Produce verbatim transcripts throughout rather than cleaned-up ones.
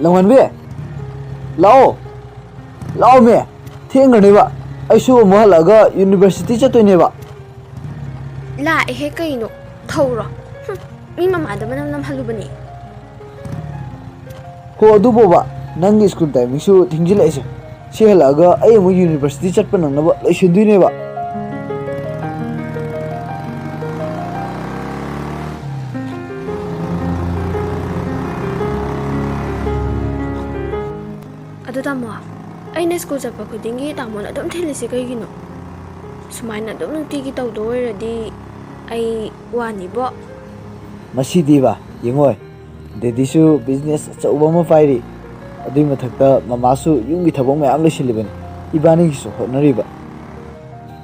ꯅꯣꯡꯉꯥꯟꯕꯤ, ꯂꯥꯛꯑꯣ, ꯂꯥꯛꯑꯣꯃꯦ꯫ ꯊꯦꯡꯈ꯭ꯔꯅꯦꯕ, ꯑꯩꯁꯨ ꯑꯃꯨꯛ ꯍꯜꯂꯛꯑꯒ ꯌꯨꯅꯤꯚꯔꯁꯤꯇꯤ ꯆꯠꯇꯣꯏꯅꯦꯕ꯫ ꯂꯥꯛꯑꯦꯍꯦ, ꯀꯩꯅꯣ? ꯊꯧꯔꯣ꯫ ꯍꯨꯝ, ꯃꯤ ꯃꯃꯥꯗ ꯃꯅꯝ ꯅꯝꯍꯜꯂꯨꯕꯅꯦ꯫ ꯍꯣ, ꯑꯗꯨꯕꯣꯕ, ꯅꯪꯒꯤ ꯁ꯭ꯀꯨꯜ ꯇꯥꯏꯃꯤꯡꯁꯨ ꯊꯦꯡꯖꯤꯜꯂꯛꯏꯁꯦ꯫ ꯁꯤ ꯍꯜꯂꯛꯑꯒ ꯑꯩ ꯑꯃꯨꯛ ꯌꯨꯅꯤꯚꯔꯁꯤꯇꯤ ꯆꯠꯄ ꯅꯪꯅꯕ ꯂꯣꯏꯁꯤꯟꯗꯣꯏꯅꯦꯕ꯫ ꯑꯗꯨ ꯇꯥꯃꯣ, ꯑꯩꯅ ꯁ꯭ꯀꯨꯜ ꯆꯠꯄ ꯈꯨꯗꯤꯡꯒꯤ ꯇꯥꯃꯣꯅ ꯑꯗꯨꯝ ꯊꯤꯜꯂꯤꯁꯦ ꯀꯩꯒꯤꯅꯣ? ꯁꯨꯃꯥꯏꯅ ꯑꯗꯨꯝ ꯅꯨꯡꯇꯤꯒꯤ ꯇꯧꯗꯣ ꯑꯣꯏꯔꯗꯤ ꯑꯩ ꯋꯥꯅꯤꯕꯣ꯫ ꯃꯁꯤꯗꯤꯕ, ꯌꯦꯡꯉꯣꯏ, ꯗꯦꯗꯤꯁꯨ ꯕꯤꯖꯤꯅꯦꯁ ꯑꯆꯧꯕ ꯑꯃ ꯄꯥꯏꯔꯤ꯫ ꯑꯗꯨꯏ ꯃꯊꯛꯇ ꯃꯃꯥꯁꯨ ꯌꯨꯝꯒꯤ ꯊꯕꯛ ꯃꯌꯥꯝ ꯂꯣꯏꯁꯤꯜꯂꯤꯕꯅꯤ, ꯏꯕꯥꯅꯤꯒꯤꯁꯨ ꯍꯣꯠꯅꯔꯤꯕ꯫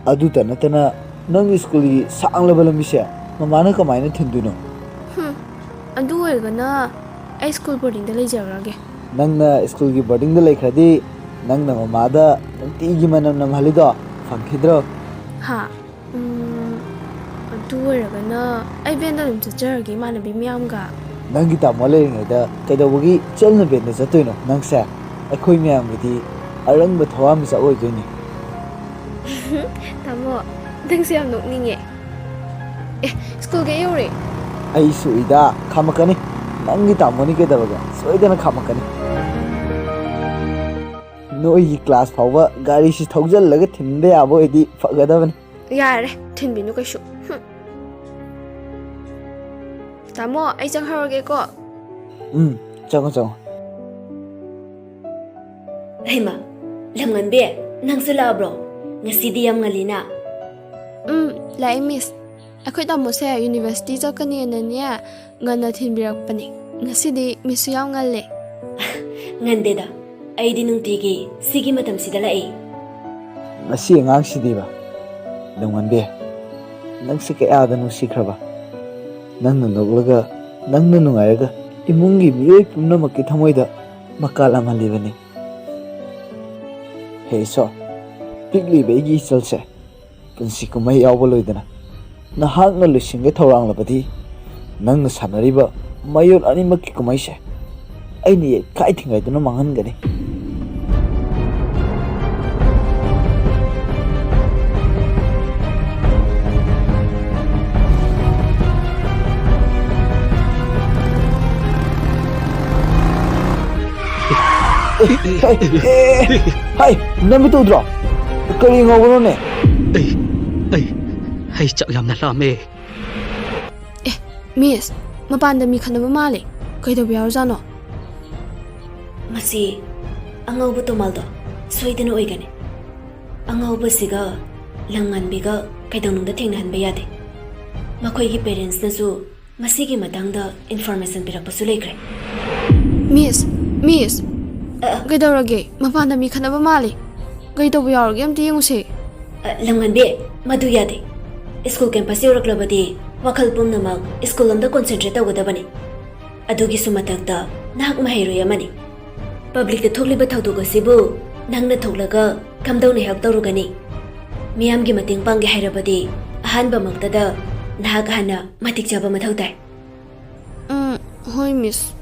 ꯑꯗꯨꯇ ꯅꯠꯇꯅ, ꯅꯪꯒꯤ ꯁ꯭ꯀꯨꯜꯒꯤ ꯁꯥꯡꯂꯕ ꯂꯝꯕꯤꯁꯦ ꯃꯃꯥꯅ ꯀꯃꯥꯏꯅ ꯊꯤꯟꯗꯣꯏꯅꯣ? ꯍꯨꯝ, ꯑꯗꯨ ꯑꯣꯏꯔꯒꯅ ꯑꯩ ꯁ꯭ꯀꯨꯜ ꯕꯣꯔꯗꯤꯡꯗ ꯂꯩꯖꯈ꯭ꯔꯒꯦ꯫ ꯅꯪꯅ ꯁ꯭ꯀꯨꯜꯒꯤ ꯕꯣꯔꯗꯤꯡꯗ ꯂꯩꯈ꯭ꯔꯗꯤ, ꯅꯪꯅ ꯃꯃꯥꯗ ꯅꯨꯡꯇꯤꯒꯤ ꯃꯅꯝ ꯅꯝꯍꯜꯂꯤꯗꯣ ꯐꯪꯈꯤꯗ꯭ꯔꯣ? ꯍꯥ? ꯎꯝ, ꯑꯗꯨ ꯑꯣꯏꯔꯒꯅ ꯑꯩ ꯚꯦꯟꯗ ꯑꯗꯨꯝ ꯆꯠꯆꯔꯒꯦ, ꯏꯃꯥꯟꯅꯕꯤ ꯃꯌꯥꯝꯒ꯫ ꯅꯪꯒꯤ ꯇꯥꯃꯣ ꯂꯩꯔꯤꯉꯩꯗ ꯀꯩꯗꯧꯕꯒꯤ ꯆꯦꯜꯅ ꯚꯦꯟꯗ ꯆꯠꯇꯣꯏꯅꯣ? ꯅꯪꯁꯦ ꯑꯩꯈꯣꯏ ꯃꯌꯥꯝꯒꯤꯗꯤ ꯑꯔꯪꯕ ꯊꯋꯥꯟꯃꯤꯆꯥꯛ ꯑꯣꯏꯗꯣꯏꯅꯤ꯫ ꯇꯥꯃꯣ, ꯅꯪꯁꯦ ꯌꯥꯝ ꯅꯣꯛꯅꯤꯡꯉꯦ꯫ ꯑꯦ, ꯁ꯭ꯀꯨꯜꯒ ꯌꯧꯔꯦ꯫ ꯑꯩꯁꯨ ꯏꯗ ꯈꯥꯝꯃꯛꯀꯅꯤ꯫ ꯅꯪꯒꯤ ꯇꯥꯃꯣꯅꯤ ꯀꯩꯗꯧꯔꯒꯦ? ꯁꯣꯏꯗꯅ ꯈꯥꯝꯃꯛꯀꯅꯤ꯫ ꯅꯣꯏꯒꯤ ꯀ꯭ꯂꯥꯁ ꯐꯥꯎꯕ ꯒꯥꯔꯤꯁꯤ ꯊꯧꯖꯤꯜꯂꯒ ꯊꯤꯟꯕ ꯌꯥꯕ ꯑꯣꯏꯗꯤ ꯐꯒꯗꯕꯅꯤ꯫ ꯌꯥꯔꯦ, ꯊꯤꯟꯕꯤꯅꯨ ꯀꯩꯁꯨ꯫ ꯍꯨꯝ꯫ ꯇꯥꯃꯣ, ꯑꯩ ꯆꯪꯍꯧꯔꯒꯦꯀꯣ꯫ ꯎꯝ, ꯆꯪꯉꯣ, ꯆꯪꯉꯣ꯫ ꯍꯩꯃꯥ, ꯂꯝꯉꯟꯕꯤ, ꯅꯪꯁꯨ ꯂꯥꯛꯑꯕ꯭ꯔꯣ? ꯉꯁꯤꯗꯤ ꯌꯥꯝ ꯉꯜꯂꯤꯅ꯫ ꯎꯝ, ꯂꯥꯛꯑꯦ, ꯃꯤꯁ꯫ ꯑꯩꯈꯣꯏ ꯇꯥꯃꯣꯁꯦ ꯌꯨꯅꯤꯚꯔꯁꯤꯇꯤ ꯆꯠꯀꯅꯤꯅꯅꯦ, ꯉꯟꯅ ꯊꯤꯟꯕꯤꯔꯛꯄꯅꯦ꯫ ꯉꯁꯤꯗꯤ ꯃꯤꯁꯁꯨ ꯌꯥꯝ ꯉꯜꯂꯦ꯫ ꯉꯟꯗꯦꯗ, ꯑꯩꯗꯤ ꯅꯨꯡꯇꯤꯒꯤ ꯁꯤꯒꯤ ꯃꯇꯝꯁꯤꯗ ꯂꯥꯛꯏ꯫ ꯉꯁꯤ ꯑꯉꯥꯡꯁꯤꯗꯤꯕ, ꯂꯝꯉꯟꯕꯤ, ꯅꯪꯁꯦ ꯀꯌꯥꯗ ꯅꯨꯡꯁꯤꯈ꯭ꯔꯕ? ꯅꯪꯅ ꯅꯣꯛꯂꯒ, ꯅꯪꯅ ꯅꯨꯡꯉꯥꯏꯔꯒ, ꯏꯃꯨꯡꯒꯤ ꯃꯤꯑꯣꯏ ꯄꯨꯝꯅꯃꯛꯀꯤ ꯊꯃꯣꯏꯗ ꯃꯀꯥ ꯂꯥꯝꯍꯜꯂꯤꯕꯅꯤ꯫ ꯍꯦ ꯏꯁꯣꯔ, ꯄꯤꯛꯂꯤꯕ ꯑꯩꯒꯤ ꯏꯆꯜꯁꯦ ꯄꯨꯟꯁꯤ ꯀꯨꯝꯍꯩ ꯌꯥꯎꯕ ꯂꯣꯏꯗꯅ ꯅꯍꯥꯛꯅ ꯂꯣꯏꯁꯤꯟꯒꯦ ꯊꯧꯔꯥꯡꯂꯕꯗꯤ, ꯅꯪꯅ ꯁꯥꯟꯅꯔꯤꯕ ꯃꯌꯣꯜ ꯑꯅꯤꯃꯛꯀꯤ ꯀꯨꯝꯍꯩꯁꯦ ꯑꯩꯅ ꯌꯩꯈꯥꯏ ꯊꯤꯡꯒꯥꯏꯗꯨꯅ ꯃꯥꯡꯍꯟꯒꯅꯤ꯫ ꯍꯥꯏ, ꯅꯪ ꯃꯤꯠꯇ ꯎꯗ꯭ꯔꯣ? ꯀꯔꯤ ꯉꯧꯕꯅꯣꯅꯦ? ꯑꯩ, ꯑꯩ, ꯑꯩ ꯆꯥꯛ ꯌꯥꯝꯅ ꯂꯥꯝꯃꯦ꯫ ꯑꯦ, ꯃꯤꯁ, ꯃꯄꯥꯟꯗ ꯃꯤ ꯈꯠꯅꯕ ꯃꯥꯜꯂꯦ꯫ ꯀꯩꯗꯧꯕ ꯌꯥꯎꯔꯖꯥꯠꯅꯣ? ꯃꯁꯤ ꯑꯉꯧꯕ ꯇꯣꯃꯥꯜꯗꯣ ꯁꯣꯏꯗꯅ ꯑꯣꯏꯒꯅꯤ꯫ ꯑꯉꯧꯕꯁꯤꯒ ꯂꯪꯉꯥꯟꯕꯤꯒ ꯀꯩꯗꯧꯅꯨꯡꯗ ꯊꯦꯡꯅꯍꯟꯕ ꯌꯥꯗꯦ꯫ ꯃꯈꯣꯏꯒꯤ ꯄꯦꯔꯦꯟꯁꯅꯁꯨ ꯃꯁꯤꯒꯤ ꯃꯇꯥꯡꯗ ꯏꯟꯐꯣꯔꯃꯦꯁꯟ ꯄꯤꯔꯛꯄꯁꯨ ꯂꯩꯈ꯭ꯔꯦ꯫ ꯃꯤꯁ, ꯃꯤꯁ, ꯑ, ꯑ꯫ ꯀꯩꯗꯧꯔꯒꯦ? ꯃꯄꯥꯟꯗ ꯃꯤ ꯈꯠꯅꯕ ꯃꯥꯜꯂꯦ꯫ ꯀꯩ ꯇꯧꯕ ꯌꯥꯎꯔꯒꯦ? ꯑꯝꯇ ꯌꯦꯡꯉꯨꯁꯦ꯫ ꯑ, ꯂꯝꯉꯟꯕꯤ, ꯃꯗꯨ ꯌꯥꯗꯦ꯫ ꯁ꯭ꯀꯨꯜ ꯀꯦꯝꯄꯁ ꯌꯧꯔꯛꯂꯕꯗꯤ ꯋꯥꯈꯜ ꯄꯨꯝꯅꯃꯛ ꯁ꯭ꯀꯨꯜ ꯂꯣꯝꯗ ꯀꯣꯟꯁꯦꯟꯇ꯭ꯔꯦꯠ ꯇꯧꯒꯗꯕꯅꯤ꯫ ꯑꯗꯨꯒꯤꯁꯨ ꯃꯊꯛꯇ ꯅꯍꯥꯛ ꯃꯍꯩꯔꯣꯏ ꯑꯃꯅꯤ꯫ ꯄꯕ꯭ꯂꯤꯛꯇ ꯊꯣꯛꯂꯤꯕ ꯊꯧꯗꯣꯛ ꯑꯁꯤꯕꯨ ꯅꯪꯅ ꯊꯣꯛꯂꯒ ꯀꯝꯗꯧꯅ ꯍꯦꯜꯞ ꯇꯧꯔꯨꯒꯅꯤ? ꯃꯤꯌꯥꯝꯒꯤ ꯃꯇꯦꯡ ꯄꯥꯡꯒꯦ ꯍꯥꯏꯔꯕꯗꯤ ꯑꯍꯥꯟꯕꯃꯛꯇꯗ ꯅꯍꯥꯛ ꯍꯥꯟꯅ ꯃꯇꯤꯛ ꯆꯥꯕ ꯃꯊꯧ ꯇꯥꯏ꯫ ꯎꯝ, ꯍꯣꯏ, ꯃꯤꯁ꯫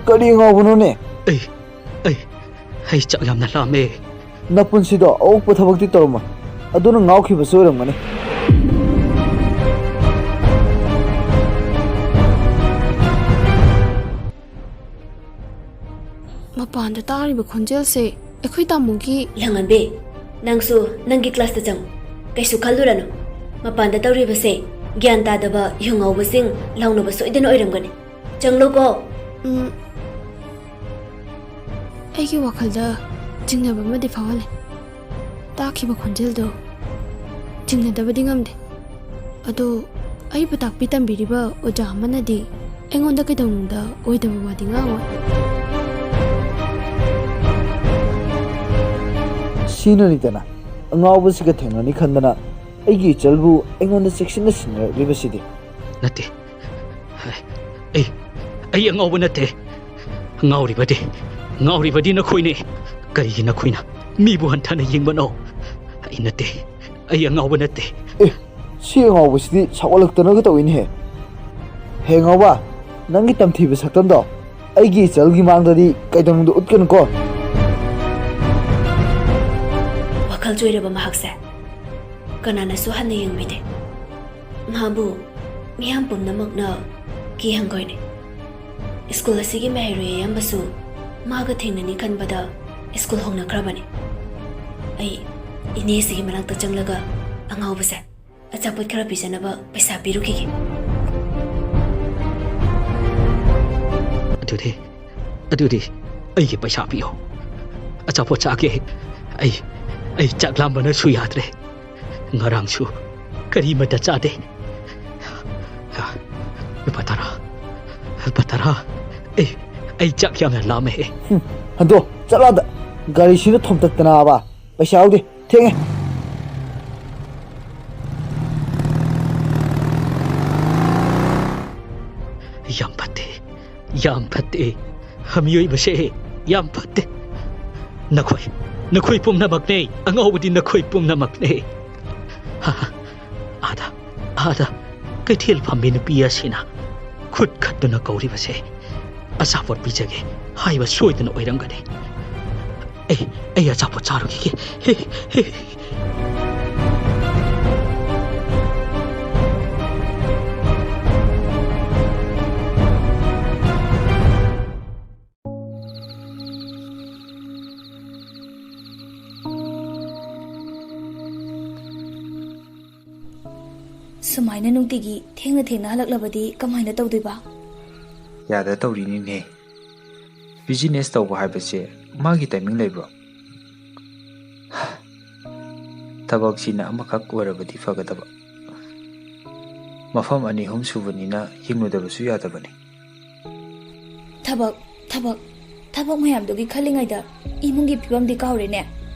ꯀꯔꯤ ꯉꯥꯎꯕꯅꯣꯅꯦ? ꯑꯩ, ꯑꯩ, ꯑꯩ ꯆꯥꯛ ꯌꯥꯝꯅ ꯂꯥꯝꯃꯦ꯫ ꯅꯄꯨꯟꯁꯤꯗꯣ ꯑꯑꯣꯛꯄ ꯊꯕꯛꯇꯤ ꯇꯧꯔꯝꯃꯣꯏ, ꯑꯗꯨꯅ ꯉꯥꯎꯈꯤꯕꯁꯨ ꯑꯣꯏꯔꯝꯒꯅꯤ꯫ ꯃꯄꯥꯟꯗ ꯇꯥꯔꯤꯕ ꯈꯣꯟꯖꯦꯜꯁꯦ ꯑꯩꯈꯣꯏ ꯇꯥꯃꯣꯒꯤ꯫ ꯂꯪꯉꯟꯕꯤ, ꯅꯪꯁꯨ ꯅꯪꯒꯤ ꯀ꯭ꯂꯥꯁꯇ ꯆꯪꯉꯨ꯫ ꯀꯩꯁꯨ ꯈꯜꯂꯨꯔꯅꯨ꯫ ꯃꯄꯥꯟꯗ ꯇꯧꯔꯤꯕꯁꯦ ꯒ꯭ꯌꯥꯟ ꯇꯥꯗꯕ ꯌꯨ ꯉꯥꯎꯕꯁꯤꯡ ꯂꯥꯎꯅꯕ ꯁꯣꯏꯗꯅ ꯑꯣꯏꯔꯝꯒꯅꯤ꯫ ꯆꯪꯂꯣꯀꯣ꯫ ꯎꯝ꯫ ꯑꯩꯒꯤ ꯋꯥꯈꯜꯗ ꯆꯤꯡꯅꯕ ꯑꯃꯗꯤ ꯐꯥꯎꯍꯜꯂꯦ꯫ ꯇꯥꯈꯤꯕ ꯈꯣꯟꯖꯦꯜꯗꯣ ꯆꯤꯡꯅꯗꯕꯗꯤ ꯉꯝꯗꯦ꯫ ꯑꯗꯣ ꯑꯩꯕꯨ ꯇꯥꯛꯄꯤ ꯇꯝꯕꯤꯔꯤꯕ ꯑꯣꯖꯥ ꯑꯃꯅꯗꯤ ꯑꯩꯉꯣꯟꯗ ꯀꯩꯗꯧꯅꯨꯡꯗ ꯑꯣꯏꯗꯕ ꯋꯥꯗꯤ ꯉꯥꯡꯉꯣꯏ꯫ ꯁꯤꯅꯅꯤꯗꯅ, ꯑꯉꯥꯎꯕꯁꯤꯒ ꯊꯦꯡꯅꯅꯤ ꯈꯟꯗꯅ ꯑꯩꯒꯤ ꯏꯆꯜꯕꯨ ꯑꯩꯉꯣꯟꯗ ꯆꯦꯛꯁꯤꯟꯅ ꯁꯤꯟꯅꯔꯛꯂꯤꯕꯁꯤꯗꯤ꯫ ꯅꯠꯇꯦ꯫ ꯑꯩ, ꯑꯩ ꯑꯉꯥꯎꯕ ꯅꯠꯇꯦ꯫ ꯉꯥꯎꯔꯤꯕꯗꯤ, ꯉꯥꯎꯔꯤꯕꯗꯤ ꯅꯈꯣꯏꯅꯤ꯫ ꯀꯔꯤꯒꯤ ꯅꯈꯣꯏꯅ ꯃꯤꯕꯨ ꯍꯟꯊꯅ ꯌꯦꯡꯕꯅꯣ? ꯑꯩ ꯅꯠꯇꯦ꯫ ꯑꯩ ꯑꯉꯥꯎꯕ ꯅꯠꯇꯦ꯫ ꯑꯦ, ꯁꯤ ꯑꯉꯥꯎꯕꯁꯤꯗꯤ ꯁꯥꯎꯒꯠꯂꯛꯇꯅꯒ ꯇꯧꯏꯅꯦꯍꯦ꯫ ꯍꯦ ꯑꯉꯥꯎꯕ, ꯅꯪꯒꯤ ꯇꯝꯊꯤꯕ ꯁꯛꯇꯝꯗꯣ ꯑꯩꯒꯤ ꯏꯆꯜꯒꯤ ꯃꯥꯡꯗꯗꯤ ꯀꯩꯗꯧꯅꯨꯡꯗ ꯎꯠꯀꯅꯨꯀꯣ꯫ ꯋꯥꯈꯜ ꯆꯣꯏꯔꯕ ꯃꯍꯥꯛꯁꯦ ꯀꯅꯥꯅꯁꯨ ꯍꯟꯅ ꯌꯦꯡꯕꯤꯗꯦ꯫ ꯃꯥꯕꯨ ꯃꯤꯌꯥꯝ ꯄꯨꯝꯅꯃꯛꯅ ꯀꯤꯍꯪꯒꯣꯏꯅꯩ꯫ ꯁ꯭ꯀꯨꯜ ꯑꯁꯤꯒꯤ ꯃꯍꯩꯔꯣꯏ ꯑꯌꯥꯝꯕꯁꯨ ꯃꯥꯒ ꯊꯦꯡꯅꯅꯤ ꯈꯟꯕꯗ ꯁ꯭ꯀꯨꯜ ꯍꯣꯡꯅꯈ꯭ꯔꯕꯅꯤ꯫ ꯑꯩ ꯏꯅꯦꯁꯤꯒꯤ ꯃꯅꯥꯛꯇ ꯆꯪꯂꯒ ꯑꯉꯥꯎꯕꯁꯦ ꯑꯆꯥꯄꯣꯠ ꯈꯔ ꯄꯤꯖꯅꯕ ꯄꯩꯁꯥ ꯄꯤꯔꯨꯈꯤꯒꯦ꯫ ꯑꯗꯨꯗꯤ, ꯑꯗꯨꯗꯤ ꯑꯩꯒꯤ ꯄꯩꯁꯥ ꯄꯤꯌꯣ꯫ ꯑꯆꯥꯄꯣꯠ ꯆꯥꯒꯦ꯫ ꯑꯩ, ꯑꯩ ꯆꯥꯛ ꯂꯥꯝꯕꯅꯁꯨ ꯌꯥꯗ꯭ꯔꯦ꯫ ꯉꯔꯥꯡꯁꯨ ꯀꯔꯤꯃꯠꯇ ꯆꯥꯗꯦ꯫ ꯂꯨꯄꯥ ꯇꯔꯥ, ꯂꯨꯄꯥ ꯇꯔꯥ꯫ ꯑꯩ, ꯑꯩ ꯆꯥꯛ ꯌꯥꯝꯅ ꯂꯥꯝꯃꯦ꯫ ꯍꯨꯝ, ꯍꯟꯗꯣ, ꯆꯠꯂꯣ ꯑꯗ꯫ ꯒꯥꯔꯤꯁꯤꯅ ꯊꯣꯝꯇꯠꯇꯅꯕ꯫ ꯄꯩꯁꯥ ꯌꯥꯎꯗꯦ꯫ ꯊꯦꯡꯉꯦ꯫ ꯌꯥꯝ ꯐꯠꯇꯦ, ꯌꯥꯝ ꯐꯠꯇꯦ꯫ ꯃꯤꯑꯣꯏꯕꯁꯦ ꯌꯥꯝ ꯐꯠꯇꯦ꯫ ꯅꯈꯣꯏ, ꯅꯈꯣꯏ ꯄꯨꯝꯅꯃꯛꯅꯦ꯫ ꯑꯉꯥꯎꯕꯗꯤ ꯅꯈꯣꯏ ꯄꯨꯝꯅꯃꯛꯅꯦ꯫ ꯑꯥꯗ, ꯑꯥꯗ ꯀꯩꯊꯦꯜ ꯐꯝꯕꯤ ꯅꯨꯄꯤ ꯑꯁꯤꯅ ꯈꯨꯠ ꯈꯠꯇꯨꯅ ꯀꯧꯔꯤꯕꯁꯦ ꯑꯆꯥꯄꯣꯠ ꯄꯤꯖꯒꯦ ꯍꯥꯏꯕ ꯁꯣꯏꯗꯅ ꯑꯣꯏꯔꯝꯒꯅꯤ꯫ ꯑꯩ, ꯑꯩ ꯑꯆꯥꯄꯣꯠ ꯆꯥꯔꯨꯈꯤꯒꯦ꯫ ꯍꯦ, ꯍꯦ꯫ ꯁꯨꯃꯥꯏꯅ ꯅꯨꯡꯇꯤꯒꯤ ꯊꯦꯡꯅ ꯊꯦꯡꯅ ꯍꯜꯂꯛꯂꯕꯗꯤ ꯀꯃꯥꯏꯅ ꯇꯧꯗꯣꯏꯕ? ꯌꯥꯗ ꯇꯧꯔꯤꯅꯤꯅꯦ꯫ ꯕꯤꯖꯤꯅꯦꯁ ꯇꯧꯕ ꯍꯥꯏꯕꯁꯦ ꯃꯥꯒꯤ ꯇꯥꯏꯃꯤꯡ ꯂꯩꯕ꯭ꯔꯣ? ꯊꯕꯛꯁꯤꯅ ꯑꯃꯈꯛ ꯑꯣꯏꯔꯕꯗꯤ ꯐꯒꯗꯕ꯫ ꯃꯐꯝ ꯑꯅꯤ ꯑꯍꯨꯝ ꯁꯨꯕꯅꯤꯅ ꯌꯦꯡꯂꯨꯗꯕꯁꯨ ꯌꯥꯗꯕꯅꯤ꯫ ꯊꯕꯛ, ꯊꯕꯛ, ꯊꯕꯛ ꯃꯌꯥꯝꯗꯨꯒꯤ ꯈꯜꯂꯤꯉꯩꯗ ꯏꯃꯨꯡꯒꯤ ꯐꯤꯕꯝꯗꯤ ꯀꯥꯎꯔꯦꯅꯦ꯫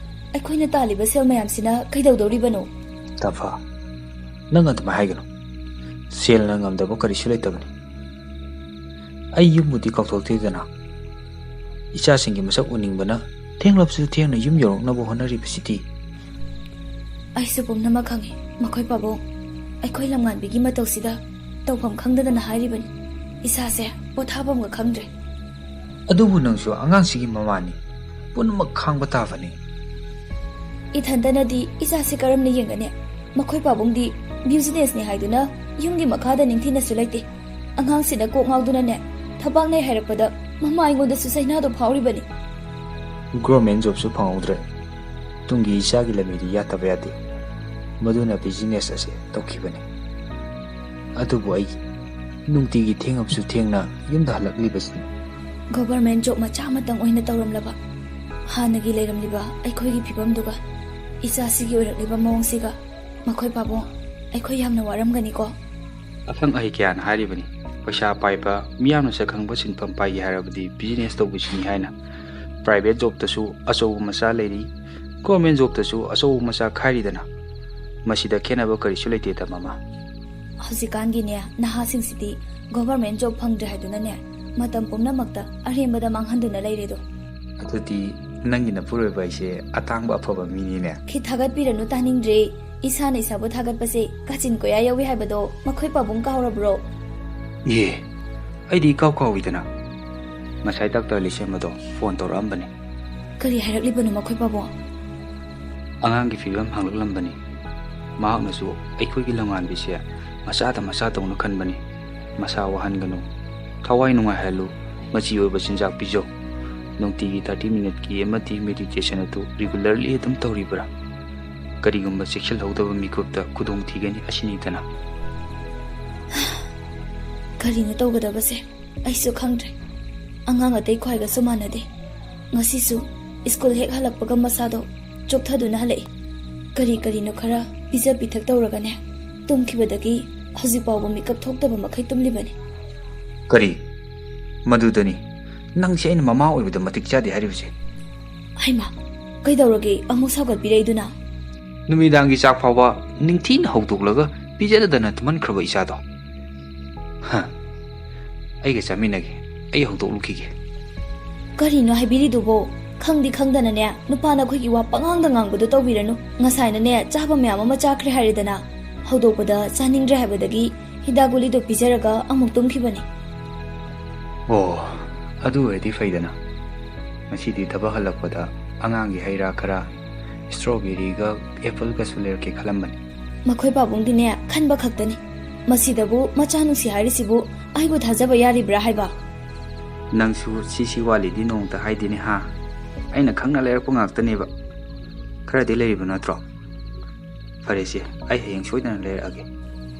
ꯑꯩꯈꯣꯏꯅ ꯇꯥꯜꯂꯤꯕ ꯁꯦꯜ ꯃꯌꯥꯝꯁꯤꯅ ꯀꯩꯗꯧꯗꯧꯔꯤꯕꯅꯣ? ꯇꯥꯐꯥ, ꯅꯪ ꯑꯗꯨꯃꯥꯏ ꯍꯥꯏꯒꯅꯨ꯫ ꯁꯦꯜꯅ ꯉꯝꯗꯕ ꯀꯔꯤꯁꯨ ꯂꯩꯇꯕꯅꯤ꯫ ꯑꯩ ꯌꯨꯝꯕꯨꯗꯤ ꯀꯥꯎꯊꯣꯛꯇꯦꯗꯅ꯫ ꯏꯆꯥꯁꯤꯡꯒꯤ ꯃꯁꯛ ꯎꯅꯤꯡꯕꯅ ꯊꯦꯡꯂꯕꯁꯨ ꯊꯦꯡꯅ ꯌꯨꯝ ꯌꯧꯔꯛꯅꯕ ꯍꯣꯠꯅꯔꯤꯕꯁꯤꯗꯤ꯫ ꯑꯩꯁꯨ ꯄꯨꯝꯅꯃꯛ ꯈꯪꯏ, ꯃꯈꯣꯏ ꯄꯥꯕꯨꯡ꯫ ꯑꯩꯈꯣꯏ ꯂꯝꯉꯥꯟꯕꯤꯒꯤ ꯃꯇꯧꯁꯤꯗ ꯇꯧꯐꯝ ꯈꯪꯗꯗꯅ ꯍꯥꯏꯔꯤꯕꯅꯤ꯫ ꯏꯁꯥꯁꯦ ꯄꯣꯊꯥꯐꯝꯒ ꯈꯪꯗ꯭ꯔꯦ꯫ ꯑꯗꯨꯕꯨ ꯅꯪꯁꯨ ꯑꯉꯥꯡꯁꯤꯒꯤ ꯃꯃꯥꯅꯤ, ꯄꯨꯝꯅꯃꯛ ꯈꯥꯡꯕ ꯇꯥꯕꯅꯤ꯫ ꯏꯊꯟꯇꯅꯗꯤ ꯏꯆꯥꯁꯦ ꯀꯔꯝꯅ ꯌꯦꯡꯒꯅꯤ? ꯃꯈꯣꯏ ꯄꯥꯕꯨꯡꯗꯤ ꯕꯤꯖꯤꯅꯦꯁꯅꯤ ꯍꯥꯏꯗꯨꯅ ꯌꯨꯝꯒꯤ ꯃꯈꯥꯗ ꯅꯤꯡꯊꯤꯅꯁꯨ ꯂꯩꯇꯦ꯫ ꯑꯉꯥꯡꯁꯤꯅ ꯀꯣꯛ ꯉꯥꯎꯗꯨꯅꯅꯦ, ꯊꯕꯥꯛꯅꯩ ꯍꯥꯏꯔꯛꯄꯗ ꯃꯃꯥ ꯑꯩꯉꯣꯟꯗꯁꯨ ꯆꯩꯅꯥꯗꯣ ꯐꯥꯎꯔꯤꯕꯅꯤ꯫ ꯒꯣꯔꯃꯦꯟ ꯖꯣꯕꯁꯨ ꯐꯪꯍꯧꯗ꯭ꯔꯦ꯫ ꯇꯨꯡꯒꯤ ꯏꯆꯥꯒꯤ ꯂꯝꯕꯤꯗꯤ ꯌꯥꯠꯇꯕ ꯌꯥꯗꯦ꯫ ꯃꯗꯨꯅ ꯕꯤꯖꯤꯅꯦꯁ ꯑꯁꯦ ꯇꯧꯈꯤꯕꯅꯤ꯫ ꯑꯗꯨꯕꯨ ꯑꯩ ꯅꯨꯡꯇꯤꯒꯤ ꯊꯦꯡꯉꯕꯁꯨ ꯊꯦꯡꯅ ꯌꯨꯝꯗ ꯍꯜꯂꯛꯂꯤꯕꯁꯤꯅꯤ꯫ ꯒꯣꯚꯔꯃꯦꯟ ꯖꯣꯕ ꯃꯆꯥ ꯑꯃꯇꯪ ꯑꯣꯏꯅ ꯇꯧꯔꯝꯂꯕ ꯍꯥꯟꯅꯒꯤ ꯂꯩꯔꯝꯂꯤꯕ ꯑꯩꯈꯣꯏꯒꯤ ꯐꯤꯕꯝꯗꯨꯒ ꯏꯆꯥꯁꯤꯒꯤ ꯑꯣꯏꯔꯛꯂꯤꯕ ꯃꯑꯣꯡꯁꯤꯒ, ꯃꯈꯣꯏ ꯄꯥꯕꯨꯡ, ꯑꯩꯈꯣꯏ ꯌꯥꯝꯅ ꯋꯥꯔꯝꯒꯅꯤꯀꯣ꯫ ꯑꯈꯪ ꯑꯍꯩ ꯀꯌꯥꯅ ꯍꯥꯏꯔꯤꯕꯅꯤ, ꯄꯩꯁꯥ ꯄꯥꯏꯕ, ꯃꯤꯌꯥꯝꯅ ꯁꯛ ꯈꯪꯕ ꯁꯤꯟꯐꯝ ꯄꯥꯏꯒꯦ ꯍꯥꯏꯔꯕꯗꯤ ꯕꯤꯖꯤꯅꯦꯁ ꯇꯧꯕꯁꯤꯅꯤ ꯍꯥꯏꯅ꯫ ꯄ꯭ꯔꯥꯏꯚꯦꯠ ꯖꯣꯕꯇꯁꯨ ꯑꯆꯧꯕ ꯃꯆꯥ ꯂꯩꯔꯤ, ꯒꯣꯔꯃꯦꯟ ꯖꯣꯕꯇꯁꯨ ꯑꯆꯧꯕ ꯃꯆꯥ ꯈꯥꯏꯔꯤꯗꯅ꯫ ꯃꯁꯤꯗ ꯈꯦꯠꯅꯕ ꯀꯔꯤꯁꯨ ꯂꯩꯇꯦꯗ, ꯃꯃꯥ꯫ ꯍꯧꯖꯤꯛꯀꯥꯟꯒꯤꯅꯦ, ꯅꯍꯥꯁꯤꯡꯁꯤꯗꯤ ꯒꯣꯚꯔꯃꯦꯟ ꯖꯣꯕ ꯐꯪꯗ꯭ꯔꯦ ꯍꯥꯏꯗꯨꯅꯅꯦ, ꯃꯇꯝ ꯄꯨꯝꯅꯃꯛꯇ ꯑꯔꯦꯝꯕꯗ ꯃꯥꯡꯍꯟꯗꯨꯅ ꯂꯩꯔꯦꯗꯣ꯫ ꯑꯗꯨꯗꯤ ꯅꯪꯒꯤ ꯅꯄꯨꯔꯣꯏꯕ ꯑꯩꯁꯦ ꯑꯇꯥꯡꯕ ꯑꯐꯕ ꯃꯤꯅꯤꯅꯦ꯫ ꯈꯤ ꯊꯥꯒꯠꯄꯤꯔꯅꯨ, ꯇꯥꯅꯤꯡꯗ꯭ꯔꯦ꯫ ꯏꯁꯥꯅ ꯏꯁꯥꯕꯨ ꯊꯥꯒꯠꯄꯁꯦ ꯀꯥꯆꯤꯟ ꯀꯣꯌꯥ ꯌꯧꯏ ꯍꯥꯏꯕꯗꯣ ꯃꯈꯣꯏ ꯄꯥꯕꯨꯡ ꯀꯥꯎꯔꯕ꯭ꯔꯣ? ꯏꯍꯦ, ꯑꯩꯗꯤ ꯏꯀꯥꯎ ꯀꯥꯎꯏꯗꯅ꯫ ꯉꯁꯥꯏ ꯗꯥꯛꯇꯔ ꯂꯤꯁꯦꯝꯕꯗꯣ ꯐꯣꯟ ꯇꯧꯔꯛꯑꯝꯕꯅꯤ꯫ ꯀꯔꯤ ꯍꯥꯏꯔꯛꯂꯤꯕꯅꯣ ꯃꯈꯣꯏ ꯄꯥꯕꯨꯡ? ꯑꯉꯥꯡꯒꯤ ꯐꯤꯕꯝ ꯍꯪꯂꯛꯂꯝꯕꯅꯤ꯫ ꯃꯍꯥꯛꯅꯁꯨ ꯑꯩꯈꯣꯏꯒꯤ ꯂꯝꯉꯥꯟꯕꯤꯁꯦ ꯃꯆꯥꯗ ꯃꯆꯥꯗꯧꯅ ꯈꯟꯕꯅꯤ꯫ ꯃꯁꯥ ꯋꯥꯍꯟꯒꯅꯨ, ꯊꯋꯥꯏ ꯅꯨꯡꯉꯥꯏꯍꯜꯂꯨ, ꯃꯆꯤ ꯑꯣꯏꯕ ꯆꯤꯟꯖꯥꯛ ꯄꯤꯖꯧ꯫ ꯅꯨꯡꯇꯤꯒꯤ ꯊꯥꯔꯇꯤ ꯃꯤꯅꯠꯀꯤ ꯑꯃꯗꯤ ꯃꯦꯗꯤꯇꯦꯁꯟ ꯑꯗꯨ ꯔꯤꯒꯨꯂꯔꯂꯤ ꯑꯗꯨꯝ ꯇꯧꯔꯤꯕ꯭ꯔꯥ? ꯀꯔꯤꯒꯨꯝꯕ ꯆꯦꯛꯁꯤꯜꯍꯧꯗꯕ ꯃꯤꯀꯨꯞꯇ ꯈꯨꯗꯣꯡ ꯊꯤꯒꯅꯤ, ꯑꯁꯤꯅꯤꯗꯅ꯫ ꯀꯔꯤꯅꯣ ꯇꯧꯒꯗꯕꯁꯦ? ꯑꯩꯁꯨ ꯈꯪꯗ꯭ꯔꯦ꯫ ꯑꯉꯥꯡ ꯑꯇꯩ ꯈ꯭ꯋꯥꯏꯒꯁꯨ ꯃꯥꯟꯅꯗꯦ꯫ ꯉꯁꯤꯁꯨ ꯁ꯭ꯀꯨꯜ ꯍꯦꯛ ꯍꯜꯂꯛꯄꯒ ꯃꯁꯥꯗꯣ ꯆꯣꯛꯊꯗꯨꯅ ꯍꯜꯂꯛꯏ꯫ ꯀꯔꯤ ꯀꯔꯤꯅꯣ ꯈꯔ ꯄꯤꯖ ꯄꯤꯊꯛ ꯇꯧꯔꯒꯅꯦ, ꯇꯨꯝꯈꯤꯕꯗꯒꯤ ꯍꯧꯖꯤꯛ ꯐꯥꯎꯕ ꯃꯤꯀꯞ ꯊꯣꯛꯇꯕ ꯃꯈꯩ ꯇꯨꯝꯂꯤꯕꯅꯤ꯫ ꯀꯔꯤ? ꯃꯗꯨꯗꯅꯤ ꯅꯪꯁꯦ ꯑꯩꯅ ꯃꯃꯥ ꯑꯣꯏꯕꯗ ꯃꯇꯤꯛ ꯆꯥꯗꯦ ꯍꯥꯏꯔꯤꯕꯁꯦ꯫ ꯍꯩꯃꯥ, ꯀꯩꯗꯧꯔꯒꯦ ꯑꯃꯨꯛ ꯁꯥꯎꯒꯠꯄꯤꯔꯛꯏꯗꯨꯅ? ꯅꯨꯃꯤꯗꯥꯡꯒꯤ ꯆꯥꯛ ꯐꯥꯎꯕ ꯅꯤꯡꯊꯤꯅ ꯍꯧꯗꯣꯛꯂꯒ ꯄꯤꯖꯗꯗꯅ ꯇꯨꯝꯍꯟꯈ꯭ꯔꯕ ꯏꯆꯥꯗꯣ꯫ ꯍ, ꯑꯩꯒ ꯆꯥꯃꯤꯟꯅꯒꯦ, ꯑꯩ ꯍꯧꯗꯣꯛꯂꯨꯈꯤꯒꯦ꯫ ꯀꯔꯤꯅꯣ ꯍꯥꯏꯕꯤꯔꯤꯗꯨꯕꯣ? ꯈꯪꯗꯤ ꯈꯪꯗꯅꯅꯦ, ꯅꯨꯄꯥꯅ ꯑꯩꯈꯣꯏꯒꯤ ꯋꯥ ꯄꯉꯥꯡꯗ ꯉꯥꯡꯕꯗꯣ ꯇꯧꯕꯤꯔꯅꯨ꯫ ꯉꯁꯥꯏꯅꯅꯦ, ꯆꯥꯕ ꯃꯌꯥꯝ ꯑꯃ ꯆꯥꯈ꯭ꯔꯦ ꯍꯥꯏꯔꯦꯗꯅ, ꯍꯧꯗꯣꯛꯄꯗ ꯆꯥꯅꯤꯡꯗ꯭ꯔꯦ ꯍꯥꯏꯕꯗꯒꯤ ꯍꯤꯗꯥꯛ ꯒꯨꯂꯤꯗꯣ ꯄꯤꯖꯔꯒ ꯑꯃꯨꯛ ꯇꯨꯝꯈꯤꯕꯅꯤ꯫ ꯑꯣ, ꯑꯗꯨ ꯑꯣꯏꯔꯗꯤ ꯐꯩꯗꯅ꯫ ꯉꯁꯤꯗꯤ ꯊꯕꯛ ꯍꯜꯂꯛꯄꯗ ꯑꯉꯥꯡꯒꯤ ꯍꯩ ꯔꯥ ꯈꯔ, strawberryꯒ appleꯒꯁꯨ ꯂꯩꯔꯛꯀꯦ ꯈꯜꯂꯝꯕꯅꯤ꯫ ꯃꯈꯣꯏ ꯄꯥꯕꯨꯡꯗꯤꯅꯦ, ꯈꯟꯕ ꯈꯛꯇꯅꯤ꯫ ꯃꯁꯤꯗꯕꯨ ꯃꯆꯥ ꯅꯨꯡꯁꯤ ꯍꯥꯏꯔꯤꯁꯤꯕꯨ ꯑꯩꯕꯨ ꯊꯥꯖꯕ ꯌꯥꯔꯤꯕ꯭ꯔꯥ ꯍꯥꯏꯕ? ꯅꯪꯁꯨ ꯁꯤꯁꯤ ꯋꯥꯠꯂꯤꯗꯤ ꯅꯣꯡꯇ ꯍꯥꯏꯗꯦꯅꯦ ꯍꯥ? ꯑꯩꯅ ꯈꯪꯅ ꯂꯩꯔꯛꯄ ꯉꯥꯛꯇꯅꯦꯕ꯫ ꯈꯔꯗꯤ ꯂꯩꯔꯤꯕ ꯅꯠꯇ꯭ꯔꯣ? ꯐꯔꯦꯁꯦ, ꯑꯩ ꯍꯌꯦꯡ ꯁꯣꯏꯗꯅ ꯂꯩꯔꯛꯑꯒꯦ꯫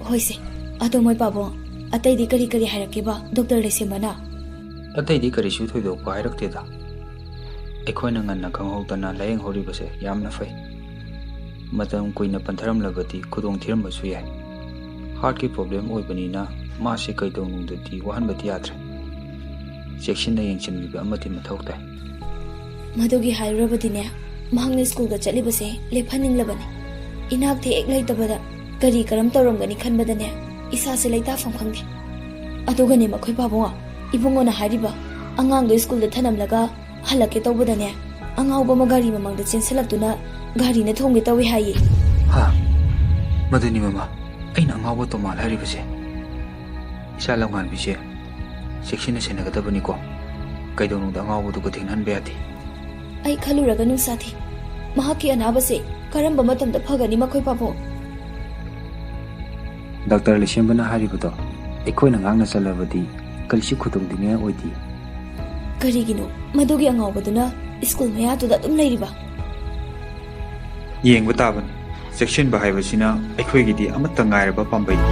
ꯍꯣꯏꯁꯦ꯫ ꯑꯗꯣ ꯃꯣꯏ ꯄꯥꯕꯨꯡ, ꯑꯇꯩꯗꯤ ꯀꯔꯤ ꯀꯔꯤ ꯍꯥꯏꯔꯛꯀꯦꯕ ꯗꯣꯛꯇꯔ ꯂꯩꯁꯦꯝꯕꯅ? ꯑꯇꯩꯗꯤ ꯀꯔꯤꯁꯨ ꯊꯣꯏꯗꯣꯛꯄ ꯍꯥꯏꯔꯛꯇꯦꯗ꯫ ꯑꯩꯈꯣꯏꯅ ꯉꯟꯅ ꯈꯪꯍꯧꯗꯅ ꯂꯥꯌꯦꯡꯍꯧꯔꯤꯕꯁꯦ ꯌꯥꯝꯅ ꯐꯩ꯫ ꯃꯇꯝ ꯀꯨꯏꯅ ꯄꯟꯊꯔꯝꯂꯕꯗꯤ ꯈꯨꯗꯣꯡ ꯊꯤꯔꯝꯕꯁꯨ ꯌꯥꯏ꯫ Heartꯀꯤ problem ꯑꯣꯏꯕꯅꯤꯅ ꯃꯥꯁꯦ ꯀꯩꯗꯧꯅꯨꯡꯗꯗꯤ ꯋꯥꯍꯟꯕꯗꯤ ꯌꯥꯗ꯭ꯔꯦ꯫ ꯆꯦꯛꯁꯤꯟꯅ ꯌꯦꯡꯁꯤꯟꯕꯤꯕ ꯑꯃꯗꯤ ꯃꯊꯧ ꯇꯥꯏ꯫ ꯃꯗꯨꯒꯤ ꯍꯥꯏꯔꯨꯔꯕꯗꯤꯅꯦ, ꯃꯍꯥꯛꯅ ꯁ꯭ꯀꯨꯜꯒ ꯆꯠꯂꯤꯕꯁꯦ ꯂꯦꯞꯍꯟꯅꯤꯡꯂꯕꯅꯤ꯫ ꯏꯅꯥꯛꯇ ꯍꯦꯛ ꯂꯩꯇꯕꯗ ꯀꯔꯤ ꯀꯔꯝ ꯇꯧꯔꯝꯒꯅꯤ ꯈꯟꯕꯗꯅꯦ, ꯏꯁꯥꯁꯦ ꯂꯩꯇꯥꯐꯝ ꯈꯪꯗꯦ꯫ ꯑꯗꯨꯒꯅꯦ ꯃꯈꯣꯏ ꯄꯥꯕꯨꯡ, ꯏꯕꯨꯡꯉꯣꯅ ꯍꯥꯏꯔꯤꯕ, ꯑꯉꯥꯡꯗꯣ ꯁ꯭ꯀꯨꯜꯗ ꯊꯅꯝꯂꯒ ꯍꯜꯂꯛꯀꯦ ꯇꯧꯕꯗꯅꯦ, ꯑꯉꯥꯎꯕ ꯑꯃ ꯒꯥꯔꯤ ꯃꯃꯥꯡꯗ ꯆꯦꯟꯁꯤꯜꯂꯛꯇꯨꯅ ꯒꯥꯔꯤꯅ ꯊꯣꯝꯒꯦ ꯇꯧꯏ ꯍꯥꯏꯌꯦ꯫ ꯍꯥ? ꯃꯗꯨꯅꯤ ꯃꯃꯥ, ꯑꯩꯅ ꯑꯉꯥꯎꯕ ꯇꯣꯃꯥꯜ ꯍꯥꯏꯔꯤꯕꯁꯦ꯫ ꯏꯆꯥ ꯂꯝꯉꯥꯟꯕꯤꯁꯦ ꯆꯦꯛꯁꯤꯟꯅ ꯁꯦꯟꯅꯒꯗꯕꯅꯤꯀꯣ꯫ ꯀꯩꯗꯧꯅꯨꯡꯗ ꯑꯉꯥꯎꯕꯗꯨꯒ ꯊꯦꯡꯅꯍꯟꯕ ꯌꯥꯗꯦ꯫ ꯑꯩ ꯈꯜꯂꯨꯔꯒ ꯅꯨꯡꯁꯥ ꯊꯤ꯫ ꯃꯍꯥꯛꯀꯤ ꯑꯅꯥꯕꯁꯦ ꯀꯔꯝꯕ ꯃꯇꯝꯗ ꯐꯒꯅꯤ, ꯃꯈꯣꯏ ꯄꯥꯕꯨꯡ? ꯗꯥꯛꯇꯔ ꯂꯩꯁꯦꯝꯕꯅ ꯍꯥꯏꯔꯤꯕꯗꯣ ꯑꯩꯈꯣꯏꯅ ꯉꯥꯛꯅ ꯆꯠꯂꯕꯗꯤ ꯀꯔꯤꯁꯨ ꯈꯨꯗꯣꯡꯊꯤꯅꯤꯡꯉꯥꯏ ꯑꯣꯏꯗꯦ꯫ ꯀꯔꯤꯒꯤꯅꯣ ꯃꯗꯨꯒꯤ ꯑꯉꯥꯎꯕꯗꯨꯅ ꯁ꯭ꯀꯨꯜ ꯃꯌꯥꯗꯨꯗ ꯑꯗꯨꯝ ꯂꯩꯔꯤꯕ? ꯌꯦꯡꯕ ꯇꯥꯕꯅꯤ꯫ ꯆꯦꯛꯁꯤꯟꯕ ꯍꯥꯏꯕꯁꯤꯅ ꯑꯩꯈꯣꯏꯒꯤꯗꯤ ꯑꯃꯠꯇ ꯉꯥꯏꯔꯕ ꯄꯥꯝꯕꯩꯅꯤ꯫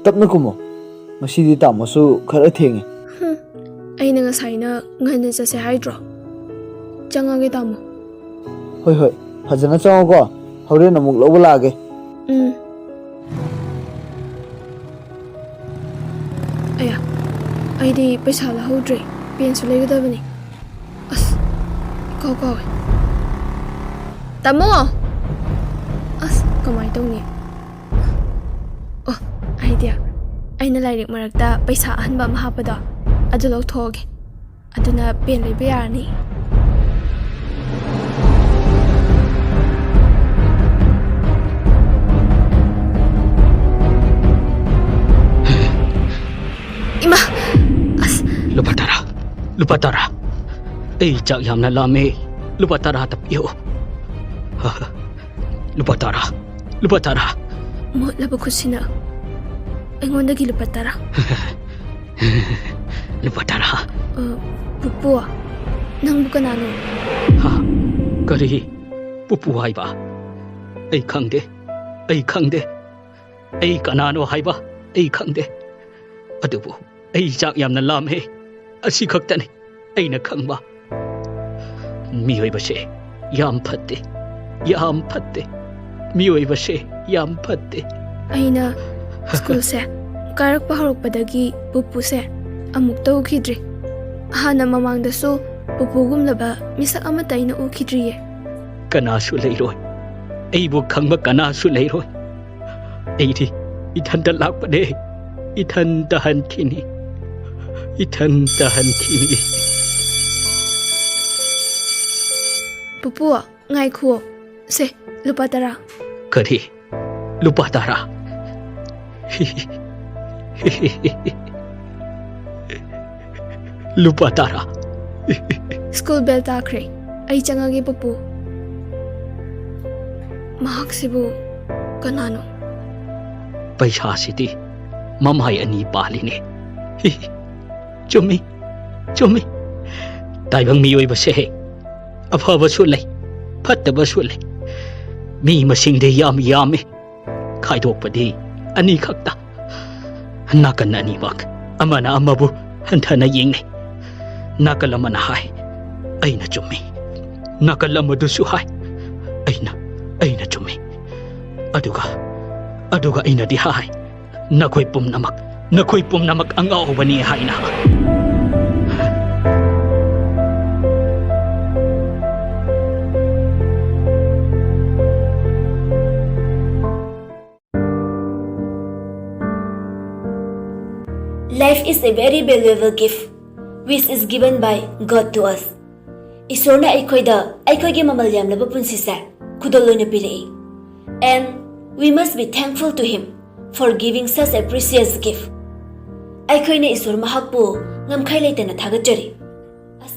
ꯇꯞꯅ ꯀꯨꯝꯃꯣ꯫ ꯉꯁꯤꯗꯤ ꯇꯥꯃꯣꯁꯨ ꯈꯔ ꯊꯦꯡꯉꯦ꯫ ꯍꯨꯝ, ꯑꯩꯅ ꯉꯁꯥꯏꯅ ꯉꯟꯅ ꯆꯠꯁꯦ ꯍꯥꯏꯗ꯭ꯔꯣ? ꯆꯪꯉꯒꯦ, ꯇꯥꯃꯣ꯫ ꯍꯣꯏ, ꯍꯣꯏ, ꯐꯖꯅ ꯆꯪꯉꯣꯀꯣ꯫ ꯍꯣꯔꯦꯟ ꯑꯃꯨꯛ ꯂꯧꯕ ꯂꯥꯛꯑꯒꯦ꯫ ꯎꯝ꯫ ꯑꯩꯗꯤ ꯄꯩꯁꯥ ꯂꯧꯍꯧꯗ꯭ꯔꯦ꯫ ꯄꯦꯟꯁꯨ ꯂꯩꯒꯗꯕꯅꯤ꯫ ꯑꯁ, ꯏꯀꯥꯎ ꯀꯥꯎꯋꯦ꯫ ꯇꯥꯃꯣ! ꯑꯁ, ꯀꯃꯥꯏꯅ ꯇꯧꯅꯤ? ꯑꯣ, idea꯫ ꯑꯩꯅ ꯂꯥꯏꯔꯤꯛ ꯃꯔꯛꯇ ꯄꯩꯁꯥ ꯑꯍꯟꯕ ꯑꯃ ꯍꯥꯞꯄꯗꯣ, ꯑꯗꯨ ꯂꯧꯊꯣꯛꯑꯒꯦ꯫ ꯑꯗꯨꯅ ꯄꯦꯟ ꯂꯩꯕ ꯌꯥꯔꯅꯤ꯫ ꯏꯃꯥ! ꯑꯁ! ꯂꯨꯄꯥ ꯇꯔꯥ꯫ ꯂꯨꯄꯥ ꯇꯔꯥ꯫ ꯑꯩ ꯆꯥꯛ ꯌꯥꯝꯅ ꯂꯥꯝꯃꯦ꯫ ꯂꯨꯄꯥ ꯇꯔꯥ ꯇ ꯄꯤꯌꯨ꯫ ꯂꯨꯄꯥ ꯇꯔꯥ꯫ ꯂꯨꯄꯥ ꯇꯔꯥ꯫ ꯃꯣꯠꯂꯕ ꯈꯨꯠꯁꯤꯅ ꯑꯩꯉꯣꯟꯗꯒꯤ ꯂꯨꯄꯥ ꯇꯔꯥ꯫ ꯂꯨꯄꯥ ꯇꯔꯥ꯫ ꯑ, ꯄꯨꯄꯨ, ꯅꯪꯕꯨ ꯀꯅꯥꯅꯣ? ꯍꯥ? ꯀꯔꯤ? ꯄꯨꯄꯨ ꯍꯥꯏꯕ? ꯑꯩ ꯈꯪꯗꯦ꯫ ꯑꯩ ꯈꯪꯗꯦ꯫ ꯑꯩ ꯀꯅꯥꯅꯣ ꯍꯥꯏꯕ ꯑꯩ ꯈꯪꯗꯦ꯫ ꯑꯗꯨꯕꯨ ꯑꯩ ꯆꯥꯛ ꯌꯥꯝꯅ ꯂꯥꯝꯃꯦ꯫ ꯑꯁꯤ ꯈꯛꯇꯅꯤ ꯑꯩꯅ ꯈꯪꯕ꯫ ꯃꯤꯑꯣꯏꯕꯁꯦ ꯌꯥꯝ ꯐꯠꯇꯦ, ꯌꯥꯝ ꯐꯠꯇꯦ꯫ ꯃꯤꯑꯣꯏꯕꯁꯦ ꯌꯥꯝ ꯐꯠꯇꯦ꯫ ꯑꯩꯅ ꯁ꯭ꯀꯨꯜꯁꯦ ꯀꯥꯔꯛꯄ ꯍꯧꯔꯛꯄꯗꯒꯤ ꯄꯨꯄꯨꯁꯦ ꯑꯃꯨꯛꯇ ꯎꯈꯤꯗ꯭ꯔꯤ꯫ ꯍꯥꯟꯅ ꯃꯃꯥꯡꯗꯁꯨ ꯄꯨꯄꯨꯒꯨꯝꯂꯕ ꯃꯤꯁꯛ ꯑꯃꯠꯇ ꯑꯩꯅ ꯎꯈꯤꯗ꯭ꯔꯤꯌꯦ꯫ ꯀꯅꯥꯁꯨ ꯂꯩꯔꯣꯏ꯫ ꯑꯩꯕꯨ ꯈꯪꯕ ꯀꯅꯥꯁꯨ ꯂꯩꯔꯣꯏ꯫ ꯑꯩꯗꯤ ꯏꯊꯟꯇ ꯂꯥꯛꯄꯅꯦ꯫ ꯏꯊꯟꯇ ꯍꯟꯈꯤꯅꯤ꯫ ꯏꯊꯟꯇ ꯍꯟꯈꯤꯅꯤ꯫ ꯄꯨꯄꯨ, ꯉꯥꯏꯈꯨꯑꯣ꯫ ꯁꯦ, ꯂꯨꯄꯥ ꯇꯔꯥ꯫ ꯀꯔꯤ? ꯂꯨꯄꯥ ꯇꯔꯥ? ꯂꯨꯄꯥ ꯇꯔꯥ꯫ ꯁ꯭ꯀꯨꯜ ꯕꯦꯜ ꯇꯥꯈ꯭ꯔꯦ꯫ ꯑꯩ ꯆꯪꯉꯒꯦ, ꯄꯨꯄꯨ꯫ ꯃꯍꯥꯛꯁꯤꯕꯨ ꯀꯅꯥꯅꯣ? ꯄꯩꯁꯥꯁꯤꯗꯤ ꯃꯃꯥꯏ ꯑꯅꯤ ꯄꯥꯜꯂꯤꯅꯦ꯫ ꯆꯨꯝꯃꯤ, ꯆꯨꯝꯃꯤ꯫ ꯇꯥꯏꯕꯪ ꯃꯤꯑꯣꯏꯕꯁꯦ ꯑꯐꯕꯁꯨ ꯂꯩ, ꯐꯠꯇꯕꯁꯨ ꯂꯩ꯫ ꯃꯤ ꯃꯁꯤꯡꯗꯤ ꯌꯥꯝ ꯌꯥꯝꯃꯤ꯫ ꯈꯥꯏꯗꯣꯛꯄꯗꯤ ꯑꯅꯤꯈꯛꯇ꯫ ꯅꯥꯀꯟ ꯑꯅꯤꯃꯛ ꯑꯃꯅ ꯑꯃꯕꯨ ꯍꯟꯊꯅ ꯌꯦꯡꯅꯩ꯫ ꯅꯥꯀꯜ ꯑꯃꯅ ꯍꯥꯏ, "ꯑꯩꯅ ꯆꯨꯝꯃꯤ"꯫ ꯅꯥꯀꯜ ꯑꯃꯗꯨꯁꯨ ꯍꯥꯏ, "ꯑꯩꯅ, ꯑꯩꯅ ꯆꯨꯝꯃꯤ"꯫ ꯑꯗꯨꯒ, ꯑꯗꯨꯒ ꯑꯩꯅꯗꯤ ꯍꯥꯏ, "ꯅꯈꯣꯏ ꯄꯨꯝꯅꯃꯛ ꯅꯈꯣꯏ ꯄꯨꯝꯅꯃꯛ ꯑꯉꯥꯎꯕꯅꯤ ꯍꯥꯏꯅ꯫ Life is a very valuable gift which is given by God to us. ꯏꯁꯣꯔꯅ ꯑꯩꯈꯣꯏꯗ ꯑꯩꯈꯣꯏꯒꯤ ꯃꯃꯜ ꯌꯥꯝꯂꯕ ꯄꯨꯟꯁꯤꯁꯦ ꯈꯨꯗꯣꯜ ꯑꯣꯏꯅ ꯄꯤꯔꯛꯏ꯫ And we must be thankful to him for giving such a precious gift. ꯑꯩꯈꯣꯏꯅ ꯏꯁꯣꯔ ꯃꯍꯥꯛꯄꯨ ꯉꯝꯈꯩ ꯂꯩꯇꯅ ꯊꯥꯒꯠꯆꯔꯤ꯫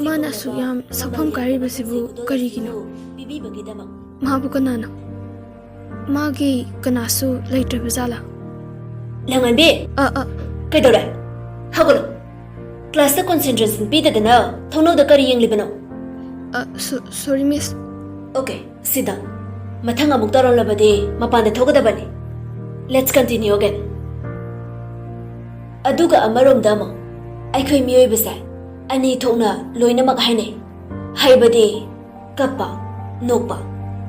ꯃꯥꯅ ꯑꯁꯨꯛ ꯌꯥꯝ ꯁꯛꯐꯝ ꯀꯥꯏꯔꯤꯕꯁꯤꯕꯨ ꯀꯔꯤꯒꯤꯅꯣ? ꯄꯤꯕꯤꯕꯒꯤꯗꯃꯛ꯫ ꯃꯍꯥꯛꯄꯨ ꯀꯅꯥꯅꯣ? ꯃꯥꯒꯤ ꯀꯅꯥꯁꯨ ꯂꯩꯇ꯭ꯔꯕ ꯖꯥꯠꯂꯥ? ꯂꯪꯉꯥꯟꯕꯤ! ꯑ, ꯑ꯫ ꯀꯩꯗꯧꯔꯦ? ꯍꯧꯒꯠꯂꯣ꯫ ꯀ꯭ꯂꯥꯁꯇ concentration ꯄꯤꯗꯗꯅ ꯊꯣꯡꯅꯧꯗ ꯀꯔꯤ ꯌꯦꯡꯂꯤꯕꯅꯣ? ꯑ, so-, sorry, miss. Okay, sit down. ꯃꯊꯪ ꯑꯃꯨꯛ ꯇꯧꯔꯝꯂꯕꯗꯤ ꯃꯄꯥꯟꯗ ꯊꯣꯛꯀꯗꯕꯅꯤ꯫ Let's continue again. ꯑꯗꯨꯒ ꯑꯃꯔꯣꯝꯗ ꯑꯃꯨꯛ, ꯑꯩꯈꯣꯏ ꯃꯤꯑꯣꯏꯕꯁꯦ ꯑꯅꯤ ꯊꯣꯛꯅ ꯂꯣꯏꯅꯃꯛ ꯍꯥꯏꯅꯩ꯫ ꯍꯥꯏꯕꯗꯤ, ꯀꯞꯄ, ꯅꯣꯛꯄ,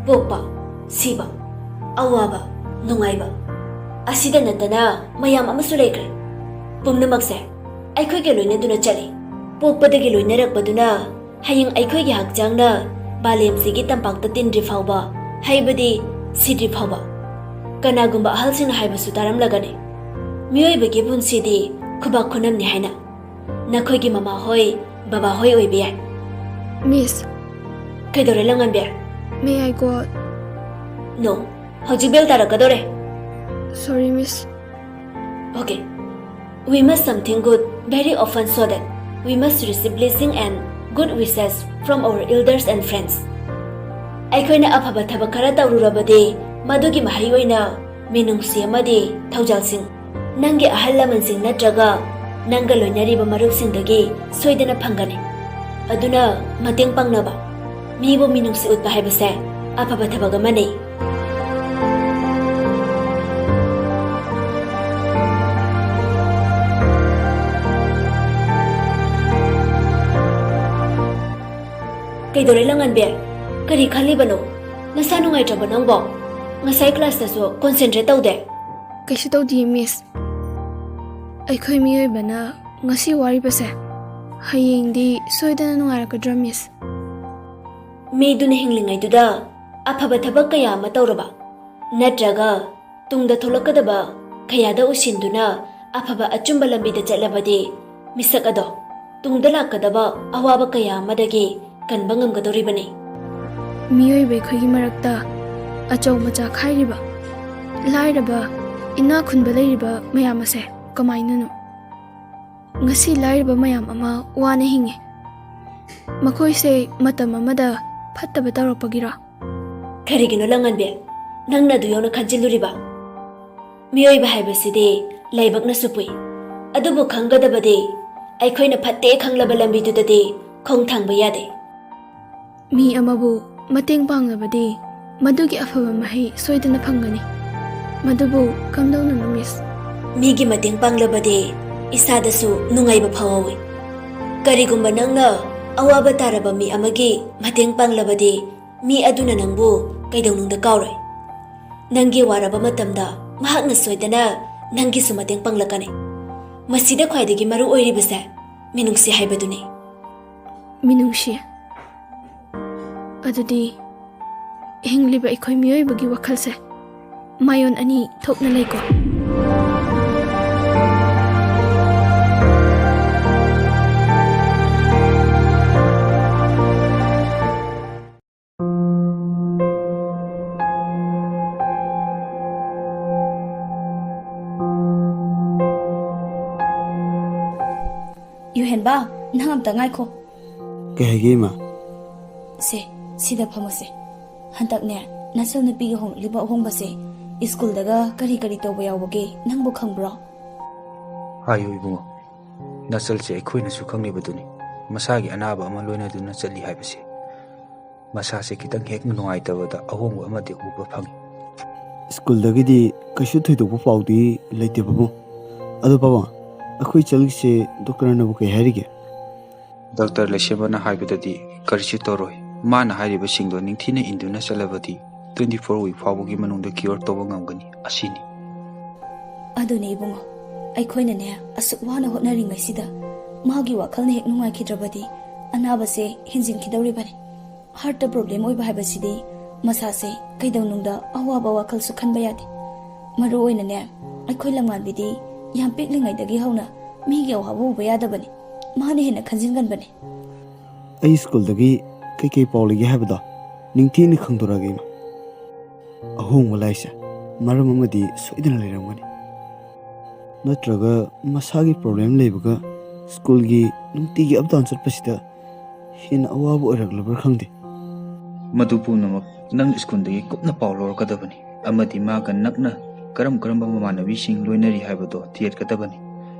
ꯄꯣꯛꯄ, ꯁꯤꯕ, ꯑꯋꯥꯕ, ꯅꯨꯡꯉꯥꯏꯕ꯫ ꯑꯁꯤꯗ ꯅꯠꯇꯅ ꯃꯌꯥꯝ ꯑꯃꯁꯨ ꯂꯩꯈ꯭ꯔꯦ꯫ ꯄꯨꯝꯅꯃꯛꯁꯦ ꯑꯩꯈꯣꯏꯒ ꯂꯣꯏꯅꯗꯨꯅ ꯆꯠꯂꯤ꯫ ꯄꯣꯛꯄꯗꯒꯤ ꯂꯣꯏꯅꯔꯛꯄꯗꯨꯅ ꯍꯌꯦꯡ ꯑꯩꯈꯣꯏꯒꯤ ꯍꯛꯆꯥꯡꯅ ꯃꯥꯂꯦꯝꯁꯤꯒꯤ ꯇꯝꯄꯥꯛꯇ ꯇꯤꯟꯗ꯭ꯔꯤ ꯐꯥꯎꯕ, ꯍꯥꯏꯕꯗꯤ ꯁꯤꯗ꯭ꯔꯤ ꯐꯥꯎꯕ꯫ ꯀꯅꯥꯒꯨꯝꯕ ꯑꯍꯜꯁꯤꯡꯅ ꯍꯥꯏꯕꯁꯨ ꯇꯥꯔꯝꯂꯒꯅꯤ, ꯃꯤꯑꯣꯏꯕꯒꯤ ꯄꯨꯟꯁꯤꯗꯤ ꯈꯨꯕꯥꯛ ꯈꯨꯅꯝꯅꯤ ꯍꯥꯏꯅ꯫ ꯅꯈꯣꯏꯒꯤ ꯃꯃꯥꯍꯣꯏ, ꯕꯕꯥꯍꯣꯏ ꯑꯣꯏꯕ ꯌꯥꯏ꯫ Miss. ꯀꯩꯗꯧꯔꯦ, ꯂꯪꯉꯥꯟꯕꯤ? May I go out? No. ꯍꯧꯖꯤꯛ bell ꯇꯥꯔꯛꯀꯗꯧꯔꯦ꯫ Sorry, miss. Okay. We must something good very often so that we must receive blessing and good wishes from our elders and friends. ꯑꯩꯈꯣꯏꯅ ꯑꯐꯕ ꯊꯕꯛ ꯈꯔ ꯇꯧꯔꯨꯔꯕꯗꯤ, ꯃꯗꯨꯒꯤ ꯃꯍꯩ ꯑꯣꯏꯅ ꯃꯤꯅꯨꯡꯁꯤ ꯑꯃꯗꯤ ꯊꯧꯖꯥꯜꯁꯤꯡ ꯅꯪꯒꯤ ꯑꯍꯜ ꯂꯃꯟꯁꯤꯡ ꯅꯠꯇ꯭ꯔꯒ ꯅꯪꯒ ꯂꯣꯏꯅꯔꯤꯕ ꯃꯔꯨꯞꯁꯤꯡꯗꯒꯤ ꯁꯣꯏꯗꯅ ꯐꯪꯒꯅꯤ꯫ ꯑꯗꯨꯅ ꯃꯇꯦꯡ ꯄꯥꯡꯅꯕ, ꯃꯤꯕꯨ ꯃꯤꯅꯨꯡꯁꯤ ꯎꯠꯄ ꯍꯥꯏꯕꯁꯦ ꯑꯐꯕ ꯊꯕꯛ ꯑꯃꯅꯤ꯫ ꯀꯩꯗꯧꯔꯦ, ꯂꯪꯉꯥꯟꯕꯤ? ꯀꯔꯤ ꯈꯜꯂꯤꯕꯅꯣ? ꯅꯁꯥ ꯅꯨꯡꯉꯥꯏꯇ꯭ꯔꯕꯣ ꯅꯪꯕꯣ? ꯉꯁꯥꯏ ꯀ꯭ꯂꯥꯁꯇꯁꯨ concentrate ꯇꯧꯗꯦ꯫ ꯀꯩꯁꯨ ꯇꯧꯗꯤꯌꯦ, miss꯫ ꯑꯩꯈꯣꯏ ꯃꯤꯑꯣꯏꯕꯅ ꯉꯁꯤ ꯋꯥꯔꯤꯕꯁꯦ ꯍꯌꯦꯡꯗꯤ ꯁꯣꯏꯗꯅ ꯅꯨꯡꯉꯥꯏꯔꯛꯀꯗ꯭ꯔꯥ, ꯃꯤꯁ? ꯃꯤꯗꯨꯅ ꯍꯤꯡꯂꯤꯉꯩꯗꯨꯗ ꯑꯐꯕ ꯊꯕꯛ ꯀꯌꯥ ꯑꯃ ꯇꯧꯔꯕ, ꯅꯠꯇ꯭ꯔꯒ ꯇꯨꯡꯗ ꯊꯣꯛꯂꯛꯀꯗꯕ ꯀꯌꯥꯗ ꯎꯁꯤꯟꯗꯨꯅ ꯑꯐꯕ ꯑꯆꯨꯝꯕ ꯂꯝꯕꯤꯗ ꯆꯠꯂꯕꯗꯤ, ꯃꯤꯁꯛ ꯑꯗꯣ ꯇꯨꯡꯗ ꯂꯥꯛꯀꯗꯕ ꯑꯋꯥꯕ ꯀꯌꯥ ꯑꯃꯗꯒꯤ ꯀꯟꯕ ꯉꯝꯒꯗꯧꯔꯤꯕꯅꯤ꯫ ꯃꯤꯑꯣꯏꯕ ꯑꯩꯈꯣꯏꯒꯤ ꯃꯔꯛꯇ ꯑꯆꯧ ꯃꯆꯥ ꯈꯥꯏꯔꯤꯕ, ꯂꯥꯏꯔꯕ, ꯏꯅꯥꯛ ꯈꯨꯟꯕ ꯂꯩꯔꯤꯕ ꯃꯌꯥꯝ ꯑꯁꯦ ꯀꯃꯥꯏꯅꯅꯣ? ꯉꯁꯤ ꯂꯥꯏꯔꯕ ꯃꯌꯥꯝ ꯑꯃ ꯋꯥꯅ ꯍꯤꯡꯉꯤ꯫ ꯃꯈꯣꯏꯁꯦ ꯃꯇꯝ ꯑꯃꯗ ꯐꯠꯇꯕ ꯇꯧꯔꯛꯄꯒꯤꯔꯣ? ꯀꯔꯤꯒꯤꯅꯣ ꯂꯪꯉꯟꯕꯤ, ꯅꯪꯅ ꯑꯗꯨ ꯌꯧꯅ ꯈꯟꯖꯤꯜꯂꯨꯔꯤꯕ? ꯃꯤꯑꯣꯏꯕ ꯍꯥꯏꯕꯁꯤꯗꯤ ꯂꯥꯏꯕꯛꯅꯁꯨ ꯄꯨꯏ꯫ ꯑꯗꯨꯕꯨ ꯈꯪꯒꯗꯕꯗꯤ, ꯑꯩꯈꯣꯏꯅ ꯐꯠꯇꯦ ꯈꯪꯂꯕ ꯂꯝꯕꯤꯗꯨꯗꯗꯤ ꯈꯣꯡ ꯊꯥꯡꯕ ꯌꯥꯗꯦ꯫ ꯃꯤ ꯑꯃꯕꯨ ꯃꯇꯦꯡ ꯄꯥꯡꯂꯕꯗꯤ ꯃꯗꯨꯒꯤ ꯑꯐꯕ ꯃꯍꯩ ꯁꯣꯏꯗꯅ ꯐꯪꯒꯅꯤ꯫ ꯃꯗꯨꯕꯨ ꯀꯝꯗꯧꯅꯅꯣ, ꯃꯤꯁ? ꯃꯤꯒꯤ ꯃꯇꯦꯡ ꯄꯥꯡꯂꯕꯗꯤ ꯏꯁꯥꯗꯁꯨ ꯅꯨꯡꯉꯥꯏꯕ ꯐꯥꯎꯍꯧꯏ꯫ ꯀꯔꯤꯒꯨꯝꯕ ꯅꯪꯅ ꯑꯋꯥꯕ ꯇꯥꯔꯕ ꯃꯤ ꯑꯃꯒꯤ ꯃꯇꯦꯡ ꯄꯥꯡꯂꯕꯗꯤ, ꯃꯤ ꯑꯗꯨꯅ ꯅꯪꯕꯨ ꯀꯩꯗꯧꯅꯨꯡꯗ ꯀꯥꯎꯔꯣꯏ꯫ ꯅꯪꯒꯤ ꯋꯥꯔꯕ ꯃꯇꯝꯗ ꯃꯍꯥꯛꯅ ꯁꯣꯏꯗꯅ ꯅꯪꯒꯤꯁꯨ ꯃꯇꯦꯡ ꯄꯥꯡꯂꯛꯀꯅꯤ꯫ ꯃꯁꯤꯗ ꯈ꯭ꯋꯥꯏꯗꯒꯤ ꯃꯔꯨ ꯑꯣꯏꯔꯤꯕꯁꯦ ꯃꯤꯅꯨꯡꯁꯤ ꯍꯥꯏꯕꯗꯨꯅꯤ꯫ ꯃꯤꯅꯨꯡꯁꯤ꯫ ꯑꯗꯨꯗꯤ ꯍꯤꯡꯂꯤꯕ ꯑꯩꯈꯣꯏ ꯃꯤꯑꯣꯏꯕꯒꯤ ꯋꯥꯈꯜꯁꯦ ꯃꯥꯏꯑꯣꯟ ꯑꯅꯤ ꯊꯣꯛꯅ ꯂꯩꯀꯣ꯫ ꯌꯨꯍꯦꯟꯕ, ꯅꯪ ꯑꯝꯇ ꯉꯥꯏꯈꯣ꯫ ꯀꯩ ꯍꯥꯏꯒꯦ, ꯏꯃꯥ? ꯁꯦ, ꯁꯤꯗ ꯐꯝꯃꯁꯦ꯫ ꯍꯟꯗꯛꯅꯦ, ꯅꯆꯟꯅꯨꯄꯤꯒꯤ ꯍꯣꯡꯂꯛꯂꯤꯕ ꯑꯍꯣꯡꯕꯁꯦ, ꯁ꯭ꯀꯨꯜꯗꯒ ꯀꯔꯤ ꯀꯔꯤ ꯇꯧꯕ ꯌꯥꯎꯕꯒꯦ, ꯅꯪꯕꯨ ꯈꯪꯕ꯭ꯔꯣ? ꯍꯥꯏꯌꯨ ꯏꯕꯨꯡꯉꯣ, ꯅꯆꯜꯁꯦ ꯑꯩꯈꯣꯏꯅꯁꯨ ꯈꯪꯂꯤꯕꯗꯨꯅꯤ, ꯃꯁꯥꯒꯤ ꯑꯅꯥꯕ ꯑꯃ ꯂꯣꯏꯅꯗꯨꯅ ꯆꯠꯂꯤ ꯍꯥꯏꯕꯁꯦ꯫ ꯃꯁꯥꯁꯦ ꯈꯤꯇꯪ ꯍꯦꯛ ꯅꯨꯡꯉꯥꯏꯇꯕꯗ ꯑꯍꯣꯡꯕ ꯑꯃꯗꯤ ꯎꯕ ꯐꯪꯉꯤ꯫ ꯁ꯭ꯀꯨꯜꯗꯒꯤꯗꯤ ꯀꯩꯁꯨ ꯊꯣꯏꯗꯣꯛꯄ ꯄꯥꯎꯗꯤ ꯂꯩꯇꯦ ꯄꯥꯕꯨꯡ꯫ ꯑꯗꯣ ꯄꯥꯕꯨꯡ, ꯑꯩꯈꯣꯏ ꯏꯆꯜꯒꯤꯁꯦ ꯗꯣꯛꯇꯔꯅꯕꯨ ꯀꯩ ꯍꯥꯏꯔꯤꯒꯦ? ꯗꯣꯛꯇꯔ ꯂꯩꯁꯦꯝꯕꯅ ꯍꯥꯏꯕꯗꯗꯤ ꯀꯔꯤꯁꯨ ꯇꯧꯔꯣꯏ꯫ ꯃꯥꯅ ꯍꯥꯏꯔꯤꯕꯁꯤꯡꯗꯣ ꯅꯤꯡꯊꯤꯅ ꯏꯟꯗꯨꯅ ꯆꯠꯂꯕꯗꯤ twenty four week ꯐꯥꯎꯕꯒꯤ ꯃꯅꯨꯡꯗ cure ꯇꯧꯕ ꯉꯝꯒꯅꯤ꯫ ꯑꯁꯤꯅꯤ꯫ ꯑꯗꯨꯅꯤ ꯏꯕꯨꯡꯉꯣ, ꯑꯩꯈꯣꯏꯅꯅꯦ, ꯑꯁꯨꯛ ꯋꯥꯅ ꯍꯣꯠꯅꯔꯤꯉꯩꯁꯤꯗ ꯃꯥꯒꯤ ꯋꯥꯈꯜꯅ ꯍꯦꯛ ꯅꯨꯡꯉꯥꯏꯈꯤꯗ꯭ꯔꯕꯗꯤ ꯑꯅꯥꯕꯁꯦ ꯍꯦꯟꯖꯤꯟꯈꯤꯗꯧꯔꯤꯕꯅꯤ꯫ ꯍꯥꯔꯠꯇ ꯄ꯭ꯔꯣꯕ꯭ꯂꯦꯝ ꯑꯣꯏꯕ ꯍꯥꯏꯕꯁꯤꯗꯤ ꯃꯁꯥꯁꯦ ꯀꯩꯗꯧꯅꯨꯡꯗ ꯑꯋꯥꯕ ꯋꯥꯈꯜꯁꯨ ꯈꯟꯕ ꯌꯥꯗꯦ꯫ ꯃꯔꯨ ꯑꯣꯏꯅꯅꯦ, ꯑꯩꯈꯣꯏ ꯂꯝꯉꯥꯟꯕꯤꯗꯤ ꯌꯥꯝ ꯄꯤꯛꯂꯤꯉꯩꯗꯒꯤ ꯍꯧꯅ ꯃꯤꯒꯤ ꯑꯋꯥꯕ ꯎꯕ ꯌꯥꯗꯕꯅꯤ꯫ ꯃꯥꯅ ꯍꯦꯟꯅ ꯈꯟꯖꯤꯟꯒꯟꯕꯅꯤ꯫ ꯑꯩ ꯁ꯭ꯀꯨꯜꯗꯒꯤ ꯀꯩꯀꯩ ꯄꯥꯎ ꯂꯩꯒꯦ ꯍꯥꯏꯕꯗꯣ ꯅꯤꯡꯊꯤꯅ ꯈꯪꯗꯣꯔꯛꯑꯒꯦ, ꯏꯃꯥ꯫ ꯑꯍꯣꯡꯕ ꯂꯥꯛꯏꯁꯦ ꯃꯔꯝ ꯑꯃꯗꯤ ꯁꯣꯏꯗꯅ ꯂꯩꯔꯝꯒꯅꯤ꯫ ꯅꯠꯇ꯭ꯔꯒ ꯃꯁꯥꯒꯤ ꯄ꯭ꯔꯣꯕ꯭ꯂꯦꯝ ꯂꯩꯕꯒ ꯁ꯭ꯀꯨꯜꯒꯤ ꯅꯨꯡꯇꯤꯒꯤ ꯑꯞ ꯗꯥꯎꯟ ꯆꯠꯄꯁꯤꯗ ꯍꯦꯟꯅ ꯑꯋꯥꯕ ꯑꯣꯏꯔꯛꯂꯕ꯭ꯔꯥ ꯈꯪꯗꯦ꯫ ꯃꯗꯨ ꯄꯨꯝꯅꯃꯛ ꯅꯪ ꯁ꯭ꯀꯨꯜꯗꯒꯤ ꯀꯨꯞꯅ ꯄꯥꯎ ꯂꯧꯔꯛꯀꯗꯕꯅꯤ, ꯑꯃꯗꯤ ꯃꯥꯒ ꯅꯛꯅ ꯀꯔꯝ ꯀꯔꯝꯕ ꯃꯃꯥꯟꯅꯕꯤꯁꯤꯡ ꯂꯣꯏꯅꯔꯤ ꯍꯥꯏꯕꯗꯣ ꯊꯤꯒꯠꯀꯗꯕꯅꯤ꯫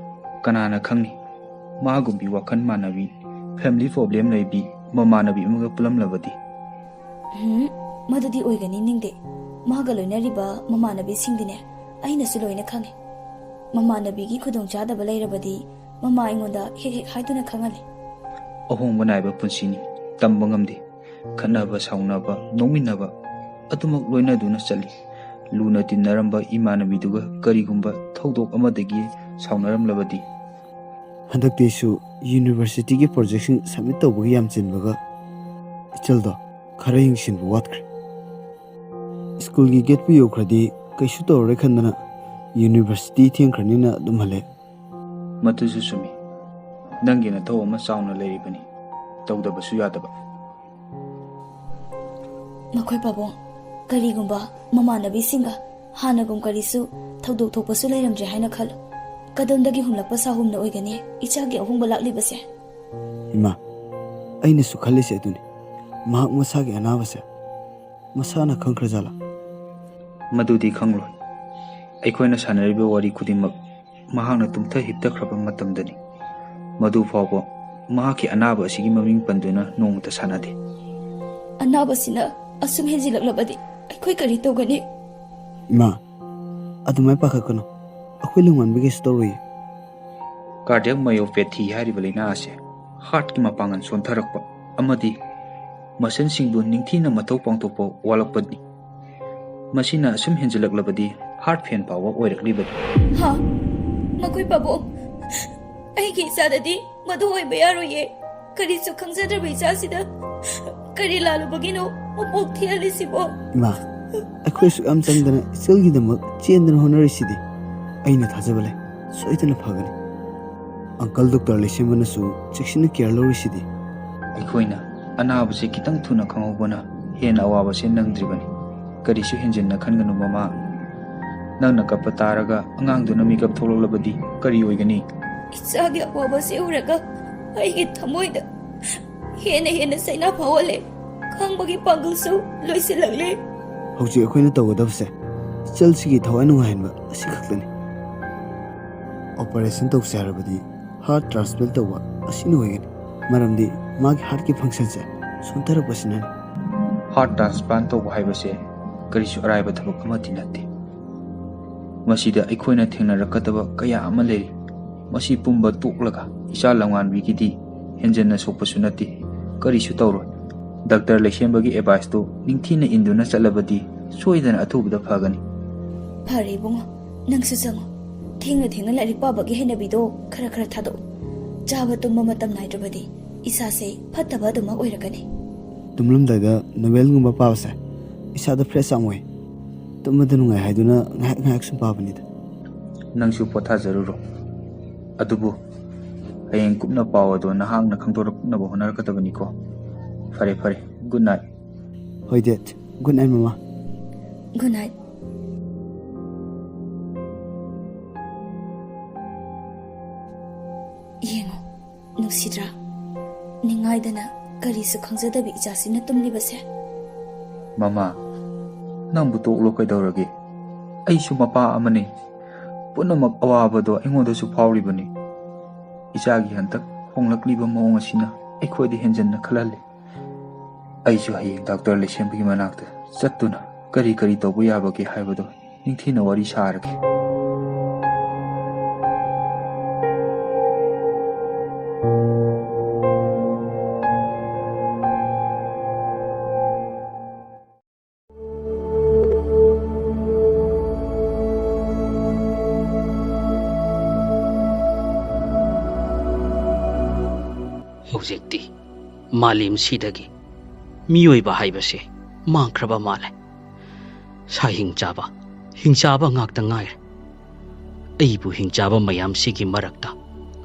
ꯀꯅꯥꯅ ꯈꯪꯅꯤ, ꯃꯥꯒꯨꯝꯕꯤ ꯋꯥꯈꯜ ꯃꯥꯟꯅꯕꯤ, ꯐꯦꯃꯤꯂꯤ ꯄ꯭ꯔꯣꯕ꯭ꯂꯦꯝ ꯂꯩꯕꯤ ꯃꯃꯥꯟꯅꯕꯤ ꯑꯃꯒ ꯄꯨꯜꯂꯝꯂꯕꯗꯤ? ꯎꯝ, ꯃꯗꯨꯗꯤ ꯑꯣꯏꯒꯅꯤ ꯅꯤꯡꯗꯦ꯫ ꯃꯥꯒ ꯂꯣꯏꯅꯔꯤꯕ ꯃꯃꯥꯟꯅꯕꯤꯁꯤꯡꯗꯤꯅꯦ, ꯑꯩꯅꯁꯨ ꯂꯣꯏꯅ ꯈꯪꯉꯤ꯫ ꯃꯃꯥꯟꯅꯕꯤꯒꯤ ꯈꯨꯗꯣꯡꯆꯥꯗꯕ ꯂꯩꯔꯕꯗꯤ ꯃꯃꯥ ꯑꯩꯉꯣꯟꯗ ꯍꯦꯛ ꯍꯦꯛ ꯍꯥꯏꯗꯨꯅ ꯈꯪꯍꯜꯂꯤ꯫ ꯑꯍꯣꯡꯕ ꯅꯥꯏꯕ ꯄꯨꯟꯁꯤꯅꯤ, ꯇꯝꯕ ꯉꯝꯗꯦ꯫ ꯈꯠꯅꯕ, ꯁꯥꯎꯅꯕ, ꯅꯣꯛꯃꯤꯟꯅꯕ, ꯑꯗꯨꯃꯛ ꯂꯣꯏꯅꯗꯨꯅ ꯆꯠꯂꯤ꯫ ꯂꯨꯅ ꯇꯤꯟꯅꯔꯝꯕ ꯏꯃꯥꯟꯅꯕꯤꯗꯨꯒ ꯀꯔꯤꯒꯨꯝꯕ ꯊꯧꯗꯣꯛ ꯑꯃꯗꯒꯤ ꯁꯥꯎꯅꯔꯝꯂꯕꯗꯤ? ꯍꯟꯗꯛꯇꯤ ꯑꯩꯁꯨ ꯌꯨꯅꯤꯚꯔꯁꯤꯇꯤꯒꯤ ꯄ꯭ꯔꯣꯖꯦꯛꯁꯤꯡ ꯁꯕꯃꯤꯠ ꯇꯧꯕꯒꯤ ꯌꯥꯝ ꯆꯤꯟꯕꯒ ꯏꯆꯜꯗꯣ ꯈꯔ ꯌꯦꯡꯁꯤꯟꯕ ꯋꯥꯠꯈ꯭ꯔꯦ꯫ ꯁ꯭ꯀꯨꯜꯒꯤ ꯒꯦꯠꯄꯨ ꯌꯧꯈ꯭ꯔꯗꯤ ꯀꯩꯁꯨ ꯇꯧꯔꯔꯣꯏ ꯈꯟꯗꯅ ꯌꯨꯅꯤꯚꯔꯁꯤꯇꯤ ꯊꯦꯡꯈ꯭ꯔꯅꯤꯅ ꯑꯗꯨꯝ ꯍꯜꯂꯦ꯫ ꯃꯗꯨꯁꯨ ꯆꯨꯝꯃꯤ꯫ ꯅꯪꯒꯤ ꯅꯊꯧ ꯑꯃ ꯆꯥꯎꯅ ꯂꯩꯔꯤꯕꯅꯤ, ꯇꯧꯗꯕꯁꯨ ꯌꯥꯗꯕ꯫ ꯃꯈꯣꯏ ꯄꯥꯕꯨꯡ, ꯀꯔꯤꯒꯨꯝꯕ ꯃꯃꯥꯟꯅꯕꯤꯁꯤꯡꯒ ꯍꯥꯟꯅꯒꯨꯝ ꯀꯔꯤꯁꯨ ꯊꯧꯗꯣꯛ ꯊꯣꯛꯄꯁꯨ ꯂꯩꯔꯝꯗ꯭ꯔꯦ ꯍꯥꯏꯅ ꯈꯜꯂꯨ꯫ ꯀꯗꯣꯝꯗꯒꯤ ꯍꯨꯝꯂꯛꯄ ꯁꯥꯍꯨꯝꯅ ꯑꯣꯏꯒꯅꯤ ꯏꯆꯥꯒꯤ ꯑꯍꯣꯡꯕ ꯂꯥꯛꯂꯤꯕꯁꯦ? ꯏꯃꯥ, ꯑꯩꯅꯁꯨ ꯈꯜꯂꯤꯁꯦ ꯑꯗꯨꯅꯤ꯫ ꯃꯍꯥꯛ ꯃꯁꯥꯒꯤ ꯑꯅꯥꯕꯁꯦ ꯃꯁꯥꯅ ꯈꯪꯈ꯭ꯔꯖꯥꯠꯂꯥ? ꯃꯗꯨꯗꯤ ꯈꯪꯂꯣꯏ꯫ ꯑꯩꯈꯣꯏꯅ ꯁꯥꯟꯅꯔꯤꯕ ꯋꯥꯔꯤ ꯈꯨꯗꯤꯡꯃꯛ ꯃꯍꯥꯛꯅ ꯇꯨꯝꯊ ꯍꯤꯞꯊꯈ꯭ꯔꯕ ꯃꯇꯝꯗꯅꯤ꯫ ꯃꯗꯨ ꯐꯥꯎꯕ ꯃꯍꯥꯛꯀꯤ ꯑꯅꯥꯕ ꯑꯁꯤꯒꯤ ꯃꯃꯤꯡ ꯄꯟꯗꯨꯅ ꯅꯣꯡꯃꯇ ꯁꯥꯟꯅꯗꯦ꯫ ꯑꯅꯥꯕꯁꯤꯅ ꯑꯁꯨꯝ ꯍꯦꯟꯖꯤꯜꯂꯛꯂꯕꯗꯤ ꯑꯩꯈꯣꯏ ꯀꯔꯤ ꯇꯧꯒꯅꯤ? ꯏꯃꯥ, ꯑꯗꯨꯃꯥꯏꯅ ꯄꯥꯈꯠꯀꯅꯨ꯫ ꯑꯩꯈꯣꯏ ꯂꯝꯉꯥꯟꯕ ꯀꯩꯁꯨ ꯇꯧꯔꯣꯏꯌꯦ꯫ ꯀꯥꯔꯗꯤꯌꯛ ꯃꯥꯏꯑꯣꯄꯦꯊꯤ ꯍꯥꯏꯔꯤꯕ ꯂꯥꯏꯅꯥ ꯑꯁꯦ ꯍꯥꯔꯠꯀꯤ ꯃꯄꯥꯡꯒꯜ ꯁꯣꯟꯊꯔꯛꯄ ꯑꯃꯗꯤ ꯃꯁꯜꯁꯤꯡꯕꯨ ꯅꯤꯡꯊꯤꯅ ꯃꯊꯧ ꯄꯥꯡꯊꯣꯛꯄ ꯋꯥꯠꯂꯛꯄꯅꯤ꯫ ꯃꯁꯤꯅ ꯑꯁꯨꯝ ꯍꯦꯟꯖꯤꯜꯂꯛꯂꯕꯗꯤ ꯍꯥꯔꯠ ꯐꯦꯜ ꯐꯥꯎꯕ ꯑꯣꯏꯔꯛꯂꯤꯕꯅꯤ꯫ ꯍꯥ? ꯃꯈꯣꯏ ꯄꯥꯕꯨꯡ, ꯑꯩꯒꯤ ꯏꯆꯥꯗꯗꯤ ꯃꯗꯨ ꯑꯣꯏꯕ ꯌꯥꯔꯣꯏꯌꯦ꯫ ꯀꯔꯤꯁꯨ ꯈꯪꯖꯗ꯭ꯔꯕ ꯏꯆꯥꯁꯤꯗ ꯀꯔꯤ ꯂꯥꯜꯂꯨꯕꯒꯤꯅꯣ ꯃꯄꯣꯛ ꯊꯤꯍꯜꯂꯤꯁꯤꯕꯣ? ꯏꯃꯥ, ꯑꯩꯈꯣꯏ ꯑꯁꯨꯛ ꯌꯥꯝ ꯆꯪꯗꯅ ꯏꯆꯜꯒꯤꯗꯃꯛ ꯆꯦꯟꯗꯅ ꯍꯣꯠꯅꯔꯤꯁꯤꯗꯤ꯫ ꯑꯩꯅ ꯊꯥꯖꯕ ꯂꯩ, ꯁꯣꯏꯗꯅ ꯐꯒꯅꯤ꯫ ꯑꯪꯀꯜ ꯗꯣꯛꯇꯔ ꯂꯩꯁꯦꯝꯕꯅꯁꯨ ꯆꯦꯛꯁꯤꯟꯅ ꯀꯦꯌꯔ ꯂꯧꯔꯤꯁꯤꯗꯤ꯫ ꯑꯩꯈꯣꯏꯅ ꯑꯅꯥꯕꯁꯦ ꯈꯤꯇꯪ ꯊꯨꯅ ꯈꯪꯍꯧꯕꯅ ꯍꯦꯟꯅ ꯑꯋꯥꯕꯁꯦ ꯅꯪꯗ꯭ꯔꯤꯕꯅꯤ꯫ ꯀꯔꯤꯁꯨ ꯍꯦꯟꯖꯤꯟꯅ ꯈꯟꯒꯅꯨ ꯃꯃꯥ꯫ ꯅꯪꯅ ꯀꯞꯄ ꯇꯥꯔꯒ ꯑꯉꯥꯡꯗꯨꯅ ꯃꯤꯀꯞ ꯊꯣꯛꯂꯛꯂꯕꯗꯤ ꯀꯔꯤ ꯑꯣꯏꯒꯅꯤ? ꯏꯆꯥꯒꯤ ꯑꯋꯥꯕꯁꯦ ꯎꯔꯒ ꯑꯩꯒꯤ ꯊꯃꯣꯏꯗ ꯍꯦꯟꯅ ꯍꯦꯟꯅ ꯆꯩꯅꯥ ꯐꯥꯎꯍꯜꯂꯦ꯫ ꯈꯥꯡꯕꯒꯤ ꯄꯥꯡꯒꯜꯁꯨ ꯂꯣꯏꯁꯤꯜꯂꯛꯂꯦ꯫ ꯍꯧꯖꯤꯛ ꯑꯩꯈꯣꯏꯅ ꯇꯧꯒꯗꯕꯁꯦ ꯏꯆꯜꯁꯤꯒꯤ ꯊꯋꯥꯏ ꯅꯨꯡꯉꯥꯏꯍꯟꯕ ꯑꯁꯤ ꯈꯛꯇꯅꯤ꯫ ꯑꯣꯄꯔꯦꯁꯟ ꯇꯧꯁꯦ ꯍꯥꯏꯔꯕꯗꯤ ꯍꯥꯔꯠ ꯇ꯭ꯔꯥꯟꯁꯄ꯭ꯂꯥꯟ ꯇꯧꯕ ꯑꯁꯤꯅ ꯑꯣꯏꯒꯅꯤ, ꯃꯔꯝꯗꯤ ꯃꯥꯒꯤ ꯍꯥꯔꯠꯀꯤ ꯐꯪꯁꯟꯁꯦ ꯁꯣꯟꯊꯔꯛꯄꯁꯤꯅꯅꯤ꯫ ꯍꯥꯔꯠ ꯇ꯭ꯔꯥꯟꯁꯄ꯭ꯂꯥꯟ ꯇꯧꯕ ꯍꯥꯏꯕꯁꯦ ꯀꯔꯤꯁꯨ ꯑꯔꯥꯏꯕ ꯊꯕꯛ ꯑꯃꯗꯤ ꯅꯠꯇꯦ꯫ ꯃꯁꯤꯗ ꯑꯩꯈꯣꯏꯅ ꯊꯦꯡꯅꯔꯛꯀꯗꯕ ꯀꯌꯥ ꯑꯃ ꯂꯩꯔꯤ꯫ ꯃꯁꯤ ꯄꯨꯝꯕ ꯇꯣꯛꯂꯒ ꯏꯆꯥ ꯂꯝꯉꯥꯟꯕꯤꯒꯤꯗꯤ ꯍꯦꯟꯖꯟꯅ ꯁꯣꯛꯄꯁꯨ ꯅꯠꯇꯦ, ꯀꯔꯤꯁꯨ ꯇꯧꯔꯣꯏ꯫ ꯗꯥꯛꯇꯔ ꯂꯩꯁꯦꯝꯕꯒꯤ ꯑꯦꯗꯚꯥꯏꯁꯇꯨ ꯅꯤꯡꯊꯤꯅ ꯏꯟꯗꯨꯅ ꯆꯠꯂꯕꯗꯤ ꯁꯣꯏꯗꯅ ꯑꯊꯨꯕꯗ ꯐꯒꯅꯤ꯫ ꯐꯔꯦ ꯏꯕꯨꯡꯉꯣ, ꯅꯪꯁꯨ ꯆꯪꯉꯣ꯫ ꯊꯦꯡꯅ ꯊꯦꯡꯅ ꯂꯥꯏꯔꯤꯛ ꯄꯥꯕꯒꯤ ꯍꯩꯅꯕꯤꯗꯣ ꯈꯔ ꯈꯔ ꯊꯥꯗꯣꯛꯑꯣ꯫ ꯆꯥꯕ ꯇꯨꯝꯕ ꯃꯇꯝ ꯅꯥꯏꯗ꯭ꯔꯕꯗꯤ ꯏꯁꯥꯁꯦ ꯐꯠꯇꯕ ꯑꯗꯨꯃꯛ ꯑꯣꯏꯔꯛꯀꯅꯤ꯫ ꯇꯨꯝꯂꯝꯗꯥꯏꯗ ꯅꯣꯚꯦꯜꯒꯨꯝꯕ ꯄꯥꯕꯁꯦ ꯏꯁꯥꯗ ꯐ꯭ꯔꯦꯁ ꯌꯥꯝ ꯑꯣꯏ꯫ ꯇꯨꯝꯕꯗ ꯅꯨꯡꯉꯥꯏ ꯍꯥꯏꯗꯨꯅ ꯉꯥꯏꯍꯥꯛ ꯉꯥꯏꯍꯥꯛ ꯁꯨꯝ ꯄꯥꯕꯅꯤꯗ꯫ ꯅꯪꯁꯨ ꯄꯣꯊꯥꯖꯔꯨꯔꯣ꯫ ꯑꯗꯨꯕꯨ ꯍꯌꯦꯡ ꯀꯨꯞꯅ ꯄꯥꯎ ꯑꯗꯣ ꯅꯍꯥꯛꯅ ꯈꯪꯗꯣꯔꯛꯅꯕ ꯍꯣꯠꯅꯔꯛꯀꯗꯕꯅꯤꯀꯣ꯫ ꯐꯔꯦ ꯐꯔꯦ, ꯒꯨꯗ ꯅꯥꯏꯠ꯫ ꯍꯣꯏ ꯗꯦꯠ, ꯒꯨꯗ ꯅꯥꯏꯠ ꯃꯃꯥ꯫ Good night. ꯌꯦꯡꯉꯣ, ꯅꯨꯡꯁꯤꯗ꯭ꯔꯥ? ꯅꯤꯡꯉꯥꯏꯗꯅ ꯀꯔꯤꯁꯨ ꯈꯪꯖꯗꯕꯤ ꯏꯆꯥꯁꯤꯅ ꯇꯨꯝꯂꯤꯕꯁꯦ꯫ ꯃꯃꯥ, ꯅꯪꯕꯨ ꯇꯣꯛꯂꯣ ꯀꯩꯗꯧꯔꯒꯦ? ꯑꯩꯁꯨ ꯃꯄꯥ ꯑꯃꯅꯤ꯫ ꯄꯨꯝꯅꯃꯛ ꯑꯋꯥꯕꯗꯣ ꯑꯩꯉꯣꯟꯗꯁꯨ ꯐꯥꯎꯔꯤꯕꯅꯤ꯫ ꯏꯆꯥꯒꯤ ꯍꯟꯗꯛ ꯍꯣꯡꯂꯛꯂꯤꯕ ꯃꯑꯣꯡ ꯑꯁꯤꯅ ꯑꯩꯈꯣꯏꯗ ꯍꯦꯟꯖꯟꯅ ꯈꯜꯍꯜꯂꯤ꯫ ꯑꯩꯁꯨ ꯍꯌꯦꯡ ꯗꯥꯛꯇꯔ ꯂꯩꯁꯦꯝꯕꯒꯤ ꯃꯅꯥꯛꯇ ꯆꯠꯇꯨꯅ ꯀꯔꯤ ꯀꯔꯤ ꯇꯧꯕ ꯌꯥꯕꯒꯦ ꯍꯥꯏꯕꯗꯣ ꯅꯤꯡꯊꯤꯅ ꯋꯥꯔꯤ ꯁꯥꯔꯒꯦ꯫ ꯍꯧꯖꯤꯛꯇꯤ ꯃꯥꯂꯦꯝꯁꯤꯗꯒꯤ ꯃꯤꯑꯣꯏꯕ ꯍꯥꯏꯕꯁꯦ ꯃꯥꯡꯈ꯭ꯔꯕ ꯃꯥꯜꯂꯦ꯫ ꯁꯥ ꯍꯤꯡꯆꯥꯕ, ꯍꯤꯡꯆꯥꯕ ꯉꯥꯛꯇ ꯉꯥꯏꯔꯦ꯫ ꯑꯩꯕꯨ ꯍꯤꯡꯆꯥꯕ ꯃꯌꯥꯝꯁꯤꯒꯤ ꯃꯔꯛꯇ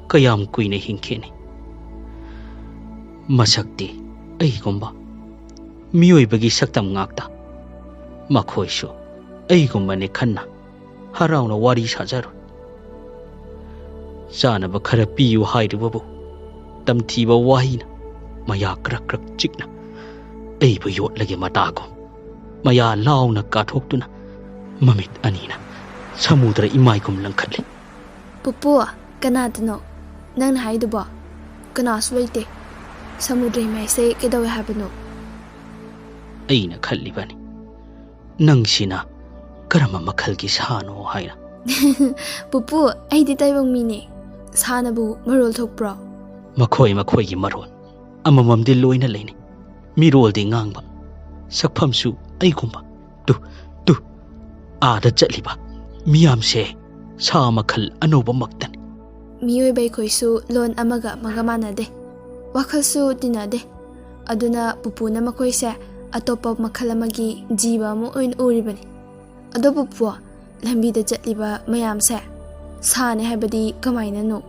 ꯀꯌꯥꯝ ꯀꯨꯏꯅ ꯍꯤꯡꯈꯤꯅꯤ? ꯃꯁꯛꯇꯤ ꯑꯩꯒꯨꯝꯕ ꯃꯤꯑꯣꯏꯕꯒꯤ ꯁꯛꯇꯝ ꯉꯥꯛꯇ꯫ ꯃꯈꯣꯏꯁꯨ ꯑꯩꯒꯨꯝꯕꯅꯦ ꯈꯟꯅ ꯍꯔꯥꯎꯅ ꯋꯥꯔꯤ ꯁꯥꯖꯔꯣꯏ꯫ ꯆꯥꯅꯕ ꯈꯔ ꯄꯤꯌꯨ ꯍꯥꯏꯔꯨꯕꯕꯨ ꯇꯝꯊꯤꯕ ꯋꯥꯍꯩꯅ ꯃꯌꯥ ꯀ꯭ꯔꯛ ꯀ꯭ꯔꯛ ꯆꯤꯛꯅ ꯑꯩꯕꯨ ꯌꯣꯠꯂꯒꯦ ꯃꯇꯥꯒꯨꯝ ꯃꯌꯥ ꯂꯥꯎꯅ ꯀꯥꯊꯣꯛꯇꯨꯅ ꯃꯃꯤꯠ ꯑꯅꯤꯅ ꯁꯃꯨꯗ꯭ꯔ ꯏꯃꯥꯏꯒꯨꯝ ꯂꯪꯈꯠꯂꯤ꯫ "ꯄꯨꯄꯨ, ꯀꯅꯥꯗꯅꯣ ꯅꯪꯅ ꯍꯥꯏꯗꯨꯕꯣ? ꯀꯅꯥꯁꯨ ꯂꯩꯇꯦ꯫ ꯁꯃꯨꯗ꯭ꯔ ꯏꯃꯥꯏꯁꯦ ꯀꯩꯗꯧꯋꯦ ꯍꯥꯏꯕꯅꯣ?" ꯑꯩꯅ ꯈꯜꯂꯤꯕꯅꯤ, ꯅꯪꯁꯤꯅ ꯀꯔꯝꯕ ꯃꯈꯜꯒꯤ ꯁꯥꯅꯣ ꯍꯥꯏꯅ꯫ "ꯄꯨꯄꯨ, ꯑꯩꯗꯤ ꯇꯥꯏꯕꯪ ꯃꯤꯅꯦ꯫ ꯁꯥꯅꯕꯨ ꯃꯔꯣꯜ ꯊꯣꯛꯄ꯭ꯔꯣ?" ꯃꯈꯣꯏ ꯃꯈꯣꯏꯒꯤ ꯃꯔꯣꯜ ꯑꯃꯃꯝꯗꯤ ꯂꯣꯏꯅ ꯂꯩꯅꯩ꯫ ꯃꯤꯔꯣꯜꯗꯤ ꯉꯥꯡꯕ, ꯁꯛꯐꯝꯁꯨ ꯑꯩꯒꯨꯝꯕ꯫ ꯇꯨ, ꯇꯨ, ꯑꯥꯗ ꯆꯠꯂꯤꯕ ꯃꯤꯌꯥꯝꯁꯦ ꯁꯥ ꯃꯈꯜ ꯑꯅꯧꯕꯃꯛꯇꯅꯤ꯫ ꯃꯤꯑꯣꯏꯕ ꯑꯩꯈꯣꯏꯁꯨ ꯂꯣꯟ ꯑꯃꯒ ꯑꯃꯒ ꯃꯥꯟꯅꯗꯦ, ꯋꯥꯈꯜꯁꯨ ꯇꯤꯟꯅꯗꯦ꯫ ꯑꯗꯨꯅ ꯄꯨꯄꯨꯅ ꯃꯈꯣꯏꯁꯦ ꯑꯇꯣꯞꯄ ꯃꯈꯜ ꯑꯃꯒꯤ ꯖꯤꯕ ꯑꯃ ꯑꯣꯏꯅ ꯎꯔꯤꯕꯅꯤ꯫ ꯑꯗꯣ ꯄꯨꯄꯨ, ꯂꯝꯕꯤꯗ ꯆꯠꯂꯤꯕ ꯃꯌꯥꯝꯁꯦ ꯁꯥꯅꯦ ꯍꯥꯏꯕꯗꯤ ꯀꯃꯥꯏꯅꯅꯣ?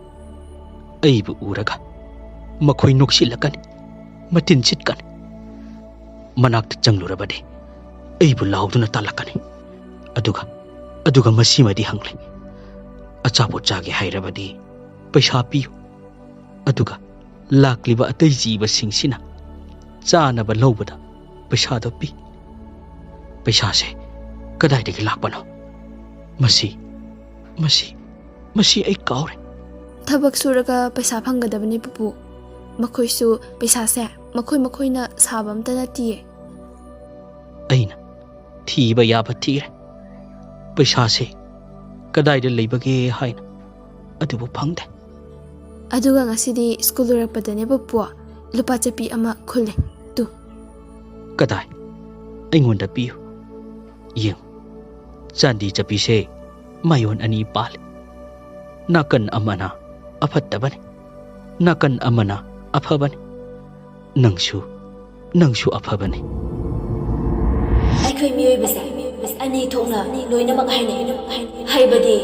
ꯑꯩꯕꯨ ꯎꯔꯒ ꯃꯈꯣꯏ ꯅꯣꯛꯁꯤꯜꯂꯛꯀꯅꯤ, ꯃꯇꯤꯟ ꯁꯤꯠꯀꯅꯤ꯫ ꯃꯅꯥꯛꯇ ꯆꯪꯂꯨꯔꯕꯗꯤ ꯑꯩꯕꯨ ꯂꯥꯎꯗꯨꯅ ꯇꯥꯜꯂꯛꯀꯅꯤ꯫ ꯑꯗꯨꯒ, ꯑꯗꯨꯒ ꯃꯁꯤꯃꯗꯤ ꯍꯪꯂꯤ, "ꯑꯆꯥꯄꯣꯠ ꯆꯥꯒꯦ ꯍꯥꯏꯔꯕꯗꯤ ꯄꯩꯁꯥ ꯄꯤꯌꯨ"꯫ ꯑꯗꯨꯒ ꯂꯥꯛꯂꯤꯕ ꯑꯇꯩ ꯖꯤꯕꯁꯤꯡꯁꯤꯅ ꯆꯥꯅꯕ ꯂꯧꯕꯗ ꯄꯩꯁꯥꯗꯣ ꯄꯤ꯫ ꯄꯩꯁꯥꯁꯦ ꯀꯗꯥꯏꯗꯒꯤ ꯂꯥꯛꯄꯅꯣ? ꯃꯁꯤ, ꯃꯁꯤ, ꯃꯁꯤ ꯑꯩ ꯀꯥꯎꯔꯦ꯫ ꯊꯕꯛ ꯁꯨꯔꯒ ꯄꯩꯁꯥ ꯐꯪꯒꯗꯕꯅꯤ ꯄꯨꯄꯨ꯫ ꯃꯈꯣꯏꯁꯨ ꯄꯩꯁꯥꯁꯦ ꯃꯈꯣꯏ ꯃꯈꯣꯏꯅ ꯁꯥꯕ ꯑꯝꯇ ꯅꯠꯇꯤꯌꯦ꯫ ꯑꯩꯅ ꯊꯤꯕ ꯌꯥꯕ ꯊꯤꯔꯦ꯫ ꯄꯩꯁꯥꯁꯦ ꯀꯗꯥꯏꯗ ꯂꯩꯕꯒꯦ ꯍꯥꯏꯅ, ꯑꯗꯨꯕꯨ ꯐꯪꯗꯦ꯫ ꯑꯗꯨꯒ ꯉꯁꯤꯗꯤ ꯁ꯭ꯀꯨꯜ ꯂꯣꯏꯔꯛꯄꯗꯅꯦ ꯄꯨꯄꯨ, ꯂꯨꯄꯥ ꯆꯠꯄꯤ ꯑꯃ ꯈꯨꯜꯂꯦ꯫ ꯇꯨ꯫ ꯀꯗꯥꯏ? ꯑꯩꯉꯣꯟꯗ ꯄꯤꯌꯨ꯫ ꯌꯦꯡꯉꯨ, ꯆꯥꯟꯗꯤ ꯆꯠꯄꯤꯁꯦ ꯃꯌꯣꯟ ꯑꯅꯤ ꯄꯥꯜꯂꯤ꯫ ꯅꯥꯀꯟ ꯑꯃꯅ ꯑꯐꯠꯇꯕꯅꯤ, ꯅꯥꯀꯟ ꯑꯃꯅ ꯑꯐꯕꯅꯤ꯫ ꯅꯪꯁꯨ, ꯅꯪꯁꯨ ꯑꯐꯕꯅꯤ꯫ ꯑꯩꯈꯣꯏ ꯃꯤꯑꯣꯏꯕꯁꯦ ꯑꯅꯤ ꯊꯣꯛꯅ ꯂꯣꯏꯅꯃꯛ ꯍꯥꯏꯅꯩ꯫ ꯍꯥꯏꯕꯗꯤ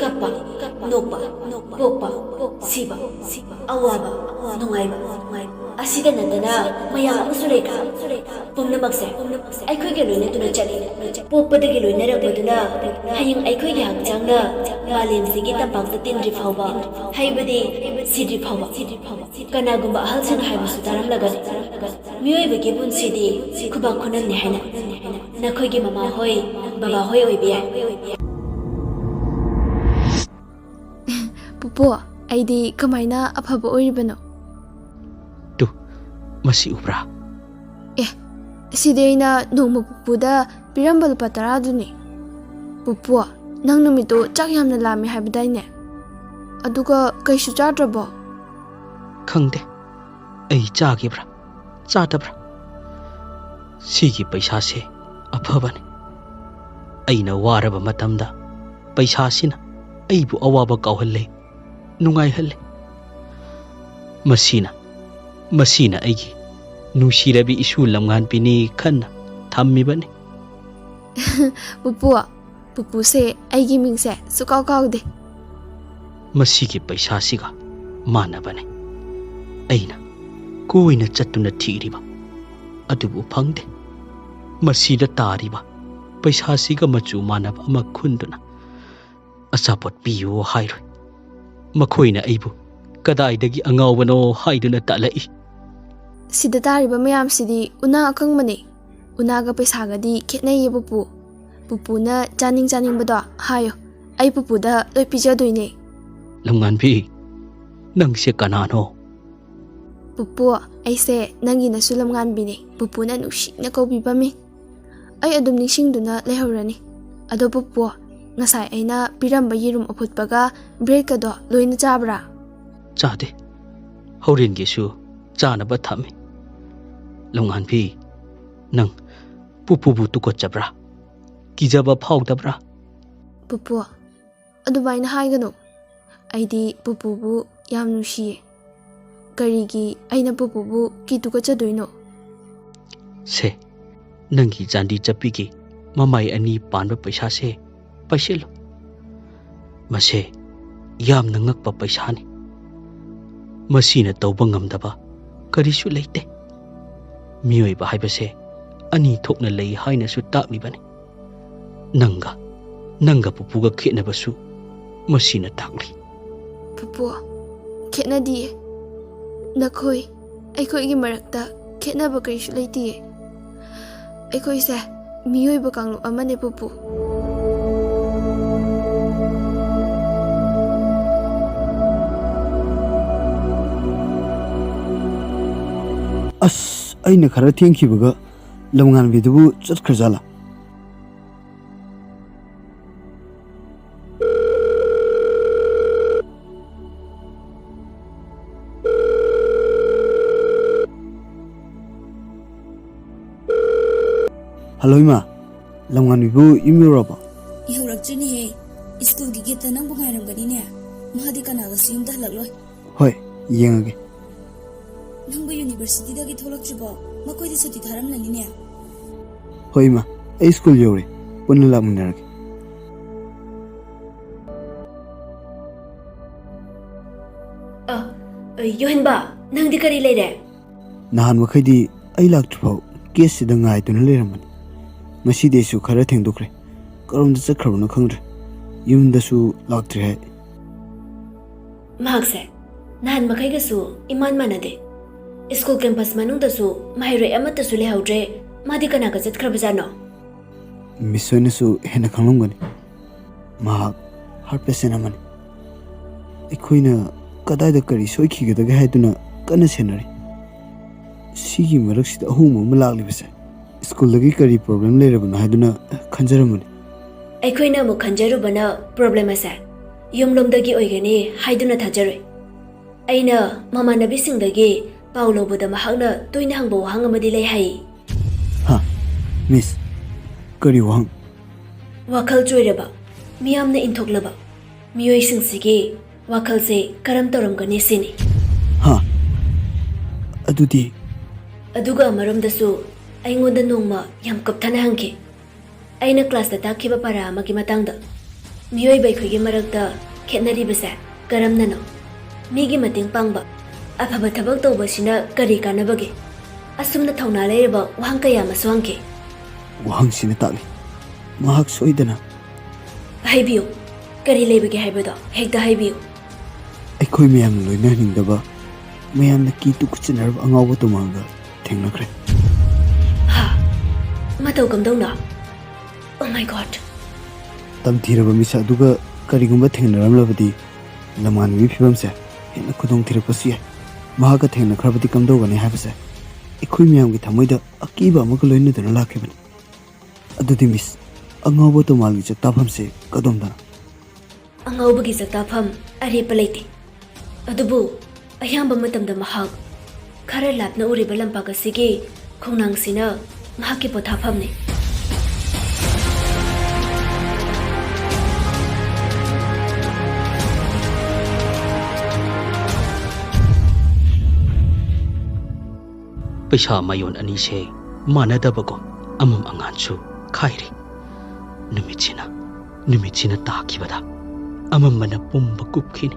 ꯀꯞꯄ, ꯅꯣꯛꯄ, ꯄꯣꯛꯄ, ꯁꯤꯕ, ꯑꯋꯥꯕ, ꯅꯨꯡꯉꯥꯏꯕ, ꯑꯁꯤꯗ ꯅꯠꯇꯅ ꯃꯌꯥꯝ ꯑꯃꯁꯨ ꯂꯩꯈ꯭ꯔꯦ꯫ ꯄꯨꯝꯅꯃꯛꯁꯦ ꯑꯩꯈꯣꯏꯒ ꯂꯣꯏꯅꯗꯨꯅ ꯆꯠꯂꯤ꯫ ꯄꯣꯛꯄꯗꯒꯤ ꯂꯣꯏꯅꯔꯛꯄꯗꯨꯅ ꯍꯌꯦꯡ ꯑꯩꯈꯣꯏꯒꯤ ꯍꯛꯆꯥꯡꯅ ꯃꯥꯂꯦꯝꯁꯤꯒꯤ ꯇꯝꯄꯥꯛꯇ ꯇꯤꯟꯗ꯭ꯔꯤ ꯐꯥꯎꯕ, ꯍꯥꯏꯕꯗꯤ ꯁꯤꯗ꯭ꯔꯤ ꯐꯥꯎꯕ, ꯀꯅꯥꯒꯨꯝꯕ ꯑꯍꯜꯁꯤꯡꯅ ꯍꯥꯏꯕꯁꯨ ꯇꯥꯔꯝꯂꯒꯅꯤ, ꯃꯤꯑꯣꯏꯕꯒꯤ ꯄꯨꯟꯁꯤꯗꯤ ꯈꯨꯕꯥꯛ ꯈꯨꯅꯝꯅꯤ ꯍꯥꯏꯅ꯫ ꯅꯈꯣꯏꯒꯤ ꯃꯃꯥꯍꯣꯏ, ꯕꯕꯥꯍꯣꯏ ꯑꯣꯏꯕ ꯌꯥꯏ꯫ ꯄꯨꯄꯨ, ꯑꯩꯗꯤ ꯀꯃꯥꯏꯅ ꯑꯐꯕ ꯑꯣꯏꯔꯤꯕꯅꯣ? ꯇꯨ, ꯃꯁꯤ ꯎꯕ꯭ꯔꯥ? ꯑꯦ, ꯁꯤꯗꯤ ꯑꯩꯅ ꯅꯣꯡꯃ ꯄꯨꯄꯨꯗ ꯄꯤꯔꯝꯕ ꯂꯨꯄꯥ ꯇꯔꯥꯗꯨꯅꯤ꯫ ꯄꯨꯄꯨ, ꯅꯪ ꯅꯨꯃꯤꯠꯇꯨ ꯆꯥꯛ ꯌꯥꯝꯅ ꯂꯥꯝꯃꯦ ꯍꯥꯏꯕꯗꯥꯏꯅꯦ? ꯑꯗꯨꯒ ꯀꯩꯁꯨ ꯆꯥꯗ꯭ꯔꯕꯣ? ꯈꯪꯗꯦ, ꯑꯩ ꯆꯥꯈꯤꯕ꯭ꯔꯥ ꯆꯥꯗꯕ꯭ꯔꯥ꯫ ꯁꯤꯒꯤ ꯄꯩꯁꯥꯁꯦ ꯑꯐꯕꯅꯤ꯫ ꯑꯩꯅ ꯋꯥꯔꯕ ꯃꯇꯝꯗ ꯄꯩꯁꯥꯁꯤꯅ ꯑꯩꯕꯨ ꯑꯋꯥꯕ ꯀꯥꯎꯍꯜꯂꯦ, ꯅꯨꯡꯉꯥꯏꯍꯜꯂꯦ꯫ ꯃꯁꯤꯅ, ꯃꯁꯤꯅ ꯑꯩꯒꯤ ꯅꯨꯡꯁꯤꯔꯕꯤ ꯏꯁꯨ ꯂꯝꯉꯥꯟꯕꯤꯅꯤ ꯈꯟꯅ ꯊꯝꯃꯤꯕꯅꯤ꯫ ꯄꯨꯄꯨ, ꯄꯨꯄꯨꯁꯦ ꯑꯩꯒꯤ ꯃꯤꯡꯁꯦ ꯁꯨꯀꯥꯎ ꯀꯥꯎꯗꯦ꯫ ꯃꯁꯤꯒꯤ ꯄꯩꯁꯥꯁꯤꯒ ꯃꯥꯟꯅꯕꯅꯤ꯫ ꯑꯩꯅ ꯀꯣꯏꯅ ꯆꯠꯇꯨꯅ ꯊꯤꯔꯤꯕ ꯑꯗꯨꯕꯨ ꯐꯪꯗꯦ꯫ ꯃꯁꯤꯗ ꯇꯥꯔꯤꯕ ꯄꯩꯁꯥꯁꯤꯒ ꯃꯆꯨ ꯃꯥꯟꯅꯕ ꯑꯃ ꯈꯨꯟꯗꯨꯅ ꯑꯆꯥꯄꯣꯠ ꯄꯤꯌꯨ ꯍꯥꯏꯔꯣꯏ꯫ ꯃꯈꯣꯏꯅ ꯑꯩꯕꯨ ꯀꯗꯥꯏꯗꯒꯤ ꯑꯉꯥꯎꯕꯅꯣ ꯍꯥꯏꯗꯨꯅ ꯇꯥꯜꯂꯛꯏ꯫ ꯁꯤꯗ ꯇꯥꯔꯤꯕ ꯃꯌꯥꯝꯁꯤꯗꯤ ꯎꯅꯥ ꯑꯀꯪꯕꯅꯤ꯫ ꯎꯅꯥꯒ ꯄꯩꯁꯥꯒꯗꯤ ꯈꯦꯠꯅꯩꯌꯦ ꯄꯨꯄꯨ꯫ ꯄꯨꯄꯨꯅ ꯆꯥꯅꯤꯡ ꯆꯥꯅꯤꯡꯕꯗꯣ ꯍꯥꯏꯌꯣ, ꯑꯩ ꯄꯨꯄꯨꯗ ꯂꯣꯏ ꯄꯤꯖꯗꯣꯏꯅꯦ꯫ ꯂꯝꯉꯥꯟꯕꯤ, ꯅꯪꯁꯦ ꯀꯅꯥꯅꯣ? ꯄꯨꯄꯨ, ꯑꯩꯁꯦ ꯅꯪꯒꯤ ꯅꯁꯨ ꯂꯝꯉꯥꯟꯕꯤꯅꯦ, ꯄꯨꯄꯨꯅ ꯅꯨꯡꯁꯤꯅ ꯀꯧꯕꯤꯕ ꯃꯤꯡ꯫ ꯑꯩ ꯑꯗꯨꯝ ꯅꯤꯡꯁꯤꯡꯗꯨꯅ ꯂꯩꯍꯧꯔꯅꯤ꯫ ꯑꯗꯣ ꯄꯨꯄꯨ, ꯉꯁꯥꯏ ꯑꯩꯅ ꯄꯤꯔꯝꯕ ꯌꯦꯔꯨꯝ ꯑꯐꯨꯠꯄꯒ ꯕ꯭ꯔꯦꯗꯀꯗꯣ ꯂꯣꯏꯅ ꯆꯥꯕ꯭ꯔꯥ? ꯆꯥꯗꯦ꯫ ꯍꯣꯔꯦꯟꯒꯤꯁꯨ ꯆꯥꯅꯕ ꯊꯝꯃꯤ꯫ ꯂꯝꯉꯥꯟꯕꯤ, ꯅꯪ ꯄꯨꯄꯨꯕꯨ ꯇꯨꯀꯠꯆꯕ꯭ꯔꯥ? ꯀꯤꯖꯕ ꯐꯥꯎꯗꯕ꯭ꯔꯥ? ꯄꯨꯄꯨ, ꯑꯗꯨꯃꯥꯏꯅ ꯍꯥꯏꯒꯅꯨ꯫ ꯑꯩꯗꯤ ꯄꯨꯄꯨꯕꯨ ꯌꯥꯝ ꯅꯨꯡꯁꯤꯌꯦ꯫ ꯀꯔꯤꯒꯤ ꯑꯩꯅ ꯄꯨꯄꯨꯕꯨ ꯀꯤ ꯇꯨꯀꯠꯆꯗꯣꯏꯅꯣ? ꯁꯦ, ꯅꯪꯒꯤ ꯆꯥꯟꯗꯤ ꯆꯠꯄꯤꯒꯤ ꯃꯃꯥꯏ ꯑꯅꯤ ꯄꯥꯟꯕ ꯄꯩꯁꯥꯁꯦ ꯄꯥꯏꯁꯤꯜꯂꯨ꯫ ꯃꯁꯦ ꯌꯥꯝꯅ ꯉꯛꯄ ꯄꯩꯁꯥꯅꯤ꯫ ꯃꯁꯤꯅ ꯇꯧꯕ ꯉꯝꯗꯕ ꯀꯔꯤꯁꯨ ꯂꯩꯇꯦ꯫ ꯃꯤꯑꯣꯏꯕ ꯍꯥꯏꯕꯁꯦ ꯑꯅꯤ ꯊꯣꯛꯅ ꯂꯩ ꯍꯥꯏꯅꯁꯨ ꯇꯥꯛꯂꯤꯕꯅꯤ꯫ ꯅꯪꯒ, ꯅꯪꯒ ꯄꯨꯄꯨꯒ ꯈꯦꯠꯅꯕꯁꯨ ꯃꯁꯤꯅ ꯇꯥꯛꯂꯤ꯫ ꯄꯨꯄꯨ, ꯈꯦꯠꯅꯗꯤꯌꯦ꯫ ꯅꯈꯣꯏ, ꯑꯩꯈꯣꯏꯒꯤ ꯃꯔꯛꯇ ꯈꯦꯠꯅꯕ ꯀꯔꯤꯁꯨ ꯂꯩꯇꯤꯌꯦ꯫ ꯑꯩꯈꯣꯏꯁꯦ ꯃꯤꯑꯣꯏꯕ ꯀꯥꯡꯂꯨꯞ ꯑꯃꯅꯦ, ꯄꯨꯄꯨ꯫ ꯑꯁ, ꯑꯩꯅ ꯈꯔ ꯊꯦꯡꯈꯤꯕꯒ ꯂꯝꯉꯥꯟꯕꯤꯗꯨꯕꯨ ꯆꯠꯈ꯭ꯔꯖꯥꯠꯂꯥ? ꯍꯜꯂꯣ ꯏꯃꯥ, ꯂꯝꯉꯥꯟꯕꯤꯕꯨ ꯌꯨꯝ ꯌꯧꯔꯕꯣ? ꯌꯧꯔꯛꯇ꯭ꯔꯤꯅꯦꯍꯦ꯫ ꯁ꯭ꯀꯨꯜꯒꯤ ꯒꯦꯠꯇ ꯅꯪꯕꯨ ꯉꯥꯏꯔꯝꯒꯅꯤꯅꯦ꯫ ꯃꯥꯗꯤ ꯀꯅꯥꯒꯁꯨ ꯌꯨꯝꯗ ꯍꯜꯂꯛꯂꯣꯏ꯫ ꯍꯣꯏ, ꯌꯦꯡꯉꯒꯦ꯫ ꯅꯪꯕꯨ ꯌꯨꯅꯤꯚꯔꯁꯤꯇꯤꯗꯒꯤ ꯊꯣꯛꯂꯛꯇ꯭ꯔꯤꯕꯣ? ꯃꯈꯣꯏꯗꯤ ꯁꯨꯇꯤ ꯊꯥꯔꯝꯂꯅꯤꯅꯦ꯫ ꯍꯣꯏ ꯏꯃꯥ, ꯑꯩ ꯁ꯭ꯀꯨꯜ ꯌꯧꯔꯦ꯫ ꯄꯨꯟꯅ ꯂꯥꯛꯃꯤꯟꯅꯔꯒꯦ꯫ ꯑ, ꯑ, ꯌꯣꯍꯦꯟꯕ, ꯅꯪꯗꯤ ꯀꯔꯤ ꯂꯩꯔꯦ? ꯅꯍꯥꯟ ꯃꯈꯩꯗꯤ ꯑꯩ ꯂꯥꯛꯇ꯭ꯔꯤꯐꯥꯎ ꯒꯦꯠꯁꯤꯗ ꯉꯥꯏꯗꯨꯅ ꯂꯩꯔꯝꯕꯅꯤ꯫ ꯉꯁꯤꯗꯤ ꯑꯩꯁꯨ ꯈꯔ ꯊꯦꯡꯗꯣꯛꯈ꯭ꯔꯦ꯫ ꯀꯔꯣꯝꯗ ꯆꯠꯈ꯭ꯔꯕꯅꯣ ꯈꯪꯗ꯭ꯔꯦ꯫ ꯌꯨꯝꯗꯁꯨ ꯂꯥꯛꯇ꯭ꯔꯤ ꯍꯥꯏ꯫ ꯃꯍꯥꯛꯁꯦ ꯅꯍꯥꯟ ꯃꯈꯩꯒꯁꯨ ꯏꯃꯥꯟ ꯃꯥꯟꯅꯗꯦ꯫ ꯁ꯭ꯀꯨꯜ ꯀꯦꯝꯄꯁ ꯃꯅꯨꯡꯗꯁꯨ ꯃꯍꯩꯔꯣꯏ ꯑꯃꯠꯇꯁꯨ ꯂꯩꯍꯧꯗ꯭ꯔꯦ꯫ ꯃꯥꯗꯤ ꯀꯅꯥꯒ ꯆꯠꯈ꯭ꯔꯕꯖꯥꯠꯅꯣ? ꯃꯤꯁ ꯍꯣꯏꯅꯁꯨ ꯍꯦꯟꯅ ꯈꯪꯂꯝꯒꯅꯤ꯫ ꯃꯍꯥꯛ ꯍꯥꯔꯠ ꯄꯦꯁꯦꯟ ꯑꯃꯅꯤ꯫ ꯑꯩꯈꯣꯏꯅ ꯀꯗꯥꯏꯗ ꯀꯔꯤ ꯁꯣꯏꯈꯤꯒꯗꯒꯦ ꯍꯥꯏꯗꯨꯅ ꯀꯟꯅ ꯁꯦꯟꯅꯔꯤ꯫ ꯁꯤꯒꯤ ꯃꯔꯛꯁꯤꯗ ꯑꯍꯣꯡꯕ ꯑꯃ ꯂꯥꯛꯂꯤꯕꯁꯦ ꯁ꯭ꯀꯨꯜꯗꯒꯤ ꯀꯔꯤ ꯄ꯭ꯔꯣꯕ꯭ꯂꯦꯝ ꯂꯩꯔꯕꯅꯣ ꯍꯥꯏꯗꯨꯅ ꯈꯟꯖꯔꯝꯕꯅꯤ꯫ ꯑꯩꯈꯣꯏꯅ ꯑꯃꯨꯛ ꯈꯟꯖꯔꯨꯕꯅ ꯄ꯭ꯔꯣꯕ꯭ꯂꯦꯝ ꯑꯁꯦ ꯌꯨꯝꯂꯣꯝꯗꯒꯤ ꯑꯣꯏꯒꯅꯤ ꯍꯥꯏꯗꯨꯅ ꯊꯥꯖꯔꯨꯏ꯫ ꯑꯩꯅ ꯃꯃꯥꯟꯅꯕꯤꯁꯤꯡꯗꯒꯤ ꯄꯥꯎ ꯂꯧꯕꯗ ꯃꯍꯥꯛꯅ ꯇꯣꯏꯅ ꯍꯪꯕ ꯋꯥꯍꯪ ꯑꯃꯗꯤ ꯂꯩ ꯍꯥꯏ꯫ ꯍꯥ? ꯃꯤꯁ, ꯀꯔꯤ ꯋꯥꯍꯪ? ꯋꯥꯈꯜ ꯆꯣꯏꯔꯕ, ꯃꯤꯌꯥꯝꯅ ꯏꯟꯊꯣꯛꯂꯕ ꯃꯤꯑꯣꯏꯁꯤꯡꯁꯤꯒꯤ ꯋꯥꯈꯜꯁꯦ ꯀꯔꯝ ꯇꯧꯔꯝꯒꯅꯤ ꯁꯤꯅꯤ꯫ ꯍꯥ? ꯑꯗꯨꯗꯤ? ꯑꯗꯨꯒ ꯑꯃꯔꯣꯝꯗꯁꯨ ꯑꯩꯉꯣꯟꯗ ꯅꯣꯡꯃ ꯌꯥꯝ ꯀꯨꯞꯊꯅ ꯍꯪꯈꯤ, ꯑꯩꯅ ꯀ꯭ꯂꯥꯁꯇ ꯇꯥꯛꯈꯤꯕ ꯄꯔꯥ ꯑꯃꯒꯤ ꯃꯇꯥꯡꯗ꯫ ꯃꯤꯑꯣꯏꯕ ꯑꯩꯈꯣꯏꯒꯤ ꯃꯔꯛꯇ ꯈꯦꯠꯅꯔꯤꯕꯁꯦ ꯀꯔꯝꯅꯅꯣ? ꯃꯤꯒꯤ ꯃꯇꯦꯡ ꯄꯥꯡꯕ, ꯑꯐꯕ ꯊꯕꯛ ꯇꯧꯕꯁꯤꯅ ꯀꯔꯤ ꯀꯥꯟꯅꯕꯒꯦ? ꯑꯁꯨꯝꯅ ꯊꯧꯅꯥ ꯂꯩꯔꯕ ꯋꯥꯍꯪ ꯀꯌꯥ ꯑꯃꯁꯨ ꯍꯪꯈꯤ꯫ ꯋꯥꯍꯪꯁꯤꯅ ꯇꯥꯛꯂꯤ, ꯃꯍꯥꯛ ꯁꯣꯏꯗꯅ꯫ ꯍꯥꯏꯕꯤꯌꯨ, ꯀꯔꯤ ꯂꯩꯕꯒꯦ ꯍꯥꯏꯕꯗꯣ ꯍꯦꯛꯇ ꯍꯥꯏꯕꯤꯌꯨ꯫ ꯑꯩꯈꯣꯏ ꯃꯌꯥꯝꯅ ꯂꯣꯏꯅꯍꯟꯅꯤꯡꯗꯕ, ꯃꯌꯥꯝꯅ ꯀꯤꯇꯨ ꯀꯨꯠꯆꯅꯔꯕ ꯑꯉꯥꯎꯕ ꯇꯣꯃꯥꯜꯒ ꯊꯦꯡꯅꯈ꯭ꯔꯦ꯫ ꯍꯥ? ꯃꯇꯧ ꯀꯝꯗꯧꯅ? Oh my God! ꯇꯝꯊꯤꯔꯕ ꯃꯤꯁꯛ ꯑꯗꯨꯒ ꯀꯔꯤꯒꯨꯝꯕ ꯊꯦꯡꯅꯔꯝꯂꯕꯗꯤ, ꯂꯝꯉꯥꯟꯕꯒꯤ ꯐꯤꯕꯝꯁꯦ ꯍꯦꯟꯅ ꯈꯨꯗꯣꯡ ꯊꯤꯔꯛꯄꯁꯨ ꯌꯥꯏ꯫ ꯃꯍꯥꯛꯀ ꯊꯦꯡꯅꯈ꯭ꯔꯕꯗꯤ ꯀꯝꯗꯧꯒꯅꯤ ꯍꯥꯏꯕꯁꯦ ꯑꯩꯈꯣꯏ ꯃꯌꯥꯝꯒꯤ ꯊꯃꯣꯏꯗ ꯑꯀꯤꯕ ꯑꯃꯒ ꯂꯣꯏꯅꯗꯨꯅ ꯂꯥꯛꯈꯤꯕꯅꯤ꯫ ꯑꯗꯨꯗꯤ ꯃꯤꯁ, ꯑꯉꯥꯎꯕ ꯇꯣꯃꯥꯜꯒꯤ ꯆꯥꯛꯇꯥꯐꯝꯁꯦ ꯀꯗꯣꯝꯗꯅꯣ? ꯑꯉꯥꯎꯕꯒꯤ ꯆꯥꯛꯇꯥꯐꯝ ꯑꯔꯦꯞꯄ ꯂꯩꯇꯦ, ꯑꯗꯨꯕꯨ ꯑꯌꯥꯝꯕ ꯃꯇꯝꯗ ꯃꯍꯥꯛ ꯈꯔ ꯂꯥꯞꯅ ꯎꯔꯤꯕ ꯂꯝꯄꯥꯛ ꯑꯁꯤꯒꯤ ꯈꯣꯡꯅꯥꯡꯁꯤꯅ ꯃꯍꯥꯛꯀꯤ ꯄꯣꯊꯥꯐꯝꯅꯤ꯫ ꯄꯩꯁꯥ ꯃꯌꯣꯟ ꯑꯅꯤꯁꯦ ꯃꯥꯟꯅꯗꯕꯒꯨꯝ ꯑꯃꯝ ꯑꯉꯥꯟꯁꯨ ꯈꯥꯏꯔꯤ꯫ ꯅꯨꯃꯤꯠꯁꯤꯅ, ꯅꯨꯃꯤꯠꯁꯤꯅ ꯇꯥꯈꯤꯕꯗ ꯑꯃꯝꯕꯅ ꯄꯨꯝꯕ ꯀꯨꯞꯈꯤꯅꯤ꯫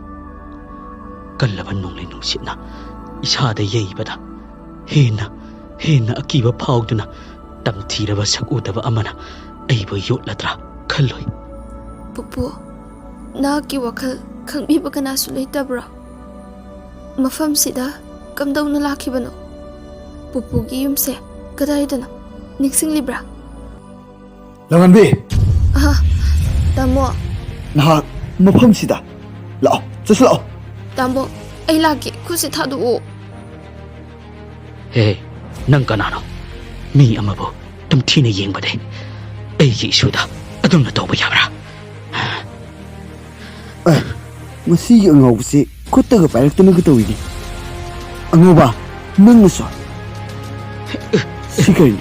ꯀꯜꯂꯕ ꯅꯣꯡꯂꯩ ꯅꯨꯡꯁꯤꯠꯅ ꯏꯁꯥꯗ ꯌꯩꯕꯗ ꯍꯦꯟꯅ, ꯍꯦꯟꯅ ꯑꯀꯤꯕ ꯐꯥꯎꯗꯨꯅ ꯇꯝꯊꯤꯔꯕ ꯁꯛ ꯎꯗꯕ ꯑꯃꯅ ꯑꯩꯕꯨ ꯌꯣꯠꯂꯗ꯭ꯔꯥ ꯈꯜꯂꯨꯏ꯫ ꯄꯨꯄꯨ, ꯅꯍꯥꯛꯀꯤ ꯋꯥꯈꯜ ꯈꯪꯕꯤꯕ ꯀꯅꯥꯁꯨ ꯂꯩꯇꯕ꯭ꯔꯣ? ꯃꯐꯝꯁꯤꯗ ꯀꯝꯗꯧꯅ ꯂꯥꯛꯈꯤꯕꯅꯣ? ꯄꯨꯄꯨꯒꯤ ꯌꯨꯝꯁꯦ ꯀꯗꯥꯏꯗꯅꯣ? ꯅꯤꯡꯁꯤꯡꯂꯤꯕ꯭ꯔꯥ? ꯂꯝꯉꯥꯟꯕꯤ! ꯑꯍ, ꯇꯥꯃꯣ꯫ ꯅꯍꯥꯛ ꯃꯐꯝꯁꯤꯗ ꯂꯥꯛꯑꯣ, ꯆꯠꯁꯤꯜꯂꯛꯑꯣ꯫ ꯇꯥꯃꯣ, ꯑꯩ ꯂꯥꯛꯀꯦ, ꯈꯨꯠꯁꯦ ꯊꯥꯗꯣꯛꯑꯣ꯫ ꯍꯦ, ꯅꯪ ꯀꯅꯥꯅꯣ? ꯃꯤ ꯑꯃꯕꯨ ꯇꯝꯊꯤꯅ ꯌꯦꯡꯕꯗꯤ ꯑꯩꯒꯤ ꯏꯁꯨꯗ ꯑꯗꯨꯝꯅ ꯇꯧꯕ ꯌꯥꯕ꯭ꯔꯥ? ꯑꯦ, ꯃꯁꯤꯒꯤ ꯑꯉꯥꯎꯕꯁꯤ ꯈꯨꯠꯇꯒ ꯄꯥꯏꯔꯛꯇꯅꯒ ꯇꯧꯏꯅꯦ꯫ ꯑꯉꯥꯎꯕ, ꯅꯪꯅꯁꯨ? ꯁꯤ ꯀꯔꯤꯅꯣ?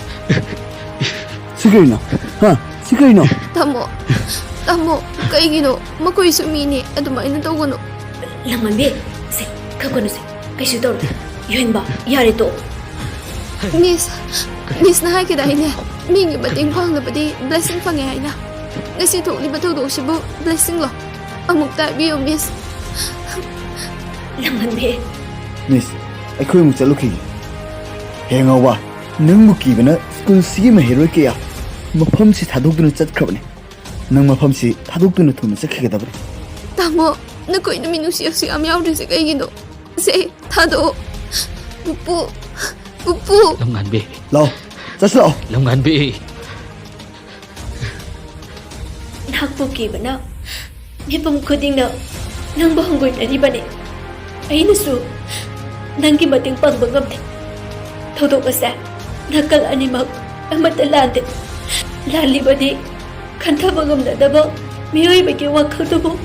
ꯁꯤ ꯀꯔꯤꯅꯣ? ꯍꯥ? ꯁꯤ ꯀꯔꯤꯅꯣ? ꯇꯥꯃꯣ, ꯇꯥꯃꯣ, ꯀꯩꯒꯤꯅꯣ? ꯃꯈꯣꯏꯁꯨ ꯃꯤꯅꯦ, ꯑꯗꯨꯃꯥꯏꯅ ꯇꯧꯒꯅꯨ꯫ ꯂꯝꯉꯥꯟꯕꯤ, ꯁꯦ, ꯈꯪꯒꯅꯨꯁꯦ, ꯀꯩꯁꯨ ꯇꯧꯔꯣꯏ꯫ ꯌꯣꯏꯍꯟꯕ, ꯌꯥꯔꯦ ꯇꯣꯛꯑꯣ꯫ ꯃꯤꯁ, ꯃꯤꯁꯅ ꯍꯥꯏꯈꯤꯗꯥꯏꯅꯦ, ꯃꯤꯒꯤ ꯃꯇꯦꯡ ꯄꯥꯡꯅꯕꯗꯤ ꯕ꯭ꯂꯦꯁꯤꯡ ꯐꯪꯉꯦ ꯍꯥꯏꯅ? ꯉꯁꯤ ꯊꯣꯛꯂꯤꯕ ꯊꯧꯗꯣꯛꯁꯤꯕꯨ ꯕ꯭ꯂꯦꯁꯤꯡꯂꯣ? ꯑꯃꯨꯛꯇ ꯍꯥꯏꯕꯤꯌꯨ, ꯃꯤꯁ꯫ ꯂꯝꯉꯥꯟꯕꯤ꯫ ꯃꯤꯁ, ꯑꯩꯈꯣꯏ ꯑꯃꯨꯛ ꯆꯠꯂꯨꯈꯤꯒꯦ꯫ ꯍꯦ ꯉꯥꯎꯕ, ꯅꯪꯕꯨ ꯀꯤꯕꯅ ꯁ꯭ꯀꯨꯜꯁꯤꯒꯤ ꯃꯍꯩꯔꯣꯏ ꯀꯌꯥ ꯃꯐꯝꯁꯤ ꯊꯥꯗꯣꯛꯇꯨꯅ ꯆꯠꯈ꯭ꯔꯕꯅꯤ꯫ ꯅꯪ ꯃꯐꯝꯁꯤ ꯊꯥꯗꯣꯛꯇꯨꯅ ꯊꯨꯅ ꯆꯠꯈꯤꯒꯗꯕꯅꯤ꯫ ꯇꯥꯃꯣ, ꯅꯈꯣꯏꯅ ꯃꯤꯅꯨꯡꯁꯤ ꯑꯁꯨꯛ ꯌꯥꯝ ꯌꯥꯎꯗ꯭ꯔꯤꯁꯦ ꯀꯩꯒꯤꯅꯣ? ꯁꯦ, ꯊꯥꯗꯣꯛꯑꯣ꯫ ꯄꯨꯄꯨ, ꯄꯨꯄꯨ꯫ ꯂꯝꯉꯥꯟꯕꯤ꯫ ꯂꯥꯛꯑꯣ, ꯆꯠꯁꯤ ꯂꯥꯛꯑꯣ꯫ ꯂꯝꯉꯥꯟꯕꯤ꯫ ꯅꯍꯥꯛꯄꯨ ꯀꯤꯕꯅ ꯃꯤꯄꯨꯝ ꯈꯨꯗꯤꯡꯅ ꯅꯪꯕꯨ ꯍꯪꯒꯣꯏꯅꯔꯤꯕꯅꯤ꯫ ꯑꯩꯅꯁꯨ ꯅꯪꯒꯤ ꯃꯇꯦꯡ ꯄꯥꯡꯕ ꯉꯝꯗꯦ꯫ ꯊꯧꯗꯣꯛ ꯑꯁꯦ ꯅꯥꯀꯜ ꯑꯅꯤꯃꯛ ꯑꯃꯠꯇ ꯂꯥꯟꯗꯦ꯫ ꯂꯥꯜꯂꯤꯕꯗꯤ ꯈꯟꯊꯕ ꯉꯝꯅꯗꯕ ꯃꯤꯑꯣꯏꯕꯒꯤ ꯋꯥꯈꯜꯗꯨꯕꯨ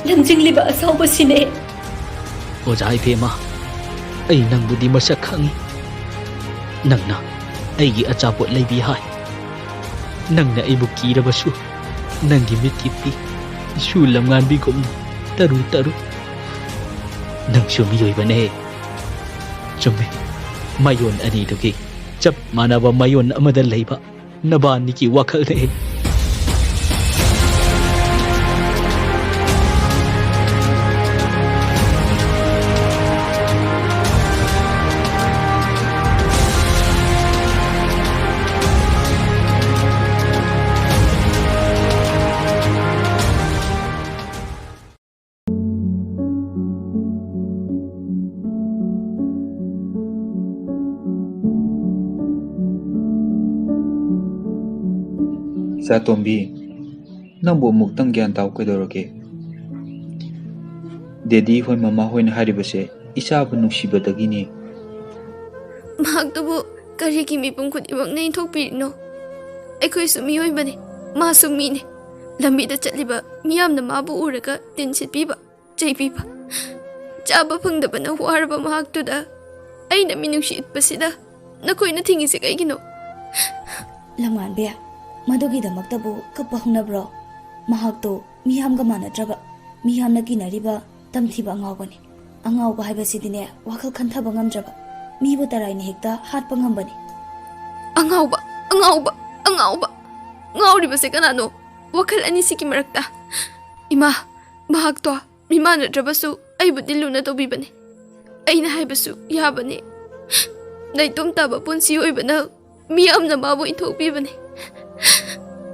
ꯂꯝꯖꯤꯡꯂꯤꯕ ꯑꯁꯥꯎꯕꯁꯤꯅꯦ꯫ ꯑꯣꯖꯥ ꯏꯕꯦꯝꯃ, ꯑꯩ ꯅꯪꯕꯨꯗꯤ ꯃꯁꯛ ꯈꯪꯏ꯫ ꯅꯪꯅ ꯑꯩꯒꯤ ꯑꯆꯥꯄꯣꯠ ꯂꯩꯕꯤ ꯍꯥꯏ꯫ ꯅꯪꯅ ꯑꯩꯕꯨ ꯀꯤꯔꯕꯁꯨ, ꯅꯪꯒꯤ ꯃꯤꯠꯀꯤ ꯄꯤ ꯏꯁꯨ ꯂꯝꯉꯥꯟꯕꯤꯒꯨꯝꯅ ꯇꯔꯨ ꯇꯔꯨ꯫ ꯅꯪꯁꯨ ꯃꯤꯑꯣꯏꯕꯅꯦ꯫ ꯆꯨꯝꯃꯤ, ꯃꯥꯏꯑꯣꯟ ꯑꯅꯤꯗꯨꯒꯤ ꯆꯞ ꯃꯥꯟꯅꯕ ꯃꯥꯏꯑꯣꯟ ꯑꯃꯗ ꯂꯩꯕ ꯅꯕꯥꯅꯤꯒꯤ ꯋꯥꯈꯜꯅꯦ꯫ ꯏꯆꯥ ꯇꯣꯝꯕꯤ, ꯅꯪꯕꯨ ꯑꯃꯨꯛꯇꯪ ꯒ꯭ꯌꯥꯟ ꯇꯥꯎ ꯀꯩꯗꯧꯔꯒꯦ? ꯗꯦꯗꯤ ꯍꯣꯏ, ꯃꯃꯥ ꯍꯣꯏꯅ ꯍꯥꯏꯔꯤꯕꯁꯦ ꯏꯆꯥꯕꯨ ꯅꯨꯡꯁꯤꯕꯗꯒꯤꯅꯤ꯫ ꯃꯍꯥꯛꯇꯨꯕꯨ ꯀꯔꯤꯒꯤ ꯃꯤꯄꯨꯝ ꯈꯨꯗꯤꯡꯃꯛꯅ ꯏꯟꯊꯣꯛꯄꯤꯔꯤꯅꯣ? ꯑꯩꯈꯣꯏꯁꯨ ꯃꯤꯑꯣꯏꯕꯅꯤ, ꯃꯥꯁꯨ ꯃꯤꯅꯤ꯫ ꯂꯝꯕꯤꯗ ꯆꯠꯂꯤꯕ ꯃꯤꯌꯥꯝꯅ ꯃꯥꯕꯨ ꯎꯔꯒ ꯇꯤꯟ ꯁꯤꯠꯄꯤꯕ, ꯆꯩꯕꯤꯕ, ꯆꯥꯕ ꯐꯪꯗꯕꯅ ꯋꯥꯔꯕ ꯃꯍꯥꯛꯇꯨꯗ ꯑꯩꯅ ꯃꯤꯅꯨꯡꯁꯤ ꯎꯠꯄꯁꯤꯗ ꯅꯈꯣꯏꯅ ꯊꯤꯡꯉꯤꯁꯦ ꯀꯩꯒꯤꯅꯣ? ꯂꯝꯉꯥꯟꯕꯤ, ꯃꯗꯨꯒꯤꯗꯃꯛꯇꯕꯨ ꯀꯞꯄ ꯍꯧꯅꯕ꯭ꯔꯣ? ꯃꯍꯥꯛꯇꯣ ꯃꯤꯌꯥꯝꯒ ꯃꯥꯟꯅꯗ꯭ꯔꯕ, ꯃꯤꯌꯥꯝꯅ ꯀꯤꯅꯔꯤꯕ ꯇꯝꯊꯤꯕ ꯑꯉꯥꯎꯕꯅꯤ꯫ ꯑꯉꯥꯎꯕ ꯍꯥꯏꯕꯁꯤꯗꯤꯅꯦ, ꯋꯥꯈꯜ ꯈꯟꯊꯕ ꯉꯝꯗ꯭ꯔꯕ, ꯃꯤꯕꯨ ꯇꯔꯥꯏꯅ ꯍꯦꯛꯇ ꯍꯥꯠꯄ ꯉꯝꯕꯅꯤ꯫ ꯑꯉꯥꯎꯕ, ꯑꯉꯥꯎꯕ, ꯑꯉꯥꯎꯕ! ꯉꯥꯎꯔꯤꯕꯁꯦ ꯀꯅꯥꯅꯣ? ꯋꯥꯈꯜ ꯑꯅꯤꯁꯤꯒꯤ ꯃꯔꯛꯇ꯫ ꯏꯃꯥ, ꯃꯍꯥꯛꯇꯣ ꯃꯤꯃꯥꯟꯅꯗ꯭ꯔꯕꯁꯨ ꯑꯩꯕꯨꯗꯤ ꯂꯨꯅ ꯇꯧꯕꯤꯕꯅꯤ꯫ ꯑꯩꯅ ꯍꯥꯏꯕꯁꯨ ꯌꯥꯕꯅꯤ꯫ ꯅꯥꯏꯇꯣꯝ ꯇꯥꯕ ꯄꯨꯟꯁꯤ ꯑꯣꯏꯕꯅ ꯃꯤꯌꯥꯝꯅ ꯃꯥꯕꯨ ꯏꯟꯊꯣꯛꯄꯤꯕꯅꯤ꯫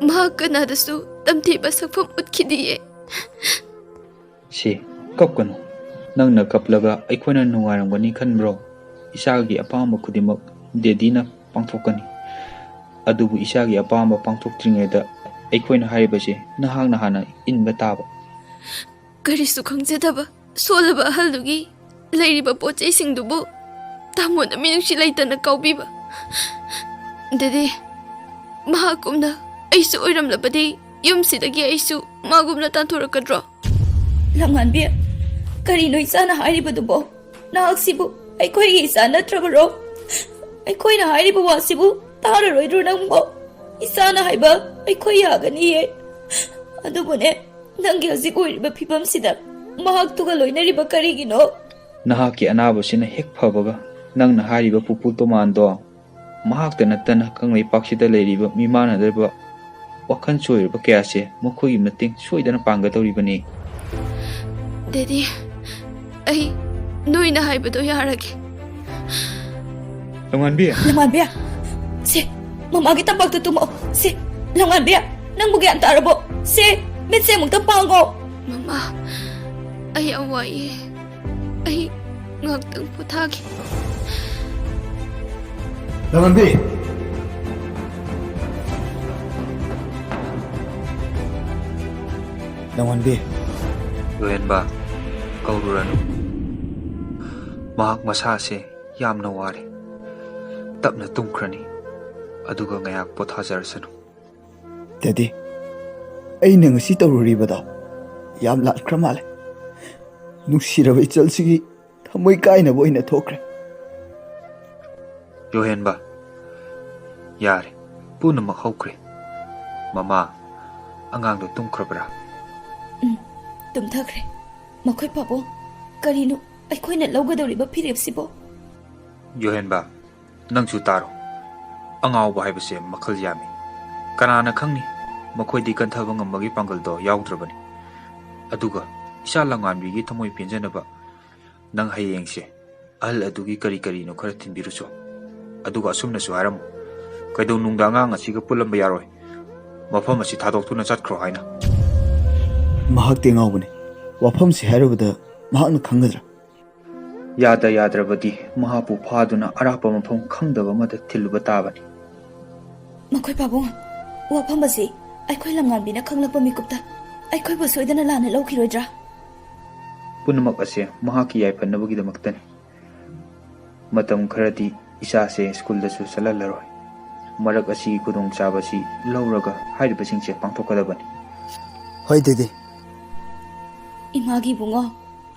ꯃꯍꯥꯛ ꯀꯅꯥꯗꯁꯨ ꯇꯝꯊꯤꯕ ꯁꯛꯐꯝ ꯎꯠꯈꯤꯗꯤꯌꯦ꯫ ꯁꯤ, ꯀꯞꯀꯅꯨ꯫ ꯅꯪꯅ ꯀꯞꯂꯒ ꯑꯩꯈꯣꯏꯅ ꯅꯨꯡꯉꯥꯏꯔꯝꯒꯅꯤ ꯈꯟꯕ꯭ꯔꯣ? ꯏꯆꯥꯒꯤ ꯑꯄꯥꯝꯕ ꯈꯨꯗꯤꯡꯃꯛ ꯗꯦꯗꯤꯅ ꯄꯥꯡꯊꯣꯛꯀꯅꯤ꯫ ꯑꯗꯨꯕꯨ ꯏꯆꯥꯒꯤ ꯑꯄꯥꯝꯕ ꯄꯥꯡꯊꯣꯛꯇ꯭ꯔꯤꯉꯩꯗ ꯑꯩꯈꯣꯏꯅ ꯍꯥꯏꯔꯤꯕꯁꯦ ꯅꯍꯥꯛꯅ ꯍꯥꯟꯅ ꯏꯟꯕ ꯇꯥꯕ꯫ ꯀꯔꯤꯁꯨ ꯈꯪꯖꯗꯕ ꯁꯣꯜꯂꯕ ꯑꯍꯜꯗꯨꯒꯤ ꯂꯩꯔꯤꯕ ꯄꯣꯠ ꯆꯩꯁꯤꯡꯗꯨꯕꯨ ꯇꯥꯃꯣꯅ ꯃꯤꯅꯨꯡꯁꯤ ꯂꯩꯇꯅ ꯀꯥꯎꯕꯤꯕ꯫ ꯗꯦꯗꯤ, ꯃꯍꯥꯛꯀꯨꯝꯅ ꯑꯩꯁꯨ ꯑꯣꯏꯔꯝꯂꯕꯗꯤ ꯌꯨꯝꯁꯤꯗꯒꯤ ꯑꯩꯁꯨ ꯃꯥꯒꯨꯝꯅ ꯇꯥꯟꯊꯣꯔꯛꯀꯗ꯭ꯔꯣ? ꯂꯝꯉꯥꯟꯕꯤ, ꯀꯔꯤꯅꯣ ꯏꯆꯥꯅ ꯍꯥꯏꯔꯤꯕꯗꯨꯕꯣ? ꯅꯍꯥꯛꯁꯤꯕꯨ ꯑꯩꯈꯣꯏꯒꯤ ꯏꯆꯥ ꯅꯠꯇ꯭ꯔꯕꯔꯣ? ꯑꯩꯈꯣꯏꯅ ꯍꯥꯏꯔꯤꯕ ꯋꯥꯁꯤꯕꯨ ꯇꯥꯔꯔꯣꯏꯗ꯭ꯔꯣ ꯅꯪꯕꯣ? ꯏꯆꯥꯅ ꯍꯥꯏꯕ ꯑꯩꯈꯣꯏ ꯌꯥꯒꯅꯤꯌꯦ꯫ ꯑꯗꯨꯕꯨꯅꯦ, ꯅꯪꯒꯤ ꯍꯧꯖꯤꯛ ꯑꯣꯏꯔꯤꯕ ꯐꯤꯕꯝꯁꯤꯗ ꯃꯍꯥꯛꯇꯨꯒ ꯂꯣꯏꯅꯔꯤꯕ ꯀꯔꯤꯒꯤꯅꯣ? ꯅꯍꯥꯛꯀꯤ ꯑꯅꯥꯕꯁꯤꯅ ꯍꯦꯛ ꯐꯕꯒ, ꯅꯪꯅ ꯍꯥꯏꯔꯤꯕ ꯄꯨꯄꯨ ꯇꯣꯃꯥꯟꯗꯣ ꯃꯍꯥꯛꯇ ꯅꯠꯇꯅ ꯀꯪꯂꯩꯄꯥꯛꯁꯤꯗ ꯂꯩꯔꯤꯕ ꯃꯤꯃꯥꯟꯅꯗ꯭ꯔꯕ ꯋꯥꯈꯜ ꯆꯣꯏꯔꯕ ꯀꯌꯥꯁꯦ ꯃꯈꯣꯏꯒꯤ ꯃꯇꯦꯡ ꯁꯣꯏꯗꯅ ꯄꯥꯡꯒꯗꯧꯔꯤꯕꯅꯤ꯫ ꯗꯦꯗꯤ, ꯑꯩ ꯅꯣꯏꯅ ꯍꯥꯏꯕꯗꯣ ꯌꯥꯔꯒꯦ꯫ ꯂꯝꯉꯥꯟꯕꯤ! ꯂꯝꯉꯥꯟꯕꯤ! ꯁꯦ, ꯃꯃꯥꯒꯤ ꯇꯝꯄꯥꯛꯇ ꯇꯨꯝꯃꯛꯑꯣ꯫ ꯁꯦ, ꯂꯝꯉꯥꯟꯕꯤ, ꯅꯪꯕꯨ ꯒ꯭ꯌꯥꯟ ꯇꯥꯔꯕꯣ? ꯁꯦ, ꯃꯤꯠꯁꯦ ꯑꯃꯨꯛꯇ ꯄꯥꯡꯉꯣ꯫ ꯃꯃꯥ, ꯑꯩ ꯌꯥꯝ ꯋꯥꯏꯌꯦ꯫ ꯑꯩ ꯉꯥꯛꯇꯪ ꯄꯣꯊꯥꯒꯦ꯫ ꯂꯝꯉꯥꯟꯕꯤ! ꯂꯝꯉꯥꯟꯕꯤ! ꯂꯣꯏꯍꯟꯕ, ꯀꯧꯔꯨꯔꯅꯨ꯫ ꯃꯍꯥꯛ ꯃꯁꯥꯁꯦ ꯌꯥꯝꯅ ꯋꯥꯔꯦ꯫ ꯇꯞꯅ ꯇꯨꯝꯈ꯭ꯔꯅꯤ꯫ ꯑꯗꯨꯒ ꯉꯥꯏꯍꯥꯛ ꯄꯣꯊꯥꯖꯔꯁꯅꯨ꯫ ꯗꯦꯗꯤ, ꯑꯩꯅ ꯉꯁꯤ ꯇꯧꯔꯨꯔꯤꯕꯗꯣ ꯌꯥꯝ ꯂꯥꯟꯈ꯭ꯔ ꯃꯥꯜꯂꯦ꯫ ꯅꯨꯡꯁꯤꯔꯕ ꯏꯆꯜꯁꯤꯒꯤ ꯊꯃꯣꯏ ꯀꯥꯏꯅꯕ ꯑꯣꯏꯅ ꯊꯣꯛꯈ꯭ꯔꯦ꯫ ꯌꯣꯍꯦꯟꯕ, ꯌꯥꯔꯦ, ꯄꯨꯝꯅꯃꯛ ꯍꯧꯈ꯭ꯔꯦ꯫ ꯃꯃꯥ, ꯑꯉꯥꯡꯗꯣ ꯇꯨꯝꯈ꯭ꯔꯕ꯭ꯔꯥ? ꯎꯝ, ꯇꯨꯝꯊꯈ꯭ꯔꯦ꯫ ꯃꯈꯣꯏ ꯄꯥꯕꯨꯡ, ꯀꯔꯤꯅꯣ? ꯑꯩꯈꯣꯏꯅ ꯂꯧꯒꯗꯧꯔꯤꯕ ꯐꯤꯔꯦꯞꯁꯤꯕꯣ? ꯌꯨꯍꯦꯟꯕ, ꯅꯪꯁꯨ ꯇꯥꯔꯣ꯫ ꯑꯉꯥꯎꯕ ꯍꯥꯏꯕꯁꯦ ꯃꯈꯜ ꯌꯥꯝꯃꯤ꯫ ꯀꯅꯥꯅ ꯈꯪꯅꯤ, ꯃꯈꯣꯏꯗꯤ ꯀꯟꯊꯕ ꯉꯝꯕꯒꯤ ꯄꯥꯡꯒꯜꯗꯣ ꯌꯥꯎꯗ꯭ꯔꯕꯅꯤ꯫ ꯑꯗꯨꯒ ꯏꯆꯥ ꯂꯝꯉꯥꯟꯕꯤꯒꯤ ꯊꯃꯣꯏ ꯄꯦꯟꯖꯅꯕ ꯅꯪ ꯍꯌꯦꯡꯁꯦ ꯑꯍꯜ ꯑꯗꯨꯒꯤ ꯀꯔꯤ ꯀꯔꯤꯅꯣ ꯈꯔ ꯊꯤꯟꯕꯤꯔꯨꯆꯣ꯫ ꯑꯗꯨꯒ ꯑꯁꯨꯝꯅꯁꯨ ꯍꯥꯏꯔꯝꯃꯨ, "ꯀꯩꯗꯧꯅꯨꯡꯗ ꯑꯉꯥꯡ ꯑꯁꯤꯒ ꯄꯨꯜꯂꯝꯕ ꯌꯥꯔꯣꯏ꯫ ꯃꯐꯝ ꯑꯁꯤ ꯊꯥꯗꯣꯛꯇꯨꯅ ꯆꯠꯈ꯭ꯔꯣ" ꯍꯥꯏꯅ꯫ ꯃꯍꯥꯛꯇꯤ ꯑꯉꯥꯎꯕꯅꯤ꯫ ꯋꯥꯐꯝꯁꯤ ꯍꯥꯏꯔꯨꯕꯗ ꯃꯍꯥꯛꯅ ꯈꯪꯒꯗ꯭ꯔꯥ? ꯌꯥꯗ ꯌꯥꯗ꯭ꯔꯕꯗꯤ ꯃꯍꯥꯛꯄꯨ ꯐꯥꯗꯨꯅ ꯑꯔꯥꯞꯄ ꯃꯐꯝ ꯈꯪꯗꯕ ꯑꯃꯗ ꯊꯤꯜꯂꯨꯕ ꯇꯥꯕꯅꯤ꯫ ꯃꯈꯣꯏ ꯄꯥꯕꯨꯡ, ꯋꯥꯐꯝ ꯑꯁꯤ ꯑꯩꯈꯣꯏ ꯂꯝꯉꯥꯟꯕꯤꯅ ꯈꯪꯂꯛꯄ ꯃꯤꯀꯨꯞꯇ ꯑꯩꯈꯣꯏꯕꯨ ꯁꯣꯏꯗꯅ ꯂꯥꯟꯅ ꯂꯧꯈꯤꯔꯣꯏꯗ꯭ꯔꯥ? ꯄꯨꯝꯅꯃꯛ ꯑꯁꯦ ꯃꯍꯥꯛꯀꯤ ꯌꯥꯏꯐꯅꯕꯒꯤꯗꯃꯛꯇꯅꯤ꯫ ꯃꯇꯝ ꯈꯔꯗꯤ ꯏꯆꯥꯁꯦ ꯁ꯭ꯀꯨꯜꯗꯁꯨ ꯆꯠꯍꯜꯂꯔꯣꯏ꯫ ꯃꯔꯛ ꯑꯁꯤꯒꯤ ꯈꯨꯗꯣꯡꯆꯥꯕꯁꯤ ꯂꯧꯔꯒ ꯍꯥꯏꯔꯤꯕꯁꯤꯡꯁꯦ ꯄꯥꯡꯊꯣꯛꯀꯗꯕꯅꯤ꯫ ꯍꯣꯏ ꯗꯦꯗꯤ꯫ ꯏꯃꯥꯒꯤ ꯏꯕꯨꯡꯉꯣ,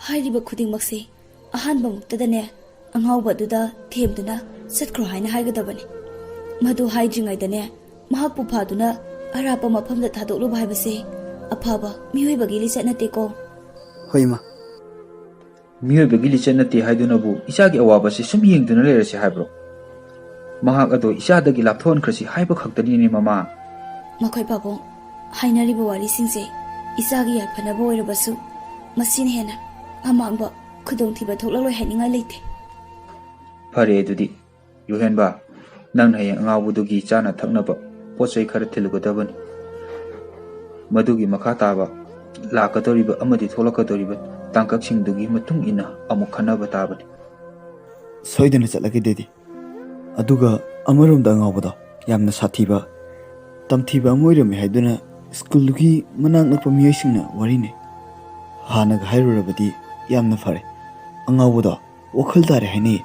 ꯍꯥꯏꯔꯤꯕ ꯈꯨꯗꯤꯡꯃꯛꯁꯦ ꯑꯍꯥꯟꯕ ꯃꯛꯇꯗꯅꯦ ꯑꯉꯥꯎꯕ ꯑꯗꯨꯗ ꯊꯦꯝꯗꯨꯅ ꯆꯠꯈ꯭ꯔꯣ ꯍꯥꯏꯅ ꯍꯥꯏꯒꯗꯕꯅꯤ꯫ ꯃꯗꯨ ꯍꯥꯏꯗ꯭ꯔꯤꯉꯩꯗꯅꯦ ꯃꯍꯥꯛꯄꯨ ꯐꯥꯗꯨꯅ ꯑꯔꯥꯞꯄ ꯃꯐꯝꯗ ꯊꯥꯗꯣꯛꯂꯨꯕ ꯍꯥꯏꯕꯁꯦ ꯑꯐꯕ ꯃꯤꯑꯣꯏꯕꯒꯤ ꯂꯤꯆꯠ ꯅꯠꯇꯦꯀꯣ꯫ ꯍꯣꯏ ꯏꯃꯥ꯫ ꯃꯤꯑꯣꯏꯕꯒꯤ ꯂꯤꯆꯠ ꯅꯠꯇꯦ ꯍꯥꯏꯗꯨꯅꯕꯨ ꯏꯆꯥꯒꯤ ꯑꯋꯥꯕꯁꯤ ꯁꯨꯝ ꯌꯦꯡꯗꯨꯅ ꯂꯩꯔꯁꯤ ꯍꯥꯏꯕ꯭ꯔꯣ? ꯃꯍꯥꯛ ꯑꯗꯣ ꯏꯆꯥꯗꯒꯤ ꯂꯥꯞꯊꯣꯛꯍꯟꯈ꯭ꯔꯁꯤ ꯍꯥꯏꯕ ꯈꯛꯇꯅꯤꯅꯦ ꯃꯃꯥ꯫ ꯃꯈꯣꯏ ꯄꯥꯕꯨꯡ, ꯍꯥꯏꯅꯔꯤꯕ ꯋꯥꯔꯤꯁꯤꯡꯁꯦ ꯏꯆꯥꯒꯤ ꯌꯥꯏꯐꯅꯕ ꯑꯣꯏꯔꯕꯁꯨ ꯃꯁꯤꯅ ꯍꯦꯟꯅ ꯑꯃꯥꯡꯕ ꯈꯨꯗꯣꯡꯊꯤꯕ ꯊꯣꯛꯂꯛꯂꯣꯏ ꯍꯥꯏꯅꯤꯡꯉꯥꯏ ꯂꯩꯇꯦ꯫ ꯐꯔꯦ ꯑꯗꯨꯗꯤ, ꯌꯨꯍꯦꯟꯕ, ꯅꯪꯅ ꯍꯌꯦꯡ ꯑꯉꯥꯎꯕꯗꯨꯒꯤ ꯆꯥꯅ ꯊꯛꯅꯕ ꯄꯣꯠ ꯆꯩ ꯈꯔ ꯊꯤꯜꯂꯨꯒꯗꯕꯅꯤ꯫ ꯃꯗꯨꯒꯤ ꯃꯈꯥ ꯇꯥꯕ ꯂꯥꯛꯀꯗꯧꯔꯤꯕ ꯑꯃꯗꯤ ꯊꯣꯛꯂꯛꯀꯗꯧꯔꯤꯕ ꯇꯥꯡꯀꯛꯁꯤꯡꯗꯨꯒꯤ ꯃꯇꯨꯡ ꯏꯟꯅ ꯑꯃꯨꯛ ꯈꯟꯅꯕ ꯇꯥꯕꯅꯤ꯫ ꯁꯣꯏꯗꯅ ꯆꯠꯂꯒꯦ ꯗꯦꯗꯤ꯫ ꯑꯗꯨꯒ ꯑꯃꯔꯣꯝꯗ ꯑꯉꯥꯎꯕꯗꯣ ꯌꯥꯝꯅ ꯁꯥꯊꯤꯕ, ꯇꯝꯊꯤꯕ ꯑꯃ ꯑꯣꯏꯔꯝꯃꯦ ꯍꯥꯏꯗꯨꯅ ꯁ꯭ꯀꯨꯜꯗꯨꯒꯤ ꯃꯅꯥꯛ ꯅꯛꯄ ꯃꯤꯑꯣꯏꯁꯤꯡꯅ ꯋꯥꯔꯤꯅꯩ꯫ ꯍꯥꯟꯅꯒ ꯍꯥꯏꯔꯨꯔꯕꯗꯤ ꯌꯥꯝꯅ ꯐꯔꯦ꯫ ꯑꯉꯥꯎꯕꯗꯣ ꯋꯥꯈꯜ ꯇꯥꯔꯦ ꯍꯥꯏꯅꯩ꯫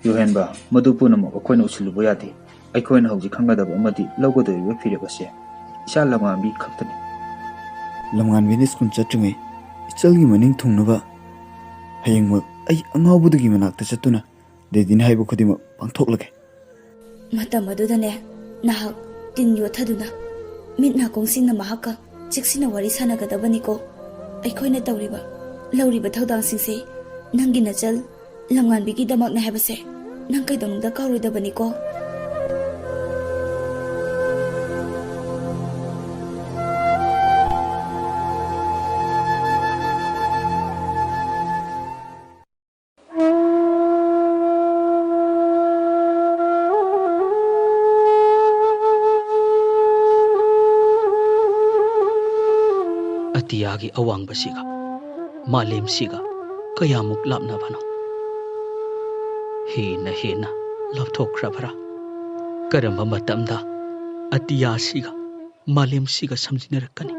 ꯌꯨꯍꯦꯟꯕ, ꯃꯗꯨ ꯄꯨꯝꯅꯃꯛ ꯑꯩꯈꯣꯏꯅ ꯎꯁꯤꯜꯂꯨꯕ ꯌꯥꯗꯦ꯫ ꯑꯩꯈꯣꯏꯅ ꯍꯧꯖꯤꯛ ꯈꯪꯒꯗꯕ ꯑꯃꯗꯤ ꯂꯧꯒꯗꯧꯔꯤꯕ ꯐꯤꯔꯦꯞ ꯑꯁꯦ ꯏꯆꯥ ꯂꯝꯉꯥꯟꯕꯤ ꯈꯛꯇꯅꯤ꯫ ꯂꯝꯉꯥꯟꯕꯤꯅ ꯁ꯭ꯀꯨꯜ ꯆꯠꯇ꯭ꯔꯤꯉꯩ ꯏꯆꯜꯒꯤ ꯃꯅꯤꯡ ꯊꯨꯡꯅꯕ ꯍꯌꯦꯡꯃꯛ ꯑꯩ ꯑꯉꯥꯎꯕꯗꯨꯒꯤ ꯃꯅꯥꯛꯇ ꯆꯠꯇꯨꯅ ꯗꯦꯗꯤꯅ ꯍꯥꯏꯕ ꯈꯨꯗꯤꯡꯃꯛ ꯄꯥꯡꯊꯣꯛꯂꯒꯦ꯫ ꯃꯇꯝ ꯑꯗꯨꯗꯅꯦ ꯅꯍꯥꯛ ꯇꯤꯟ ꯌꯣꯠꯊꯗꯨꯅ ꯃꯤꯠ ꯅꯥꯀꯣꯡꯁꯤꯡꯅ ꯃꯍꯥꯛꯀ ꯆꯦꯛꯁꯤꯟꯅ ꯋꯥꯔꯤ ꯁꯥꯟꯅꯒꯗꯕꯅꯤꯀꯣ꯫ ꯑꯩꯈꯣꯏꯅ ꯇꯧꯔꯤꯕ, ꯂꯧꯔꯤꯕ ꯊꯧꯗꯥꯡꯁꯤꯡꯁꯦ ꯅꯪꯒꯤ ꯅꯆꯜ ꯂꯝꯉꯥꯟꯕꯤꯒꯤꯗꯃꯛꯅꯦ ꯍꯥꯏꯕꯁꯦ ꯅꯪ ꯀꯩꯗꯧꯅꯨꯡꯗ ꯀꯥꯎꯔꯣꯏꯗꯕꯅꯤꯀꯣ꯫ ꯑꯇꯤꯌꯥꯒꯤ ꯑꯋꯥꯡꯕꯁꯤꯒ ꯃꯥꯂꯦꯝꯁꯤꯒ ꯀꯌꯥꯃꯨꯛ ꯂꯥꯞꯅꯕꯅꯣ? ꯍꯦꯟꯅ ꯍꯦꯟꯅ ꯂꯥꯞꯊꯣꯛꯈ꯭ꯔꯕꯔꯥ? ꯀꯔꯝꯕ ꯃꯇꯝꯗ ꯑꯇꯤꯌꯥꯁꯤꯒ ꯃꯥꯂꯦꯝꯁꯤꯒ ꯁꯝꯖꯤꯟꯅꯔꯛꯀꯅꯤ?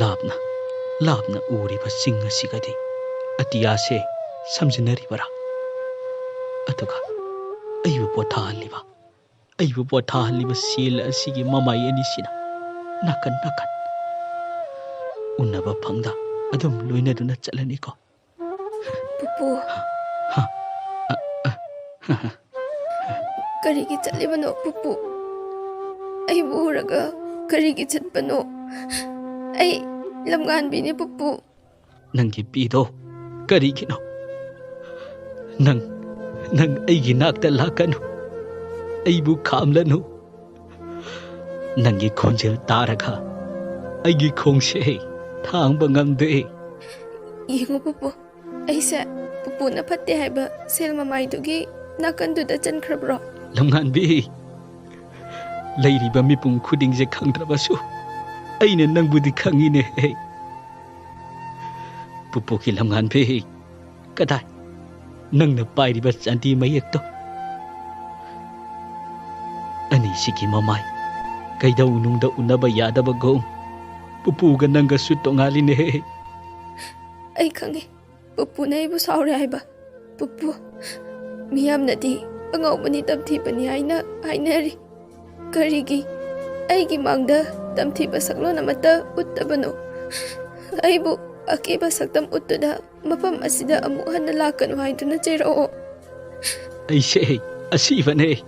ꯂꯥꯞꯅ, ꯂꯥꯞꯅ ꯎꯔꯤꯕ ꯆꯤꯡ ꯑꯁꯤꯒꯗꯤ ꯑꯇꯤꯌꯥꯁꯦ ꯁꯝꯖꯤꯟꯅꯔꯤꯕꯔꯥ? ꯑꯗꯨꯒ ꯑꯩꯕꯨ ꯄꯣꯊꯥꯍꯜꯂꯤꯕ, ꯑꯩꯕꯨ ꯄꯣꯊꯥꯍꯜꯂꯤꯕ ꯁꯦꯜ ꯑꯁꯤꯒꯤ ꯃꯃꯥꯏ ꯑꯅꯤꯁꯤꯅ ꯅꯥꯀꯟ ꯅꯥꯀꯟ ꯎꯅꯕ ꯐꯪꯗ ꯑꯗꯨꯝ ꯂꯣꯏꯅꯗꯨꯅ ꯆꯠꯂꯅꯤꯀꯣ꯫ ꯄꯨꯄꯨ꯫ ꯍꯥ? ꯑ, ꯑ, ꯍ, ꯍ꯫ ꯀꯔꯤꯒꯤ ꯆꯠꯂꯤꯕꯅꯣ, ꯄꯨꯄꯨ? ꯑꯩꯕꯨ ꯎꯔꯒ ꯀꯔꯤꯒꯤ ꯆꯠꯄꯅꯣ? ꯑꯩ ꯂꯝꯉꯥꯟꯕꯤꯅꯦ, ꯄꯨꯄꯨ꯫ ꯅꯪꯒꯤ ꯄꯤꯗꯣ ꯀꯔꯤꯒꯤꯅꯣ? ꯅꯪ, ꯅꯪ ꯑꯩꯒꯤ ꯅꯥꯛꯇ ꯂꯥꯛꯀꯅꯨ꯫ ꯑꯩꯕꯨ ꯈꯥꯝꯂꯅꯨ꯫ ꯅꯪꯒꯤ ꯈꯣꯟꯖꯦꯜ ꯇꯥꯔꯒ ꯑꯩꯒꯤ ꯈꯣꯡꯁꯦ ꯊꯥꯡꯕ ꯉꯝꯗꯦ꯫ ꯌꯦꯡꯉꯨ ꯄꯨꯄꯨ, ꯑꯩꯁꯦ ꯄꯨꯄꯨꯅ ꯐꯠꯇꯦ ꯍꯥꯏꯕ ꯁꯦꯜ ꯃꯃꯥꯏꯗꯨꯒꯤ ꯅꯥꯀꯟꯗꯨꯗ ꯆꯟꯈ꯭ꯔꯕ꯭ꯔꯣ? ꯂꯝꯉꯥꯟꯕꯤ, ꯂꯩꯔꯤꯕ ꯃꯤꯄꯨꯝ ꯈꯨꯗꯤꯡꯁꯦ ꯈꯪꯗ꯭ꯔꯕꯁꯨ ꯑꯩꯅ ꯅꯪꯕꯨꯗꯤ ꯈꯪꯉꯤꯅꯦ꯫ ꯄꯨꯄꯨꯒꯤ ꯂꯝꯉꯥꯟꯕꯤ, ꯀꯗꯥꯏ? ꯅꯪꯅ ꯄꯥꯏꯔꯤꯕ ꯆꯥꯟꯗꯤ ꯃꯌꯦꯛꯇꯣ꯫ ꯑꯅꯤꯁꯤꯒꯤ ꯃꯃꯥꯏ ꯀꯩꯗꯧꯅꯨꯡꯗ ꯎꯅꯕ ꯌꯥꯗꯕꯒꯨꯝ ꯄꯨꯄꯨꯒ ꯅꯪꯒꯁꯨ ꯇꯣꯉꯥꯜꯂꯤꯅꯦ꯫ ꯑꯩ ꯈꯪꯉꯤ, ꯄꯨꯄꯨꯅ ꯑꯩꯕꯨ ꯁꯥꯎꯔꯦ ꯍꯥꯏꯕ꯫ ꯄꯨꯄꯨ, ꯃꯤꯌꯥꯝꯅꯗꯤ ꯑꯉꯥꯎꯕꯅꯤ, ꯇꯝꯊꯤꯕꯅꯤ ꯍꯥꯏꯅ ꯍꯥꯏꯅꯔꯤ꯫ ꯀꯔꯤꯒꯤ ꯑꯩꯒꯤ ꯃꯥꯡꯗ ꯇꯝꯊꯤꯕ ꯁꯛꯂꯣꯟ ꯑꯃꯠꯇ ꯎꯠꯇꯕꯅꯣ? ꯑꯩꯕꯨ ꯑꯀꯤꯕ ꯁꯛꯇꯝ ꯎꯠꯇꯨꯅ ꯃꯐꯝ ꯑꯁꯤꯗ ꯑꯃꯨꯛ ꯍꯟꯅ ꯂꯥꯛꯀꯅꯨ ꯍꯥꯏꯗꯨꯅ ꯆꯩꯔꯛꯑꯣ꯫ ꯑꯩꯁꯦ ꯑꯁꯤꯕꯅꯦ꯫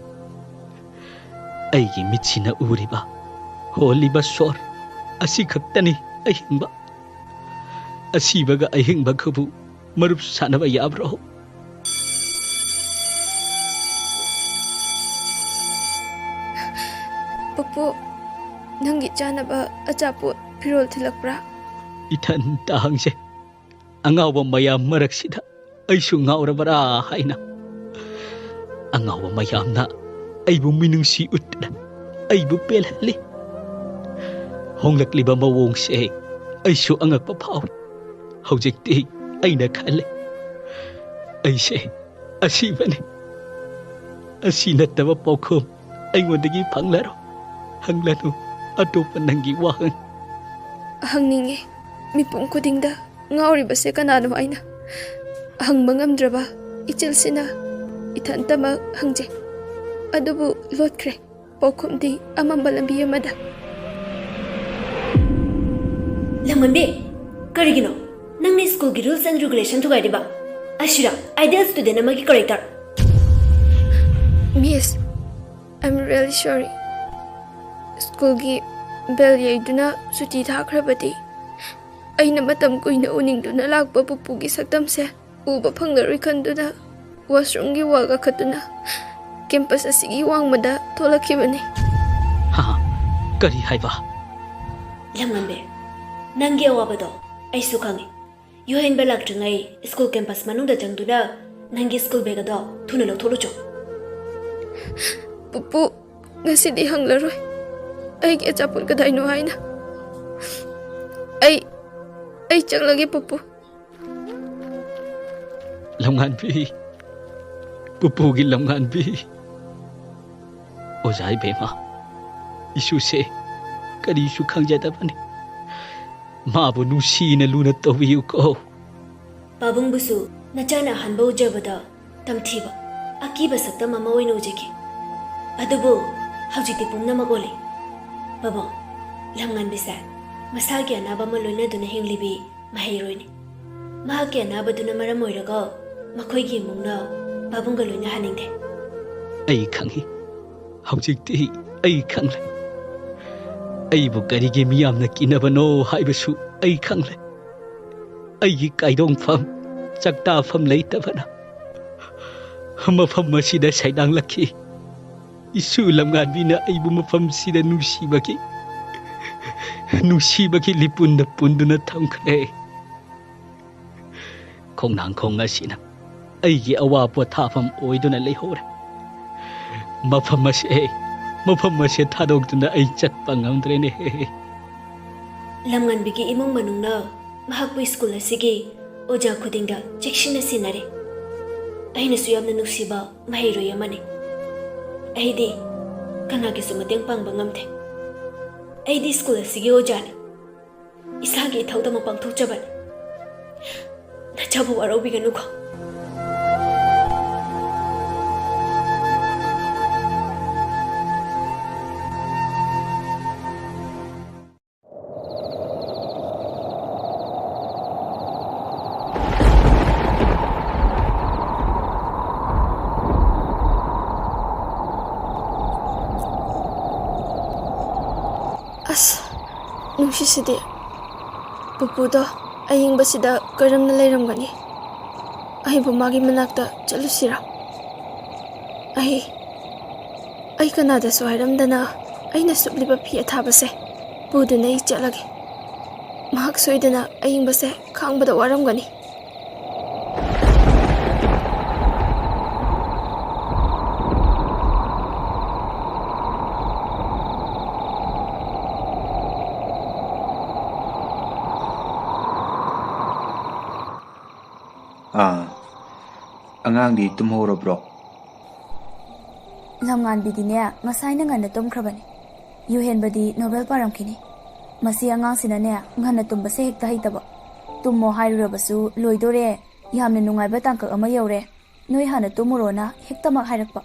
ꯑꯩꯒꯤ ꯃꯤꯠꯁꯤꯅ ꯎꯔꯤꯕ, ꯍꯣꯜꯂꯤꯕ ꯁꯣꯔ ꯑꯁꯤ ꯈꯛꯇꯅꯤ ꯑꯍꯤꯡꯕ꯫ ꯑꯁꯤꯕꯒ ꯑꯍꯤꯡꯕꯒꯕꯨ ꯃꯔꯨꯞ ꯁꯥꯟꯅꯕ ꯌꯥꯕ꯭ꯔꯣ? ꯄꯨꯄꯨ, ꯅꯪꯒꯤ ꯆꯥꯅꯕ ꯑꯆꯥꯄꯣꯠ, ꯐꯤꯔꯣꯜ ꯊꯤꯜꯂꯛꯄ꯭ꯔꯥ? ꯏꯊꯟꯇ ꯍꯪꯖꯩ, ꯑꯉꯥꯎꯕ ꯃꯌꯥꯝ ꯃꯔꯛꯁꯤꯗ ꯑꯩꯁꯨ ꯉꯥꯎꯔꯕ꯭ꯔꯥ ꯍꯥꯏꯅ꯫ ꯑꯉꯥꯎꯕ ꯃꯌꯥꯝꯅ ꯑꯩꯕꯨ ꯃꯤꯅꯨꯡꯁꯤ ꯎꯠꯇꯨꯅ ꯑꯩꯕꯨ ꯄꯦꯜꯍꯜꯂꯤ꯫ ꯍꯣꯡꯂꯛꯂꯤꯕ ꯃꯑꯣꯡꯁꯦ ꯑꯩꯁꯨ ꯑꯉꯛꯄ ꯐꯥꯎꯏ꯫ ꯍꯧꯖꯤꯛꯇꯤ ꯑꯩꯅ ꯈꯜꯂꯤ, ꯑꯩꯁꯦ ꯑꯁꯤꯕꯅꯤ꯫ ꯑꯁꯤ ꯅꯠꯇꯕ ꯄꯥꯎꯈꯨꯝ ꯑꯩꯉꯣꯟꯗꯒꯤ ꯐꯪꯂꯔꯣꯏ꯫ ꯍꯪꯂꯅꯨ ꯑꯇꯣꯞꯄ ꯅꯪꯒꯤ ꯋꯥꯍꯪ꯫ ꯍꯪꯅꯤꯡꯉꯤ, ꯃꯤꯄꯨꯝ ꯈꯨꯗꯤꯡꯗ ꯉꯥꯎꯔꯤꯕꯁꯦ ꯀꯅꯥꯅꯣ ꯍꯥꯏꯅ꯫ ꯍꯪꯕ ꯉꯝꯗ꯭ꯔꯕ ꯏꯆꯤꯜꯁꯤꯅ ꯏꯊꯟꯇꯃꯛ ꯍꯪꯖꯩ꯫ ꯑꯗꯨꯕꯨ ꯂꯣꯠꯈ꯭ꯔꯦ꯫ ꯄꯥꯎꯈꯨꯝꯗꯤ ꯑꯃꯝꯕ ꯂꯝꯕꯤ ꯑꯃꯗ꯫ ꯂꯝꯉꯟꯕꯤ, ꯀꯔꯤꯒꯤꯅꯣ ꯅꯪꯅ ꯁ꯭ꯀꯨꯜꯒꯤ rules and regulation ꯊꯨꯒꯥꯏꯔꯤꯕ? ꯑꯁꯤꯔ ideal student ꯑꯃꯒꯤ character? Miss, I'm really sorry. ꯁ꯭ꯀꯨꯜꯒꯤ bell ꯌꯩꯗꯨꯅ ꯁꯨꯇꯤ ꯊꯥꯈ꯭ꯔꯕꯗꯤ ꯑꯩꯅ ꯃꯇꯝ ꯀꯨꯏꯅ ꯎꯅꯤꯡꯗꯨꯅ ꯂꯥꯛꯄ ꯄꯨꯄꯨꯒꯤ ꯁꯛꯇꯝꯁꯦ ꯎꯕ ꯐꯪꯂꯔꯣꯏ ꯈꯟꯗꯨꯅ washroomꯒꯤ wall ꯀꯥꯈꯠꯇꯨꯅ campus ꯑꯁꯤꯒꯤ ꯋꯥꯡꯃꯗ ꯊꯣꯛꯂꯛꯈꯤꯕꯅꯤ꯫ ꯍꯥ? ꯀꯔꯤ ꯍꯥꯏꯕ? ꯂꯝꯉꯟꯕꯤ, ꯅꯪꯒꯤ ꯑꯋꯥꯕꯗꯣ ꯑꯩꯁꯨ ꯈꯪꯉꯤ꯫ ꯌꯨꯍꯦꯟꯕ ꯂꯥꯛꯇ꯭ꯔꯤꯉꯩ ꯁ꯭ꯀꯨꯜ campus ꯃꯅꯨꯡꯗ ꯆꯪꯗꯨꯅ ꯅꯪꯒꯤ ꯁ꯭ꯀꯨꯜ bag ꯑꯗꯣ ꯊꯨꯅ ꯂꯧꯊꯣꯛꯂꯨꯆꯣ꯫ ꯄꯨꯄꯨ, ꯉꯁꯤꯗꯤ ꯍꯪꯂꯔꯣꯏ꯫ ꯑꯩꯒꯤ ꯑꯆꯥꯄꯣꯠ ꯀꯗꯥꯏꯅꯣ ꯍꯥꯏꯅ꯫ ꯑꯩ, ꯑꯩ ꯆꯠꯂꯒꯦ ꯄꯨꯄꯨ꯫ ꯂꯝꯉꯥꯟꯕꯤ, ꯄꯨꯄꯨꯒꯤ ꯂꯝꯉꯥꯟꯕꯤ꯫ ꯑꯣꯖꯥ ꯏꯕꯦꯝꯃ, ꯏꯁꯨꯁꯦ ꯀꯔꯤꯁꯨ ꯈꯪꯖꯗꯕꯅꯤ꯫ ꯃꯥꯕꯨ ꯅꯨꯡꯁꯤꯅ ꯂꯨꯅ ꯇꯧꯕꯤꯌꯨꯀꯣ꯫ ꯄꯥꯕꯨꯡꯕꯨꯁꯨ ꯅꯆꯥꯅ ꯑꯍꯥꯟꯕ ꯎꯖꯕꯗ ꯇꯝꯊꯤꯕ, ꯑꯀꯤꯕ ꯁꯛꯇꯝ ꯑꯃ ꯑꯣꯏꯅ ꯎꯖꯈꯤ꯫ ꯑꯗꯨꯕꯨ ꯍꯧꯖꯤꯛꯇꯤ ꯄꯨꯝꯅꯃꯛ ꯑꯣꯜꯂꯤ꯫ ꯄꯥꯕꯨꯡ, ꯂꯝꯉꯥꯟꯕꯤꯁꯦ ꯃꯁꯥꯒꯤ ꯑꯅꯥꯕ ꯑꯃ ꯂꯣꯏꯅꯗꯨꯅ ꯍꯤꯡꯂꯤꯕꯤ ꯃꯍꯩꯔꯣꯏꯅꯤ꯫ ꯃꯍꯥꯛꯀꯤ ꯑꯅꯥꯕꯗꯨꯅ ꯃꯔꯝ ꯑꯣꯏꯔꯒ ꯃꯈꯣꯏꯒꯤ ꯏꯃꯨꯡꯅ ꯄꯥꯕꯨꯡꯒ ꯂꯣꯏꯅꯍꯟꯅꯤꯡꯗꯦ꯫ ꯑꯩ ꯈꯪꯏ꯫ ꯍꯧꯖꯤꯛꯇꯤ ꯑꯩ ꯈꯪꯂꯦ꯫ ꯑꯩꯕꯨ ꯀꯔꯤꯒꯤ ꯃꯤꯌꯥꯝꯅ ꯀꯤꯅꯕꯅꯣ ꯍꯥꯏꯕꯁꯨ ꯑꯩ ꯈꯪꯂꯦ꯫ ꯑꯩꯒꯤ ꯀꯥꯏꯗꯣꯡꯐꯝ, ꯆꯥꯛꯇꯥꯐꯝ ꯂꯩꯇꯕꯅ ꯃꯐꯝ ꯑꯁꯤꯗ ꯁꯩꯗꯥꯡꯂꯛꯈꯤ꯫ ꯏꯁꯨ ꯂꯝꯉꯥꯟꯕꯤꯅ ꯑꯩꯕꯨ ꯃꯐꯝꯁꯤꯗ ꯅꯨꯡꯁꯤꯕꯒꯤ, ꯅꯨꯡꯁꯤꯕꯒꯤ ꯂꯤꯄꯨꯟꯗ ꯄꯨꯟꯗꯨꯅ ꯊꯝꯈ꯭ꯔꯦ꯫ ꯈꯣꯡꯅꯥꯡꯈꯣꯡ ꯑꯁꯤꯅ ꯑꯩꯒꯤ ꯑꯋꯥ ꯄꯣꯊꯥꯐꯝ ꯑꯣꯏꯗꯨꯅ ꯂꯩꯍꯧꯔꯦ꯫ ꯃꯐꯝ ꯑꯁꯤ, ꯃꯐꯝ ꯑꯁꯤ ꯊꯥꯗꯣꯛꯇꯨꯅ ꯑꯩ ꯆꯠꯄ ꯉꯝꯗ꯭ꯔꯦꯅꯦ꯫ ꯂꯝꯉꯥꯟꯕꯤꯒꯤ ꯏꯃꯨꯡ ꯃꯅꯨꯡꯅ ꯃꯍꯥꯛꯄꯨ ꯁ꯭ꯀꯨꯜ ꯑꯁꯤꯒꯤ ꯑꯣꯖꯥ ꯈꯨꯗꯤꯡꯗ ꯆꯦꯛꯁꯤꯟꯅ ꯁꯦꯟꯅꯔꯦ꯫ ꯑꯩꯅꯁꯨ ꯌꯥꯝꯅ ꯅꯨꯡꯁꯤꯕ ꯃꯍꯩꯔꯣꯏ ꯑꯃꯅꯤ꯫ ꯑꯩꯗꯤ ꯀꯅꯥꯒꯤꯁꯨ ꯃꯇꯦꯡ ꯄꯥꯡꯕ ꯉꯝꯗꯦ꯫ ꯑꯩꯗꯤ ꯁ꯭ꯀꯨꯜ ꯑꯁꯤꯒꯤ ꯑꯣꯖꯥꯅꯤ꯫ ꯏꯁꯥꯒꯤ ꯏꯊꯧꯗꯃꯛ ꯄꯥꯡꯊꯣꯛꯆꯕꯅꯤ꯫ ꯅꯆꯥꯕꯨ ꯋꯥꯔꯧꯕꯤꯒꯅꯨꯀꯣ꯫ ꯑꯁ, ꯅꯨꯡꯁꯤꯠꯁꯤꯗꯤ꯫ ꯄꯨꯄꯨꯗꯣ ꯑꯌꯤꯡꯕꯁꯤꯗ ꯀꯔꯝꯅ ꯂꯩꯔꯝꯒꯅꯤ? ꯑꯩꯕꯨ ꯃꯥꯒꯤ ꯃꯅꯥꯛꯇ ꯆꯠꯂꯨꯁꯤꯔꯥ? ꯑꯩ, ꯑꯩ ꯀꯅꯥꯗꯁꯨ ꯍꯥꯏꯔꯝꯗꯅ ꯑꯩꯅ ꯁꯨꯞꯂꯤꯕ ꯐꯤ ꯑꯊꯥꯕꯁꯦ ꯄꯨꯗꯨꯅ ꯑꯩ ꯆꯠꯂꯒꯦ꯫ ꯃꯍꯥꯛ ꯁꯣꯏꯗꯅ ꯑꯌꯤꯡꯕꯁꯦ ꯈꯥꯡꯕꯗ ꯋꯥꯔꯝꯒꯅꯤ꯫ ꯑꯥ, ꯑꯉꯥꯡꯗꯤ ꯇꯨꯝꯍꯧꯔꯕ꯭ꯔꯣ? ꯂꯝꯉꯥꯟꯕꯤꯗꯤꯅꯦ, ꯉꯁꯥꯏꯅ ꯉꯟꯅ ꯇꯨꯝꯈ꯭ꯔꯕꯅꯤ꯫ ꯌꯨꯍꯦꯟꯕꯗꯤ ꯅꯣꯕꯦꯜ ꯄꯥꯔꯝꯈꯤꯅꯤ꯫ ꯃꯁꯤ ꯑꯉꯥꯡꯁꯤꯅꯅꯦ, ꯉꯟꯅ ꯇꯨꯝꯕꯁꯦ ꯍꯦꯛꯇ ꯍꯩꯇꯕ꯫ ꯇꯨꯝꯃꯣ ꯍꯥꯏꯔꯨꯔꯕꯁꯨ, "ꯂꯣꯏꯗꯣꯔꯦ, ꯌꯥꯝꯅ ꯅꯨꯡꯉꯥꯏꯕ ꯇꯥꯡꯀꯛ ꯑꯃ ꯌꯧꯔꯦ, ꯅꯣꯏ ꯍꯥꯟꯅ ꯇꯨꯝꯃꯨꯔꯣꯅ" ꯍꯦꯛꯇꯃꯛ ꯍꯥꯏꯔꯛꯄ꯫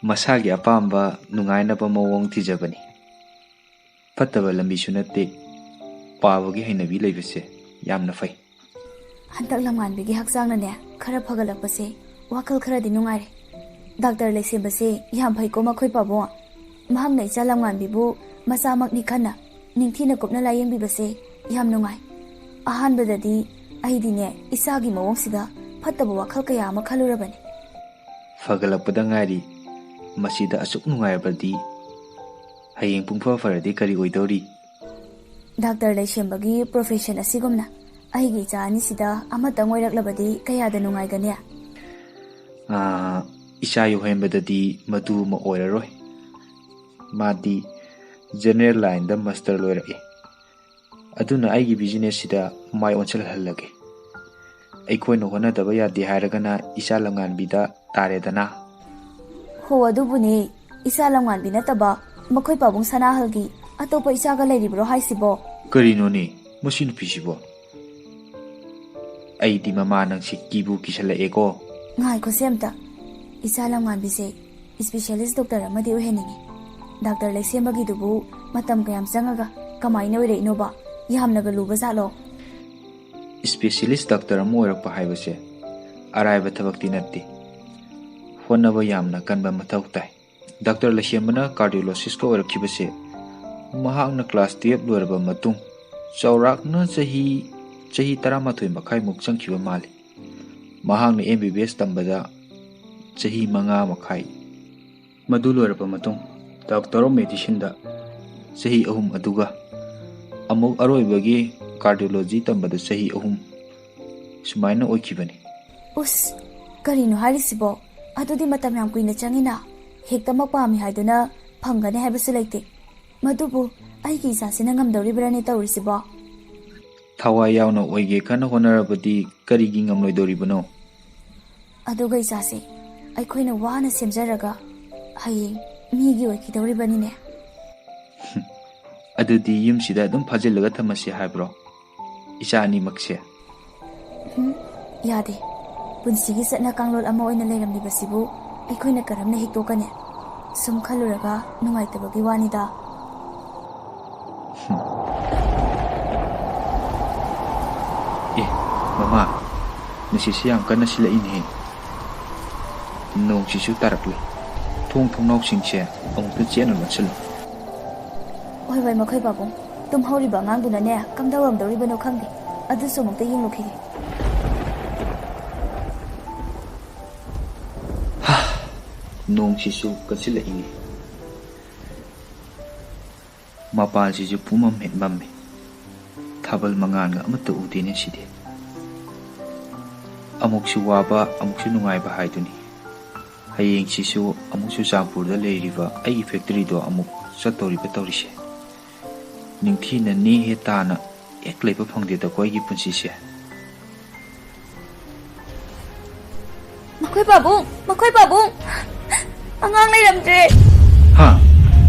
ꯃꯁꯥꯒꯤ ꯑꯄꯥꯝꯕ ꯅꯨꯡꯉꯥꯏꯅꯕ ꯃꯑꯣꯡ ꯊꯤꯖꯕꯅꯤ꯫ ꯐꯠꯇꯕ ꯂꯝꯕꯤꯁꯨ ꯅꯠꯇꯦ꯫ ꯄꯥꯕꯒꯤ ꯍꯩꯅꯕꯤ ꯂꯩꯕꯁꯦ ꯌꯥꯝꯅ ꯐꯩ꯫ ꯍꯟꯗꯛ ꯂꯝꯉꯥꯟꯕꯤꯒꯤ ꯍꯛꯆꯥꯡꯅꯅꯦ, ꯈꯔ ꯐꯒꯠꯂꯛꯄꯁꯦ ꯋꯥꯈꯜ ꯈꯔꯗꯤ ꯅꯨꯡꯉꯥꯏꯔꯦ꯫ ꯗꯥꯛꯇꯔ ꯂꯩꯁꯦꯝꯕꯁꯦ ꯌꯥꯝ ꯐꯩꯀꯣ ꯃꯈꯣꯏ ꯄꯥꯕꯨꯡ꯫ ꯃꯍꯥꯛꯅ ꯏꯆꯥ ꯂꯝꯉꯥꯟꯕꯤꯕꯨ ꯃꯆꯥꯃꯛꯅꯤ ꯈꯟꯅ ꯅꯤꯡꯊꯤꯅ ꯀꯨꯞꯅ ꯂꯥꯌꯦꯡꯕꯤꯕꯁꯦ ꯌꯥꯝ ꯅꯨꯡꯉꯥꯏ꯫ ꯑꯍꯥꯟꯕꯗꯗꯤ ꯑꯩꯗꯤꯅꯦ, ꯏꯆꯥꯒꯤ ꯃꯑꯣꯡꯁꯤꯗ ꯐꯠꯇꯕ ꯋꯥꯈꯜ ꯀꯌꯥ ꯑꯃ ꯈꯜꯂꯨꯔꯕꯅꯤ꯫ ꯐꯒꯠꯂꯛꯄꯗ ꯉꯥꯏꯔꯤ, ꯃꯁꯤꯗ ꯑꯁꯨꯛ ꯅꯨꯡꯉꯥꯏꯔꯕꯗꯤ ꯍꯌꯦꯡ ꯄꯨꯡꯐ ꯐꯔꯗꯤ ꯀꯔꯤ ꯑꯣꯏꯗꯧꯔꯤ? ꯗꯥꯛꯇꯔ ꯂꯩꯁꯦꯝꯕꯒꯤ profession ꯑꯁꯤꯒꯨꯝꯅ ꯑꯩꯒꯤ ꯏꯆꯥ ꯑꯅꯤꯁꯤꯗ ꯑꯃꯇꯪ ꯑꯣꯏꯔꯛꯂꯕꯗꯤ ꯀꯌꯥꯗ ꯅꯨꯡꯉꯥꯏꯒꯅꯤ? ꯑꯥ, ꯏꯆꯥ ꯌꯣꯛꯍꯟꯕꯗꯗꯤ ꯃꯗꯨ ꯑꯃ ꯑꯣꯏꯔꯔꯣꯏ꯫ ꯃꯥꯗꯤ general line ꯗ master ꯂꯣꯏꯔꯛꯏ꯫ ꯑꯗꯨꯅ ꯑꯩꯒꯤ business ꯁꯤꯗ ꯃꯥꯏ ꯑꯣꯟꯁꯤꯜꯍꯜꯂꯒꯦ꯫ ꯑꯩꯈꯣꯏꯅ ꯍꯣꯠꯅꯗꯕ ꯌꯥꯗꯦ ꯍꯥꯏꯔꯒꯅ ꯏꯆꯥ ꯂꯝꯉꯥꯟꯕꯤꯗ ꯇꯥꯔꯦꯗꯅ꯫ ꯍꯣ, ꯑꯗꯨꯕꯨꯅꯦ, ꯏꯆꯥ ꯂꯝꯉꯥꯟꯕꯤ ꯅꯠꯇꯕ ꯃꯈꯣꯏ ꯄꯥꯕꯨꯡ ꯁꯅꯥꯍꯜꯒꯤ ꯑꯇꯣꯞꯄ ꯏꯆꯥꯒ ꯂꯩꯔꯤꯕ꯭ꯔꯣ ꯍꯥꯏꯁꯤꯕꯣ? ꯀꯔꯤꯅꯣꯅꯦ, ꯃꯁꯤ ꯅꯨꯄꯤꯁꯤꯕꯣ? ꯑꯩꯗꯤ ꯃꯃꯥ ꯅꯪꯁꯤ ꯀꯤꯕꯨ ꯀꯤꯁꯜꯂꯛꯑꯦꯀꯣ꯫ ꯉꯥꯏꯈꯣꯁꯦ ꯑꯝꯇ꯫ ꯏꯆꯥ ꯂꯝꯉꯥꯟꯕꯤꯁꯦ specialist doctor ꯑꯃꯗꯤ ꯑꯣꯏꯍꯟꯅꯤꯡꯉꯤ꯫ ꯗꯥꯛꯇꯔ ꯂꯩꯁꯦꯝꯕꯒꯤꯗꯨꯕꯨ ꯃꯇꯝ ꯀꯌꯥꯝ ꯆꯪꯉꯒ ꯀꯃꯥꯏꯅ ꯑꯣꯏꯔꯛꯏꯅꯣꯕ? ꯌꯥꯝꯅꯒ ꯂꯨꯕ ꯖꯥꯠꯂꯣ? Specialist doctor ꯑꯃ ꯑꯣꯏꯔꯛꯄ ꯍꯥꯏꯕꯁꯦ ꯑꯔꯥꯏꯕ ꯊꯕꯛꯇꯤ ꯅꯠꯇꯦ꯫ ꯍꯣꯠꯅꯕ ꯌꯥꯝꯅ ꯀꯟꯕ ꯃꯊꯧ ꯇꯥꯏ꯫ ꯗꯥꯛꯇꯔ ꯂꯩꯁꯦꯝꯕꯅ cardiologist ꯀ ꯑꯣꯏꯔꯛꯈꯤꯕꯁꯦ ꯃꯍꯥꯛꯅ class twelve ꯂꯣꯏꯔꯕ ꯃꯇꯨꯡ ꯆꯥꯎꯔꯥꯛꯅ ꯆꯍꯤ, ꯆꯍꯤ ꯇꯔꯥꯃꯥꯊꯣꯏ ꯃꯈꯥꯏꯃꯨꯛ ꯆꯪꯈꯤꯕ ꯃꯥꯜꯂꯤ꯫ ꯃꯍꯥꯛꯅ M B B S ꯇꯝꯕꯗ ꯆꯍꯤ ꯃꯉꯥ ꯃꯈꯥꯏ, ꯃꯗꯨ ꯂꯣꯏꯔꯕ ꯃꯇꯨꯡ Doctor of Medicine ꯗ ꯆꯍꯤ ꯑꯍꯨꯝ, ꯑꯗꯨꯒ ꯑꯃꯨꯛ ꯑꯔꯣꯏꯕꯒꯤ cardiology ꯇꯝꯕꯗ ꯆꯍꯤ ꯑꯍꯨꯝ, ꯁꯨꯃꯥꯏꯅ ꯑꯣꯏꯈꯤꯕꯅꯤ꯫ ꯎꯁ, ꯀꯔꯤꯅꯣ ꯍꯥꯏꯔꯤꯁꯤꯕꯣ? ꯑꯗꯨꯗꯤ ꯃꯇꯝ ꯌꯥꯝ ꯀꯨꯏꯅ ꯆꯪꯉꯤꯅ꯫ ꯍꯦꯛꯇꯃꯛ ꯄꯥꯝꯃꯤ ꯍꯥꯏꯗꯨꯅ ꯐꯪꯒꯅꯤ ꯍꯥꯏꯕꯁꯨ ꯂꯩꯇꯦ꯫ ꯃꯗꯨꯕꯨ ꯑꯩꯒꯤ ꯏꯆꯥꯁꯤꯅ ꯉꯝꯗꯧꯔꯤꯕ꯭ꯔꯥꯅꯦ ꯇꯧꯔꯤꯁꯤꯕꯣ? ꯊꯋꯥꯏ ꯌꯥꯎꯅ ꯑꯣꯏꯒꯦ ꯈꯟꯅ ꯍꯣꯠꯅꯔꯕꯗꯤ ꯀꯔꯤꯒꯤ ꯉꯝꯂꯣꯏꯗꯧꯔꯤꯕꯅꯣ? ꯑꯗꯨꯒ ꯏꯆꯥꯁꯦ ꯑꯩꯈꯣꯏꯅ ꯋꯥꯅ ꯁꯦꯝꯖꯔꯒ ꯍꯌꯦꯡ ꯃꯤꯒꯤ ꯑꯣꯏꯈꯤꯗꯧꯔꯤꯕꯅꯤꯅꯦ꯫ ꯑꯗꯨꯗꯤ ꯌꯨꯝꯁꯤꯗ ꯑꯗꯨꯝ ꯐꯥꯖꯤꯜꯂꯒ ꯊꯝꯃꯁꯤ ꯍꯥꯏꯕ꯭ꯔꯣ, ꯏꯆꯥ ꯑꯅꯤꯃꯛꯁꯦ? ꯎꯝ, ꯌꯥꯗꯦ꯫ ꯄꯨꯟꯁꯤꯒꯤ ꯆꯠꯅ ꯀꯥꯡꯂꯣꯟ ꯑꯃ ꯑꯣꯏꯅ ꯂꯩꯔꯝꯂꯤꯕꯁꯤꯕꯨ ꯑꯩꯈꯣꯏꯅ ꯀꯔꯝꯅ ꯍꯤꯛꯇꯣꯛꯀꯅꯤ? ꯁꯨꯝ ꯈꯜꯂꯨꯔꯒ ꯅꯨꯡꯉꯥꯏꯇꯕꯒꯤ ꯋꯥꯅꯤꯗ꯫ ꯑꯦ, ꯃꯃꯥ, ꯅꯨꯡꯁꯤꯠꯁꯤ ꯌꯥꯝ ꯀꯟꯅ ꯁꯤꯜꯂꯛꯏꯅꯦꯍꯦ꯫ ꯅꯣꯡꯁꯤꯁꯨ ꯇꯥꯔꯛꯂꯦ꯫ ꯊꯣꯡ ꯊꯣꯡꯅꯥꯎꯁꯤꯡꯁꯦ ꯑꯃꯨꯛꯇ ꯆꯦꯠꯅ ꯂꯣꯟꯁꯤꯜꯂꯨ꯫ ꯍꯣꯏ, ꯍꯣꯏ, ꯃꯈꯣꯏ ꯄꯥꯕꯨꯡ꯫ ꯇꯨꯝꯍꯧꯔꯤꯕ ꯑꯉꯥꯡꯗꯨꯅꯅꯦ, ꯀꯝꯗꯧꯔꯝꯗꯧꯔꯤꯕꯅꯣ ꯈꯪꯗꯦ꯫ ꯑꯗꯨꯁꯨ ꯑꯃꯨꯛꯇ ꯌꯦꯡꯂꯨꯈꯤꯒꯦ꯫ ꯅꯣꯡꯁꯤꯁꯨ ꯀꯟꯁꯤꯜꯂꯛꯏꯅꯦ꯫ ꯃꯄꯥꯟꯁꯤꯁꯨ ꯄꯨꯝꯃꯝ ꯍꯦꯛ ꯃꯝꯃꯤ꯫ ꯊꯥꯕꯜ ꯃꯉꯥꯜꯒ ꯑꯃꯠꯇ ꯎꯗꯦꯅꯦ ꯁꯤꯗꯤ꯫ ꯑꯃꯨꯛꯁꯨ ꯋꯥꯕ, ꯑꯃꯨꯛꯁꯨ ꯅꯨꯡꯉꯥꯏꯕ ꯍꯥꯏꯗꯨꯅꯤ꯫ ꯍꯌꯦꯡꯁꯤꯁꯨ ꯑꯃꯨꯛ ꯆꯨꯔꯆꯥꯟꯄꯨꯔꯗ ꯂꯩꯔꯤꯕ ꯑꯩꯒꯤ ꯐꯦꯛꯇꯔꯤꯗꯣ ꯑꯃꯨꯛ ꯆꯠꯇꯧꯔꯤꯕ ꯇꯧꯔꯤꯁꯦ꯫ ꯅꯤꯡꯊꯤꯅ ꯅꯦꯍꯦ ꯇꯥꯅ ꯍꯦꯛ ꯂꯩꯕ ꯐꯪꯗꯦꯗꯀꯣ ꯑꯩꯒꯤ ꯄꯨꯟꯁꯤꯁꯦ꯫ ꯃꯈꯣꯏ ꯄꯥꯕꯨꯡ! ꯃꯈꯣꯏ ꯄꯥꯕꯨꯡ! ꯑꯉꯥꯡ ꯂꯩꯔꯝꯗ꯭ꯔꯦ꯫ ꯍꯥ?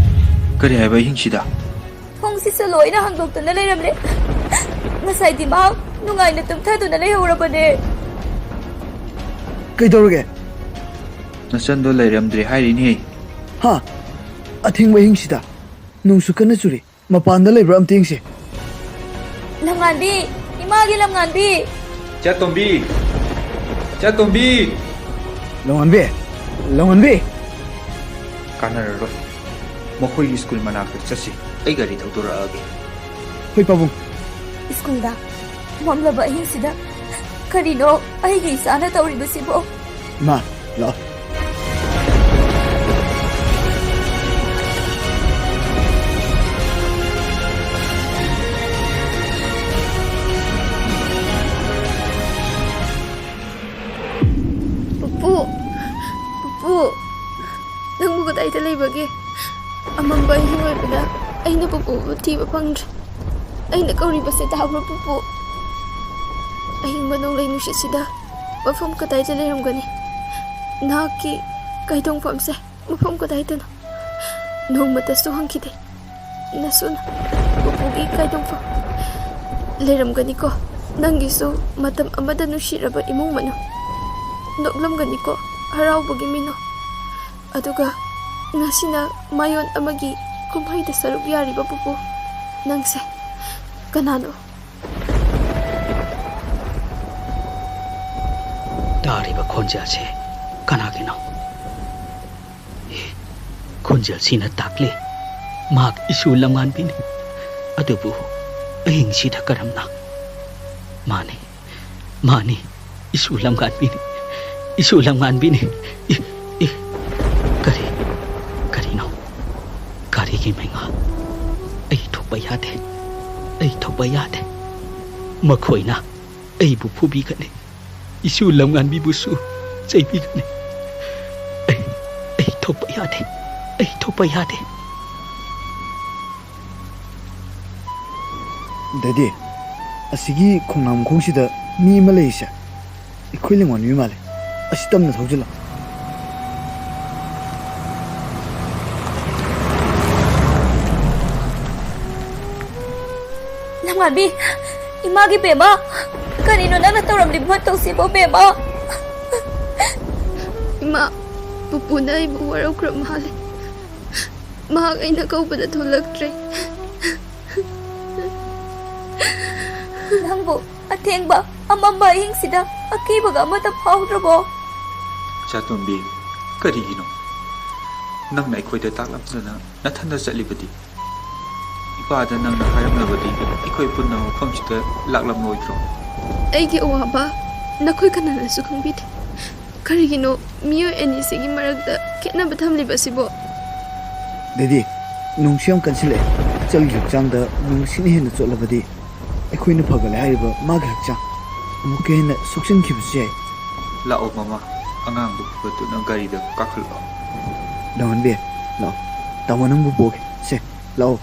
ꯀꯔꯤ ꯍꯥꯏꯕ ꯑꯍꯤꯡꯁꯤꯗ? ꯊꯣꯡꯁꯤꯁꯨ ꯂꯣꯏꯅ ꯍꯥꯡꯗꯣꯛꯇꯨꯅ ꯂꯩꯔꯝꯂꯦ꯫ ꯉꯁꯥꯏꯗꯤ ꯃꯍꯥꯛ ꯅꯨꯡꯉꯥꯏꯅ ꯇꯨꯝꯊꯗꯨꯅ ꯂꯩꯍꯧꯔꯕꯅꯦ꯫ ꯀꯩꯗꯧꯔꯒꯦ? ꯅꯆꯟꯗꯣ ꯂꯩꯔꯝꯗ꯭ꯔꯦ ꯍꯥꯏꯔꯤꯅꯦ꯫ ꯍꯥ? ꯑꯊꯦꯡꯕ ꯑꯍꯤꯡꯁꯤꯗ ꯅꯣꯡꯁꯨ ꯀꯟꯅ ꯆꯨꯔꯤ꯫ ꯃꯄꯥꯟꯗ ꯂꯩꯕ꯭ꯔꯥ ꯑꯝꯇ ꯌꯦꯡꯁꯦ꯫ ꯂꯝꯉꯥꯟꯕꯤ! ꯏꯃꯥꯒꯤ ꯂꯝꯉꯥꯟꯕꯤ! ꯆꯦꯇꯣꯝꯕꯤ! ꯆꯦꯇꯣꯝꯕꯤ! ꯂꯝꯉꯥꯟꯕꯤ! ꯂꯝꯉꯥꯟꯕꯤ! ꯀꯥꯟꯅꯔꯔꯣꯏ꯫ ꯃꯈꯣꯏꯒꯤ ꯁ꯭ꯀꯨꯜ ꯃꯅꯥꯛꯇ ꯆꯠꯁꯤ꯫ ꯑꯩ ꯒꯥꯔꯤ ꯊꯧꯗꯣꯔꯛꯑꯒꯦ꯫ ꯍꯣꯏ, ꯄꯥꯕꯨꯡ꯫ ꯁ꯭ꯀꯨꯜꯗ ꯃꯝꯂꯕ ꯑꯍꯤꯡꯁꯤꯗ ꯀꯔꯤꯅꯣ ꯑꯩꯒꯤ ꯏꯆꯥꯅ ꯇꯧꯔꯤꯕꯁꯤꯕꯣ? ꯏꯃꯥ, ꯂꯥꯛꯑꯣ꯫ ꯄꯨꯄꯨ! ꯄꯨꯄꯨ! ꯅꯪꯕꯨ ꯀꯗꯥꯏꯗ ꯂꯩꯕꯒꯦ? ꯑꯃꯝꯕ ꯑꯍꯤꯡ ꯑꯣꯏꯕꯗ ꯑꯩꯅ ꯄꯨꯄꯨꯕꯨ ꯊꯤꯕ ꯐꯪꯗ꯭ꯔꯦ꯫ ꯑꯩꯅ ꯀꯧꯔꯤꯕꯁꯦ ꯇꯥꯕ꯭ꯔꯣ, ꯄꯨꯄꯨ? ꯑꯍꯤꯡꯕ ꯅꯣꯡꯂꯩ ꯅꯨꯡꯁꯤꯠꯁꯤꯗ ꯃꯐꯝ ꯀꯗꯥꯏꯗ ꯂꯩꯔꯝꯒꯅꯤ? ꯅꯍꯥꯛꯀꯤ ꯀꯥꯏꯗꯣꯡꯐꯝꯁꯦ ꯃꯐꯝ ꯀꯗꯥꯏꯗꯅꯣ? ꯅꯣꯡꯃꯇꯁꯨ ꯍꯪꯈꯤꯗꯦ꯫ ꯅꯁꯨꯅ ꯄꯨꯄꯨꯒꯤ ꯀꯥꯏꯗꯣꯡꯐꯝ ꯂꯩꯔꯝꯒꯅꯤꯀꯣ꯫ ꯅꯪꯒꯤꯁꯨ ꯃꯇꯝ ꯑꯃꯗ ꯅꯨꯡꯁꯤꯔꯕ ꯏꯃꯨꯡ ꯃꯅꯨꯡ ꯅꯣꯛꯂꯝꯒꯅꯤꯀꯣ, ꯍꯔꯥꯎꯕꯒꯤ ꯃꯤꯅꯣ꯫ ꯑꯗꯨꯒ ꯉꯁꯤꯅ ꯃꯥꯌꯣꯟ ꯑꯃꯒꯤ ꯀꯨꯝꯍꯩꯗ ꯁꯔꯨꯛ ꯌꯥꯔꯤꯕ ꯄꯨꯄꯨ ꯅꯪꯁꯦ ꯀꯅꯥꯅꯣ? ꯇꯥꯔꯤꯕ ꯈꯣꯟꯖꯦꯜꯁꯦ ꯀꯅꯥꯒꯤꯅꯣ? ꯑꯦ, ꯈꯣꯟꯖꯦꯜꯁꯤꯅ ꯇꯥꯛꯂꯤ ꯃꯍꯥꯛ ꯏꯁꯨ ꯂꯝꯉꯥꯟꯕꯤꯅꯤ꯫ ꯑꯗꯨꯕꯨ ꯑꯍꯤꯡꯁꯤꯗ ꯀꯔꯝꯅ? ꯃꯥꯅꯤ, ꯃꯥꯅꯤ, ꯏꯁꯨ ꯂꯝꯉꯥꯟꯕꯤꯅꯤ, ꯏꯁꯨ ꯂꯝꯉꯥꯟꯕꯤꯅꯤ꯫ ꯏ, ꯏ, ꯀꯔꯤ, ꯀꯔꯤꯅꯣ? ꯒꯥꯔꯤꯒꯤ ꯃꯩꯉꯥ꯫ ꯑꯩ ꯊꯣꯛꯄ ꯌꯥꯗꯦ, ꯑꯩ ꯊꯣꯛꯄ ꯌꯥꯗꯦ꯫ ꯃꯈꯣꯏꯅ ꯑꯩꯕꯨ ꯐꯨꯕꯤꯒꯅꯤ, ꯏꯁꯨ ꯂꯝꯉꯥꯟꯕꯤꯕꯨꯁꯨ ꯆꯩꯕꯤꯒꯅꯤ꯫ ꯑꯩ, ꯑꯩ ꯊꯣꯛꯄ ꯌꯥꯗꯦ, ꯑꯩ ꯊꯣꯛꯄ ꯌꯥꯗꯦ꯫ ꯗꯦꯗꯤ, ꯑꯁꯤꯒꯤ ꯈꯣꯡꯅꯥꯡ ꯃꯈꯣꯡꯁꯤꯗ ꯃꯤ ꯑꯃ ꯂꯩꯔꯤꯁꯦ ꯑꯩꯈꯣꯏ ꯂꯝꯉꯥꯟꯕꯤ ꯃꯥꯜꯂꯦ꯫ ꯑꯁꯤ ꯇꯝꯅ ꯊꯧꯖꯤꯜꯂꯣ꯫ ꯂꯝꯉꯥꯟꯕꯤ, ꯏꯃꯥꯒꯤ ꯕꯦꯝꯃ, ꯀꯔꯤꯅꯣ ꯅꯪꯅ ꯇꯧꯔꯝꯂꯤꯕ ꯃꯇꯧꯁꯤꯕꯣ ꯕꯦꯝꯃ? ꯏꯃꯥ, ꯄꯨꯄꯨꯅ ꯑꯩꯕꯨ ꯋꯥꯔꯧꯈ꯭ꯔ ꯃꯥꯜꯂꯦ꯫ ꯃꯍꯥꯛ ꯑꯩꯅ ꯀꯧꯕꯗ ꯊꯣꯛꯂꯛꯇ꯭ꯔꯦ꯫ ꯅꯪꯕꯨ ꯑꯊꯦꯡꯕ ꯑꯃꯝꯕ ꯑꯍꯤꯡꯁꯤꯗ ꯑꯀꯤꯕꯒ ꯑꯃꯠꯇ ꯐꯥꯎꯗ꯭ꯔꯕꯣ? ꯆꯥꯇꯣꯝꯕꯤ, ꯀꯔꯤꯒꯤꯅꯣ ꯅꯪꯅ ꯑꯩꯈꯣꯏꯗ ꯇꯥꯛꯂꯝꯗꯅ ꯅꯊꯟꯗ ꯆꯠꯂꯤꯕꯗꯤ? ꯏꯄꯥꯗ ꯅꯪꯅ ꯍꯥꯏꯔꯝꯂꯕꯗꯤ ꯑꯩꯈꯣꯏ ꯄꯨꯟꯅ ꯃꯐꯝꯁꯤꯗ ꯂꯥꯛꯂꯝꯂꯣꯏꯗ꯭ꯔꯣ? ꯑꯩꯒꯤ ꯑꯋꯥꯕ ꯅꯈꯣꯏ ꯀꯅꯥꯅꯁꯨ ꯈꯪꯕꯤꯗꯦ꯫ ꯀꯔꯤꯒꯤꯅꯣ ꯃꯤꯑꯣꯏ ꯑꯅꯤꯁꯤꯒꯤ ꯃꯔꯛꯇ ꯈꯦꯠꯅꯕ ꯊꯝꯂꯤꯕꯁꯤꯕꯣ? ꯗꯦꯗꯤ, ꯅꯣꯡꯁꯨ ꯌꯥꯝ ꯀꯟꯁꯤꯜꯂꯛꯑꯦ꯫ ꯏꯆꯜꯒꯤ ꯍꯛꯆꯥꯡꯗ ꯅꯣꯡꯁꯤꯅ ꯍꯦꯟꯅ ꯆꯣꯠꯂꯕꯗꯤ ꯑꯩꯈꯣꯏꯅ ꯐꯒꯠꯂꯦ ꯍꯥꯏꯔꯤꯕ ꯃꯥꯒꯤ ꯍꯛꯆꯥꯡ ꯑꯃꯨꯛꯀ ꯍꯦꯟꯅ ꯁꯣꯛꯆꯤꯟꯈꯤꯕꯁꯨ ꯌꯥꯏ꯫ ꯂꯥꯛꯑꯣ ꯃꯃꯥ, ꯑꯉꯥꯡꯗꯨ ꯐꯨꯒꯠꯇꯨꯅ ꯒꯥꯔꯤꯗ ꯀꯥꯈꯠꯂꯛꯑꯣ꯫ ꯂꯝꯉꯥꯟꯕꯤ, ꯂꯥꯛꯑꯣ꯫ ꯇꯥꯃꯣ ꯅꯪꯕꯨ ꯄꯨꯒꯦ꯫ ꯁꯦ, ꯂꯥꯛꯑꯣ꯫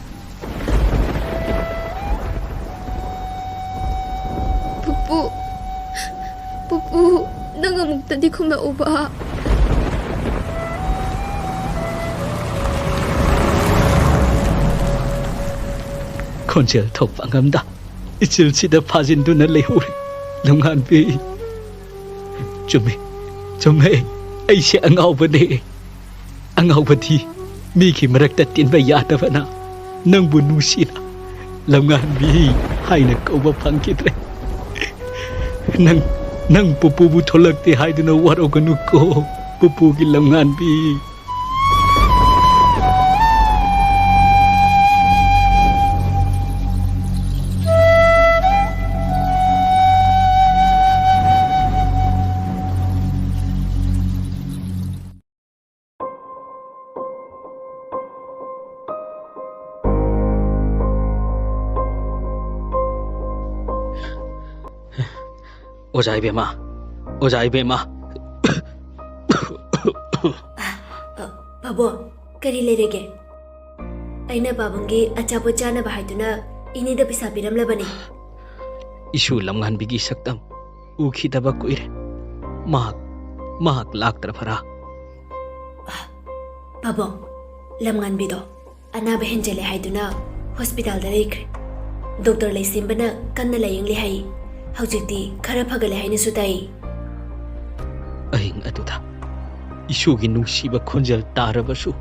ꯄꯨꯄꯨ, ꯄꯨꯄꯨ, ꯅꯪ ꯑꯃꯨꯛꯇꯗꯤ ꯈꯨꯝꯂꯛꯎꯕ꯫ ꯈꯣꯟꯖꯦꯜ ꯊꯣꯛꯄ ꯑꯉꯝꯗ ꯏꯆꯤꯜꯁꯤꯗ ꯐꯥꯖꯤꯟꯗꯨꯅ ꯂꯩꯍꯧꯔꯦ꯫ ꯂꯝꯉꯥꯟꯕꯤ꯫ ꯆꯨꯝꯃꯦ, ꯆꯨꯝꯃꯦ, ꯑꯩꯁꯦ ꯑꯉꯥꯎꯕꯅꯦ꯫ ꯑꯉꯥꯎꯕꯗꯤ ꯃꯤꯒꯤ ꯃꯔꯛꯇ ꯇꯤꯟꯕ ꯌꯥꯗꯕꯅ ꯅꯪꯕꯨ ꯅꯨꯡꯁꯤꯅ ꯂꯝꯉꯥꯟꯕꯤ ꯍꯥꯏꯅ ꯀꯧꯕ ꯐꯪꯈꯤꯗ꯭ꯔꯦ꯫ ꯅꯪ, ꯅꯪ ꯄꯨꯄꯨꯕꯨ ꯊꯣꯛꯂꯛꯇꯦ ꯍꯥꯏꯗꯨꯅ ꯋꯥꯔꯧꯒꯅꯨꯀꯣ, ꯄꯨꯄꯨꯒꯤ ꯂꯝꯉꯥꯟꯕꯤ꯫ ꯑꯣꯖꯥ ꯏꯕꯦꯝꯃ, ꯑꯣꯖꯥ ꯏꯕꯦꯝꯃ꯫ ꯑ, ꯄꯥꯕꯨꯡ, ꯀꯔꯤ ꯂꯩꯔꯒꯦ? ꯑꯩꯅ ꯄꯥꯕꯨꯡꯒꯤ ꯑꯆꯥꯄꯣꯠ ꯆꯥꯅꯕ ꯍꯥꯏꯗꯨꯅ ꯏꯅꯦꯗ ꯄꯩꯁꯥ ꯄꯤꯔꯝꯂꯕꯅꯤ꯫ ꯏꯁꯨ ꯂꯝꯉꯥꯟꯕꯤꯒꯤ ꯁꯛꯇꯝ ꯎꯈꯤꯗꯕ ꯀꯨꯏꯔꯦ꯫ ꯃꯍꯥꯛ, ꯃꯍꯥꯛ ꯂꯥꯛꯇ꯭ꯔꯕꯔꯥ? ꯄꯥꯕꯨꯡ, ꯂꯝꯉꯥꯟꯕꯤꯗꯣ ꯑꯅꯥꯕ ꯍꯦꯟꯖꯜꯂꯦ ꯍꯥꯏꯗꯨꯅ ꯍꯣꯁꯄꯤꯇꯥꯜꯗ ꯂꯩꯈ꯭ꯔꯦ꯫ ꯗꯣꯛꯇꯔ ꯂꯩꯁꯦꯝꯕꯅ ꯀꯟꯅ ꯂꯥꯌꯦꯡꯂꯤ ꯍꯥꯏ꯫ ꯍꯧꯖꯤꯛꯇꯤ ꯈꯔ ꯐꯒꯠꯂꯦ ꯍꯥꯏꯅꯁꯨ ꯇꯥꯏ꯫ ꯑꯍꯤꯡ ꯑꯗꯨꯗ ꯏꯁꯨꯒꯤ ꯅꯨꯡꯁꯤꯕ ꯈꯣꯟꯖꯦꯜ ꯇꯥꯔꯕꯁꯨ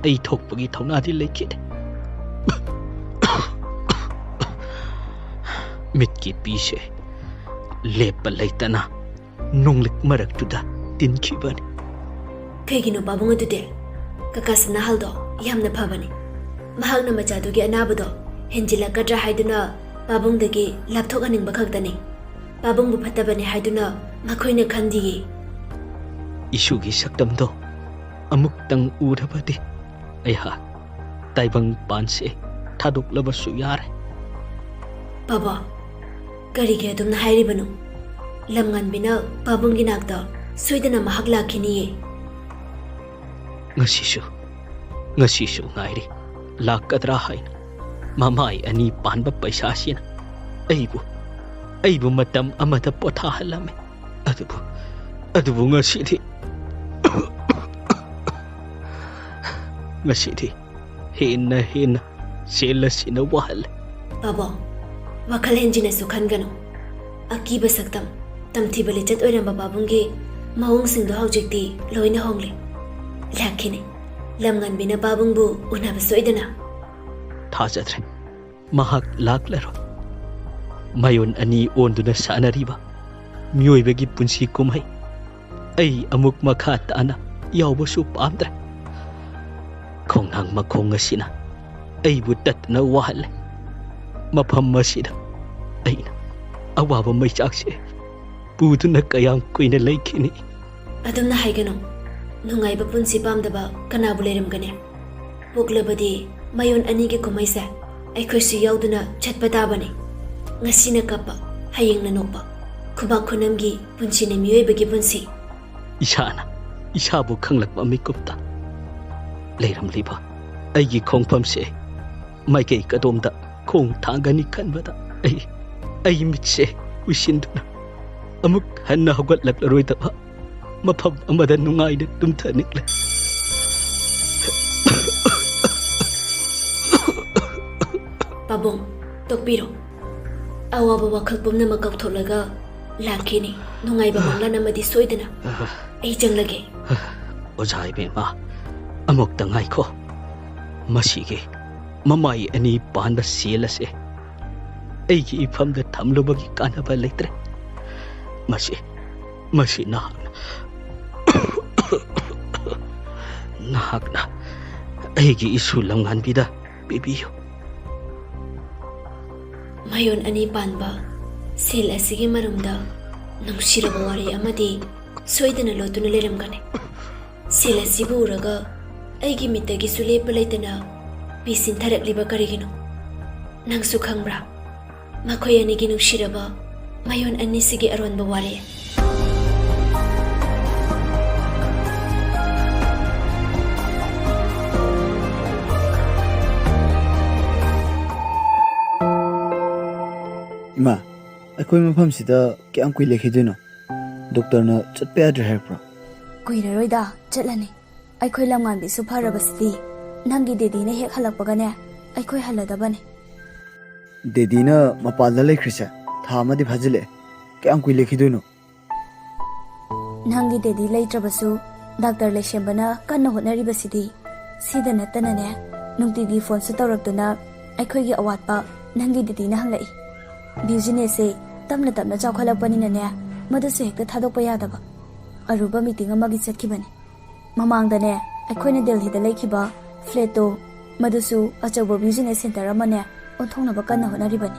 ꯑꯩ ꯊꯣꯛꯄꯒꯤ ꯊꯧꯅꯥꯗꯤ ꯂꯩꯈꯤꯗꯦ꯫ ꯃꯤꯠꯀꯤ ꯄꯤꯁꯦ ꯂꯦꯞꯄ ꯂꯩꯇꯅ ꯅꯣꯡꯂꯤꯛ ꯃꯔꯛꯇꯨꯗ ꯇꯤꯟꯈꯤꯕꯅꯤ꯫ ꯀꯩꯒꯤꯅꯣ ꯄꯥꯕꯨꯡ ꯑꯗꯨꯗꯤ? ꯀꯀꯥ ꯁꯅꯥꯍꯜꯗꯣ ꯌꯥꯝꯅ ꯐꯕꯅꯤ꯫ ꯃꯍꯥꯛꯅ ꯃꯆꯥꯗꯨꯒꯤ ꯑꯅꯥꯕꯗꯣ ꯍꯦꯟꯖꯤꯜꯂꯛꯀꯗ꯭ꯔꯥ ꯍꯥꯏꯗꯨꯅ ꯄꯥꯕꯨꯡꯗꯒꯤ ꯂꯥꯞꯊꯣꯛꯍꯟꯅꯤꯡꯕ ꯈꯛꯇꯅꯤ꯫ ꯄꯥꯕꯨꯡꯕꯨ ꯐꯠꯇꯕꯅꯤ ꯍꯥꯏꯗꯨꯅ ꯃꯈꯣꯏꯅ ꯈꯟꯗꯤꯌꯦ꯫ ꯏꯁꯨꯒꯤ ꯁꯛꯇꯝꯗꯣ ꯑꯃꯨꯛꯇꯪ ꯎꯔꯕꯗꯤ ꯑꯩꯍꯥꯛ ꯇꯥꯏꯕꯪ ꯄꯥꯟꯁꯦ ꯊꯥꯗꯣꯛꯂꯕꯁꯨ ꯌꯥꯔꯦ꯫ ꯄꯥꯕꯨꯡ, ꯀꯔꯤꯒꯤ ꯑꯗꯨꯝꯅ ꯍꯥꯏꯔꯤꯕꯅꯣ? ꯂꯝꯉꯥꯟꯕꯤꯅ ꯄꯥꯕꯨꯡꯒꯤ ꯅꯥꯛꯇ ꯁꯣꯏꯗꯅ ꯃꯍꯥꯛ ꯂꯥꯛꯈꯤꯅꯤꯌꯦ꯫ ꯉꯁꯤꯁꯨ, ꯉꯁꯤꯁꯨ ꯉꯥꯏꯔꯤ꯫ ꯂꯥꯛꯀꯗ꯭ꯔꯥ ꯍꯥꯏꯅ꯫ ꯃꯃꯥꯏ ꯑꯅꯤ ꯄꯥꯟꯕ ꯄꯩꯁꯥꯁꯤꯅ ꯑꯩꯕꯨ, ꯑꯩꯕꯨ ꯃꯇꯝ ꯑꯃꯗ ꯄꯣꯊꯥꯍꯜꯂꯝꯃꯤ꯫ ꯑꯗꯨꯕꯨ, ꯑꯗꯨꯕꯨ ꯉꯁꯤꯗꯤ, ꯉꯁꯤꯗꯤ ꯍꯦꯟꯅ ꯍꯦꯟꯅ ꯆꯦꯜꯂꯁꯤꯅ ꯋꯥꯍꯜꯂꯦ꯫ ꯄꯥꯕꯨꯡ, ꯋꯥꯈꯜ ꯍꯦꯟꯖꯤꯟꯅꯁꯨ ꯈꯟꯒꯅꯨ꯫ ꯑꯀꯤꯕ ꯁꯛꯇꯝ, ꯇꯝꯊꯤꯕ ꯂꯤꯆꯠ ꯑꯣꯏꯔꯝꯕ ꯄꯥꯕꯨꯡꯒꯤ ꯃꯑꯣꯡꯁꯤꯡꯗꯣ ꯍꯧꯖꯤꯛꯇꯤ ꯂꯣꯏꯅ ꯍꯣꯡꯂꯦ꯫ ꯂꯥꯛꯈꯤꯅꯤ꯫ ꯂꯝꯉꯥꯟꯕꯤꯅ ꯄꯥꯕꯨꯡꯕꯨ ꯎꯅꯕ ꯁꯣꯏꯗꯅ꯫ ꯊꯥꯖꯗ꯭ꯔꯦ꯫ ꯃꯍꯥꯛ ꯂꯥꯛꯂꯔꯣꯏ꯫ ꯃꯌꯣꯟ ꯑꯅꯤ ꯑꯣꯟꯗꯨꯅ ꯁꯥꯟꯅꯔꯤꯕ ꯃꯤꯑꯣꯏꯕꯒꯤ ꯄꯨꯟꯁꯤ ꯀꯨꯝꯍꯩ ꯑꯩ ꯑꯃꯨꯛ ꯃꯈꯥ ꯇꯥꯅ ꯌꯥꯎꯕꯁꯨ ꯄꯥꯝꯗ꯭ꯔꯦ꯫ ꯈꯣꯡꯅꯥꯡ ꯃꯈꯣꯡ ꯑꯁꯤꯅ ꯑꯩꯕꯨ ꯇꯠꯇꯅ ꯋꯥꯍꯜꯂꯦ꯫ ꯃꯐꯝ ꯑꯁꯤꯗ ꯑꯩꯅ ꯑꯋꯥꯕ ꯃꯩꯆꯥꯛꯁꯦ ꯄꯨꯗꯨꯅ ꯀꯌꯥꯝ ꯀꯨꯏꯅ ꯂꯩꯈꯤꯅꯤ? ꯑꯗꯨꯝꯅ ꯍꯥꯏꯒꯅꯨ꯫ ꯅꯨꯡꯉꯥꯏꯕ ꯄꯨꯟꯁꯤ ꯄꯥꯝꯗꯕ ꯀꯅꯥꯕꯨ ꯂꯩꯔꯝꯒꯅꯤ? ꯄꯣꯛꯂꯕꯗꯤ ꯃꯌꯣꯟ ꯑꯅꯤꯒꯤ ꯀꯨꯝꯍꯩꯁꯦ ꯑꯩꯈꯣꯏꯁꯨ ꯌꯥꯎꯗꯨꯅ ꯆꯠꯄ ꯇꯥꯕꯅꯤ꯫ ꯉꯁꯤꯅ ꯀꯞꯄ, ꯍꯌꯦꯡꯅ ꯅꯣꯛꯄ꯫ ꯈꯨꯕꯥꯛ ꯈꯨꯅꯝꯒꯤ ꯄꯨꯟꯁꯤꯅꯤ ꯃꯤꯑꯣꯏꯕꯒꯤ ꯄꯨꯟꯁꯤ꯫ ꯏꯁꯥꯅ ꯏꯁꯥꯕꯨ ꯈꯪꯂꯛꯄ ꯃꯤꯀꯨꯞꯇ ꯂꯩꯔꯝꯂꯤꯕ ꯑꯩꯒꯤ ꯈꯣꯡꯐꯝꯁꯦ ꯃꯥꯏꯀꯩ ꯀꯗꯣꯝꯗ ꯈꯣꯡ ꯊꯥꯡꯒꯅꯤ ꯈꯟꯕꯗ ꯑꯩ, ꯑꯩ ꯃꯤꯠꯁꯦ ꯎꯏꯁꯤꯟꯗꯨꯅ ꯑꯃꯨꯛ ꯍꯟꯅ ꯍꯧꯒꯠꯂꯛꯂꯔꯣꯏꯗꯕ ꯃꯐꯝ ꯑꯃꯗ ꯅꯨꯡꯉꯥꯏꯅ ꯇꯨꯝꯊꯅꯤꯡꯂꯦ꯫ ꯄꯥꯕꯨꯡ, ꯇꯣꯛꯄꯤꯔꯣ꯫ ꯑꯋꯥꯕ ꯋꯥꯈꯜ ꯄꯨꯝꯅꯃꯛ ꯀꯥꯎꯊꯣꯛꯂꯒ ꯂꯥꯛꯈꯤꯅꯤ꯫ ꯅꯨꯡꯉꯥꯏꯕ ꯃꯪꯂꯥꯟ ꯑꯃꯗꯤ ꯁꯣꯏꯗꯅ꯫ ꯑꯩ ꯆꯪꯂꯒꯦ꯫ ꯑꯣꯖꯥ ꯏꯕꯦꯝꯃ, ꯑꯃꯨꯛꯇ ꯉꯥꯏꯈꯣ꯫ ꯃꯁꯤꯒꯤ ꯃꯃꯥꯏ ꯑꯅꯤ ꯄꯥꯟꯕ ꯁꯦꯜ ꯑꯁꯤ ꯑꯩꯒꯤ ꯏꯐꯝꯗ ꯊꯝꯂꯨꯕꯒꯤ ꯀꯥꯟꯅꯕ ꯂꯩꯇ꯭ꯔꯦ꯫ ꯃꯁꯤ, ꯃꯁꯤ ꯅꯍꯥꯛꯅ, ꯅꯍꯥꯛꯅ ꯑꯩꯒꯤ ꯏꯁꯨ ꯂꯝꯉꯥꯟꯕꯤꯗ ꯄꯤꯕꯤꯌꯨ꯫ ꯃꯌꯣꯟ ꯑꯅꯤ ꯄꯥꯟꯕ ꯁꯦꯜ ꯑꯁꯤꯒꯤ ꯃꯔꯨꯝꯗ ꯅꯨꯡꯁꯤꯔꯕ ꯋꯥꯔꯤ ꯑꯃꯗꯤ ꯁꯣꯏꯗꯅ ꯂꯣꯠꯇꯨꯅ ꯂꯩꯔꯝꯒꯅꯤ꯫ ꯁꯦꯜ ꯑꯁꯤꯕꯨ ꯎꯔꯒ ꯑꯩꯒꯤ ꯃꯤꯠꯇꯒꯤꯁꯨ ꯂꯦꯞꯄ ꯂꯩꯇꯅ ꯄꯤ ꯁꯤꯟꯊꯔꯛꯂꯤꯕ ꯀꯔꯤꯒꯤꯅꯣ? ꯅꯪꯁꯨ ꯈꯪꯕ꯭ꯔꯥ? ꯃꯈꯣꯏ ꯑꯅꯤꯒꯤ ꯅꯨꯡꯁꯤꯔꯕ ꯃꯌꯣꯟ ꯑꯅꯤꯁꯤꯒꯤ ꯑꯔꯣꯟꯕ ꯋꯥꯔꯤ꯫ ꯏꯃꯥ, ꯑꯩꯈꯣꯏ ꯃꯐꯝꯁꯤꯗ ꯀꯌꯥꯝ ꯀꯨꯏ ꯂꯩꯈꯤꯗꯣꯏꯅꯣ? ꯗꯣꯛꯇꯔꯅ ꯆꯠꯄ ꯌꯥꯗ꯭ꯔꯦ ꯍꯥꯏꯔꯛꯄ꯭ꯔꯣ? ꯀꯨꯏꯔꯔꯣꯏꯗ, ꯆꯠꯂꯅꯤ꯫ ꯑꯩꯈꯣꯏ ꯂꯝꯉꯥꯟꯕꯤꯁꯨ ꯐꯔꯕꯁꯤꯗꯤ ꯅꯪꯒꯤ ꯗꯦꯗꯤꯅ ꯍꯦꯛ ꯍꯜꯂꯛꯄꯒꯅꯦ ꯑꯩꯈꯣꯏ ꯍꯜꯂꯗꯕꯅꯦ꯫ ꯗꯦꯗꯤꯅ ꯃꯄꯥꯟꯗ ꯂꯩꯈ꯭ꯔꯤꯁꯦ ꯊꯥ ꯑꯃꯗꯤ ꯐꯥꯖꯤꯜꯂꯛꯑꯦ꯫ ꯀꯌꯥꯝ ꯀꯨꯏ ꯂꯩꯈꯤꯗꯣꯏꯅꯣ? ꯅꯪꯒꯤ ꯗꯦꯗꯤ ꯂꯩꯇ꯭ꯔꯕꯁꯨ ꯗꯥꯛꯇꯔ ꯂꯩꯁꯦꯝꯕꯅ ꯀꯟꯅ ꯍꯣꯠꯅꯔꯤꯕꯁꯤꯗꯤ꯫ ꯁꯤꯗ ꯅꯠꯇꯅꯅꯦ, ꯅꯨꯡꯇꯤꯒꯤ ꯐꯣꯟꯁꯨ ꯇꯧꯔꯛꯇꯨꯅ ꯑꯩꯈꯣꯏꯒꯤ ꯑꯋꯥꯠꯄ ꯅꯪꯒꯤ ꯗꯦꯗꯤꯅ ꯍꯪꯂꯛꯏ꯫ ꯕꯤꯖꯤꯅꯦꯁꯁꯦ ꯇꯞꯅ ꯇꯞꯅ ꯆꯥꯎꯈꯠꯂꯛꯄꯅꯤꯅꯅꯦ, ꯃꯗꯨꯁꯨ ꯍꯦꯛꯇ ꯊꯥꯗꯣꯛꯄ ꯌꯥꯗꯕ꯫ ꯑꯔꯨꯕ ꯃꯤꯇꯤꯡ ꯑꯃꯒꯤ ꯆꯠꯈꯤꯕꯅꯤ꯫ ꯃꯃꯥꯡꯗꯅꯦ, ꯑꯩꯈꯣꯏꯅ ꯗꯦꯜꯍꯤꯗ ꯂꯩꯈꯤꯕ ꯐ꯭ꯂꯦꯠꯇꯣ, ꯃꯗꯨꯁꯨ ꯑꯆꯧꯕ ꯕꯤꯖꯤꯅꯦꯁ ꯁꯦꯟꯇꯔ ꯑꯃꯅꯦ ꯑꯣꯟꯊꯣꯛꯅꯕ ꯀꯟꯅ ꯍꯣꯠꯅꯔꯤꯕꯅꯤ꯫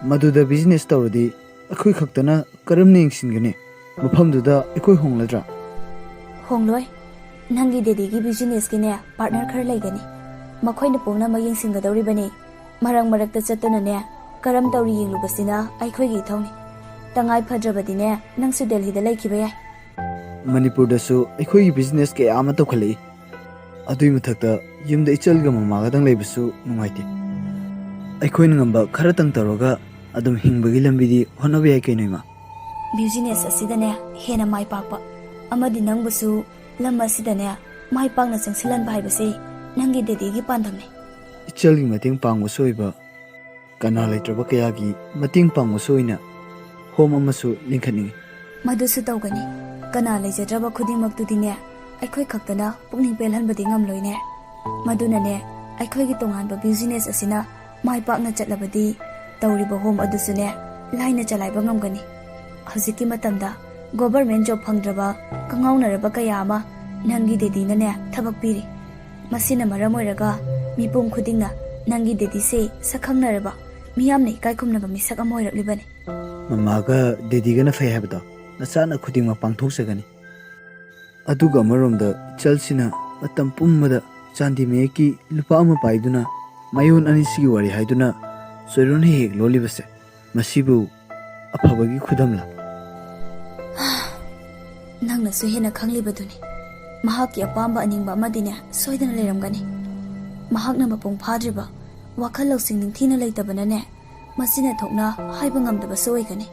ꯃꯗꯨꯗ ꯕꯤꯖꯤꯅꯦꯁ ꯇꯧꯔꯗꯤ ꯑꯩꯈꯣꯏ ꯈꯛꯇꯅ ꯀꯔꯝꯅ ꯌꯦꯡꯁꯤꯟꯒꯅꯤ? ꯃꯐꯝꯗꯨꯗ ꯑꯩꯈꯣꯏ ꯍꯣꯡꯂꯗ꯭ꯔꯥ? ꯍꯣꯡꯂꯣꯏ꯫ ꯅꯪꯒꯤ ꯗꯦꯗꯤꯒꯤ ꯕꯤꯖꯤꯅꯦꯁꯀꯤꯅꯦ ꯄꯥꯔꯠꯅꯔ ꯈꯔ ꯂꯩꯒꯅꯤ꯫ ꯃꯈꯣꯏꯅ ꯄꯨꯝꯅꯃꯛ ꯌꯦꯡꯁꯤꯟꯒꯗꯧꯔꯤꯕꯅꯤ꯫ ꯃꯔꯛ ꯃꯔꯛꯇ ꯆꯠꯇꯨꯅꯅꯦ ꯀꯔꯝ ꯇꯧꯔꯤ ꯌꯦꯡꯂꯨꯕꯁꯤꯅ ꯑꯩꯈꯣꯏꯒꯤ ꯏꯊꯧꯅꯤ꯫ ꯇꯉꯥꯏ ꯐꯗ꯭ꯔꯕꯗꯤꯅꯦ, ꯅꯪꯁꯨ ꯗꯦꯜꯍꯤꯗ ꯂꯩꯈꯤꯕ ꯌꯥꯏ꯫ ꯃꯅꯤꯄꯨꯔꯗꯁꯨ ꯑꯩꯈꯣꯏꯒꯤ ꯕꯤꯖꯤꯅꯦꯁ ꯀꯌꯥ ꯑꯃ ꯇꯧꯈꯠꯂꯛꯏ꯫ ꯑꯗꯨꯒꯤ ꯃꯊꯛꯇ ꯌꯨꯝꯗ ꯏꯆꯜꯒ ꯃꯃꯥꯒꯗꯪ ꯂꯩꯕꯁꯨ ꯅꯨꯡꯉꯥꯏꯇꯦ꯫ ꯑꯩꯈꯣꯏꯅ ꯉꯝꯕ ꯈꯔꯇꯪ ꯇꯧꯔꯒ ꯑꯗꯨꯝ ꯍꯤꯡꯕꯒꯤ ꯂꯝꯕꯤꯗꯤ ꯍꯣꯠꯅꯕ ꯌꯥꯏ ꯀꯩꯅꯣ, ꯏꯃꯥ꯫ ꯕꯤꯖꯤꯅꯦꯁ ꯑꯁꯤꯗꯅꯦ ꯍꯦꯟꯅ ꯃꯥꯏ ꯄꯥꯛꯄ ꯑꯃꯗꯤ ꯅꯪꯕꯨꯁꯨ ꯂꯝ ꯑꯁꯤꯗꯅꯦ ꯃꯥꯏ ꯄꯥꯛꯅ ꯆꯪꯁꯤꯜꯍꯟꯕ ꯍꯥꯏꯕꯁꯤ ꯅꯪꯒꯤ ꯗꯦꯗꯤꯒꯤ ꯄꯥꯟꯗꯝꯅꯤ꯫ ꯏꯆꯜꯒꯤ ꯃꯇꯦꯡ ꯄꯥꯡꯕꯁꯨ ꯑꯣꯏꯕ, ꯀꯅꯥ ꯂꯩꯇ꯭ꯔꯕ ꯀꯌꯥꯒꯤ ꯃꯇꯦꯡ ꯄꯥꯡꯕꯁꯨ ꯑꯣꯏꯅ ꯍꯣꯝ ꯑꯃꯁꯨ ꯂꯤꯡꯈꯠꯅꯤꯡꯏ꯫ ꯃꯗꯨꯁꯨ ꯇꯧꯒꯅꯤ꯫ ꯀꯅꯥ ꯂꯩꯖꯗ꯭ꯔꯕ ꯈꯨꯗꯤꯡꯃꯛꯇꯨꯗꯤꯅꯦ, ꯑꯩꯈꯣꯏ ꯈꯛꯇꯅ ꯄꯨꯛꯅꯤꯡ ꯄꯦꯜꯍꯟꯕꯗꯤ ꯉꯝꯂꯣꯏꯅꯦ꯫ ꯃꯗꯨꯅꯅꯦ, ꯑꯩꯈꯣꯏꯒꯤ ꯇꯣꯉꯥꯟꯕ ꯕꯤꯖꯤꯅꯦꯁ ꯑꯁꯤꯅ ꯃꯥꯏ ꯄꯥꯛꯅ ꯆꯠꯂꯕꯗꯤ, ꯇꯧꯔꯤꯕ ꯍꯣꯝ ꯑꯗꯨꯁꯨꯅꯦ, ꯂꯥꯏꯅ ꯆꯂꯥꯏꯕ ꯉꯝꯒꯅꯤ꯫ ꯍꯧꯖꯤꯛꯀꯤ ꯃꯇꯝꯗ ꯒꯣꯚꯔꯃꯦꯟ ꯖꯣꯕ ꯐꯪꯗ꯭ꯔꯕ ꯀꯉꯥꯎꯅꯔꯕ ꯀꯌꯥ ꯑꯃ ꯅꯪꯒꯤ ꯗꯦꯗꯤꯅꯅꯦ ꯊꯕꯛ ꯄꯤꯔꯤ꯫ ꯃꯁꯤꯅ ꯃꯔꯝ ꯑꯣꯏꯔꯒ ꯃꯤꯄꯨꯝ ꯈꯨꯗꯤꯡꯅ ꯅꯪꯒꯤ ꯗꯦꯗꯤꯁꯦ ꯁꯛꯈꯪꯅꯔꯕ, ꯃꯤꯌꯥꯝꯅ ꯏꯀꯥꯏ ꯈꯨꯝꯅꯕ ꯃꯤꯁꯛ ꯑꯃ ꯑꯣꯏꯔꯛꯂꯤꯕꯅꯤ꯫ ꯃꯃꯥꯒ ꯗꯦꯗꯤꯒꯅ ꯐꯩ ꯍꯥꯏꯕꯗꯣ ꯅꯆꯥꯅ ꯈꯨꯗꯤꯡꯃꯛ ꯄꯥꯡꯊꯣꯛꯆꯒꯅꯤ꯫ ꯑꯗꯨꯒ ꯑꯃꯔꯣꯝꯗ ꯏꯆꯜꯁꯤꯅ ꯃꯇꯝ ꯄꯨꯝꯕꯗ ꯆꯥꯟꯗꯤ ꯃꯌꯦꯛꯀꯤ ꯂꯨꯄꯥ ꯑꯃ ꯄꯥꯏꯗꯨꯅ ꯃꯌꯣꯟ ꯑꯅꯤꯁꯤꯒꯤ ꯋꯥꯔꯤ ꯍꯥꯏꯗꯨꯅ ꯆꯣꯏꯔꯣꯟ ꯍꯦꯛ ꯍꯦꯛ ꯂꯣꯜꯂꯤꯕꯁꯦ, ꯃꯁꯤꯕꯨ ꯑꯐꯕꯒꯤ ꯈꯨꯗꯝꯂ? ꯅꯪꯅꯁꯨ ꯍꯦꯟꯅ ꯈꯪꯂꯤꯕꯗꯨꯅꯤ꯫ ꯃꯍꯥꯛꯀꯤ ꯑꯄꯥꯝꯕ ꯑꯅꯤꯡꯕ ꯑꯃꯗꯤꯅꯦ ꯁꯣꯏꯗꯅ ꯂꯩꯔꯝꯒꯅꯤ꯫ ꯃꯍꯥꯛꯅ ꯃꯄꯨꯡ ꯐꯥꯗ꯭ꯔꯤꯕ ꯋꯥꯈꯜ ꯂꯧꯁꯤꯡ ꯅꯤꯡꯊꯤꯅ ꯂꯩꯇꯕꯅꯅꯦ, ꯃꯁꯤꯅ ꯊꯣꯛꯅ ꯍꯥꯏꯕ ꯉꯝꯗꯕꯁꯨ ꯑꯣꯏꯒꯅꯤ꯫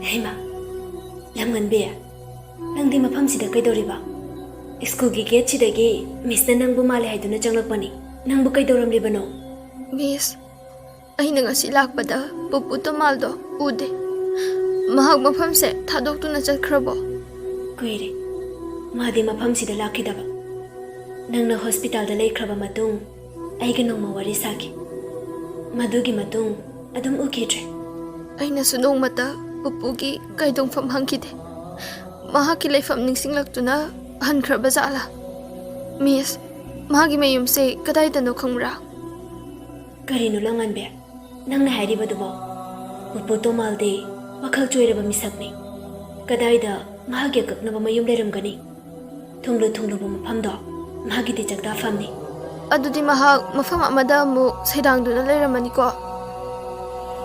ꯍꯩꯃꯥ, ꯂꯝꯉꯟꯕꯤ, ꯅꯪꯗꯤ ꯃꯐꯝꯁꯤꯗ ꯀꯩꯗꯧꯔꯤꯕ? ꯁ꯭ꯀꯨꯜꯒꯤ ꯒꯦꯠꯁꯤꯗꯒꯤ ꯃꯤꯁꯅ ꯅꯪꯕꯨ ꯃꯥꯜꯂꯦ ꯍꯥꯏꯗꯨꯅ ꯆꯪꯂꯛꯄꯅꯤ꯫ ꯅꯪꯕꯨ ꯀꯩꯗꯧꯔꯝꯂꯤꯕꯅꯣ? ꯃꯤꯁ, ꯑꯩꯅ ꯉꯁꯤ ꯂꯥꯛꯄꯗ ꯄꯨꯄꯨ ꯇꯣꯃꯥꯜꯗꯣ ꯎꯗꯦ꯫ ꯃꯍꯥꯛ ꯃꯐꯝꯁꯦ ꯊꯥꯗꯣꯛꯇꯨꯅ ꯆꯠꯈ꯭ꯔꯕꯣ? ꯀꯨꯏꯔꯦ ꯃꯥꯗꯤ ꯃꯐꯝꯁꯤꯗ ꯂꯥꯛꯈꯤꯗꯕ꯫ ꯅꯪꯅ ꯍꯣꯁꯄꯤꯇꯥꯜꯗ ꯂꯩꯈ꯭ꯔꯕ ꯃꯇꯨꯡ ꯑꯩꯒ ꯅꯣꯡꯃ ꯋꯥꯔꯤ ꯁꯥꯈꯤ꯫ ꯃꯗꯨꯒꯤ ꯃꯇꯨꯡ ꯑꯗꯨꯝ ꯎꯈꯤꯗ꯭ꯔꯦ꯫ ꯑꯩꯅꯁꯨ ꯅꯣꯡꯃꯇ ꯄꯨꯄꯨꯒꯤ ꯀꯩꯗꯣꯡꯐꯝ ꯍꯪꯈꯤꯗꯦ꯫ ꯃꯍꯥꯛꯀꯤ ꯂꯩꯐꯝ ꯅꯤꯡꯁꯤꯡꯂꯛꯇꯨꯅ ꯍꯟꯈ꯭ꯔꯕ ꯖꯥꯠꯂꯥ? ꯃꯤꯁ, ꯃꯥꯒꯤ ꯃꯌꯨꯝꯁꯦ ꯀꯗꯥꯏꯗꯅꯣ ꯈꯪꯕ꯭ꯔꯥ? ꯀꯔꯤꯅꯣ ꯂꯧꯉꯥꯟꯕꯤ? ꯅꯪꯅ ꯍꯥꯏꯔꯤꯕꯗꯨꯕꯣ? ꯄꯨꯄꯨ ꯇꯣꯃꯥꯜꯗꯤ ꯋꯥꯈꯜ ꯆꯣꯏꯔꯕ ꯃꯤꯁꯛꯅꯤ꯫ ꯀꯗꯥꯏꯗ ꯃꯍꯥꯛꯀꯤ ꯑꯀꯛꯅꯕ ꯃꯌꯨꯝ ꯂꯩꯔꯝꯒꯅꯤ? ꯊꯨꯡꯂꯨ ꯊꯨꯡꯂꯨꯕ ꯃꯐꯝꯗꯣ ꯃꯍꯥꯛꯀꯤꯗꯤ ꯆꯥꯛꯇꯥꯐꯝꯅꯤ꯫ ꯑꯗꯨꯗꯤ ꯃꯍꯥꯛ ꯃꯐꯝ ꯑꯃꯗ ꯑꯃꯨꯛ ꯁꯩꯗꯥꯡꯗꯨꯅ ꯂꯩꯔꯝꯃꯅꯤꯀꯣ?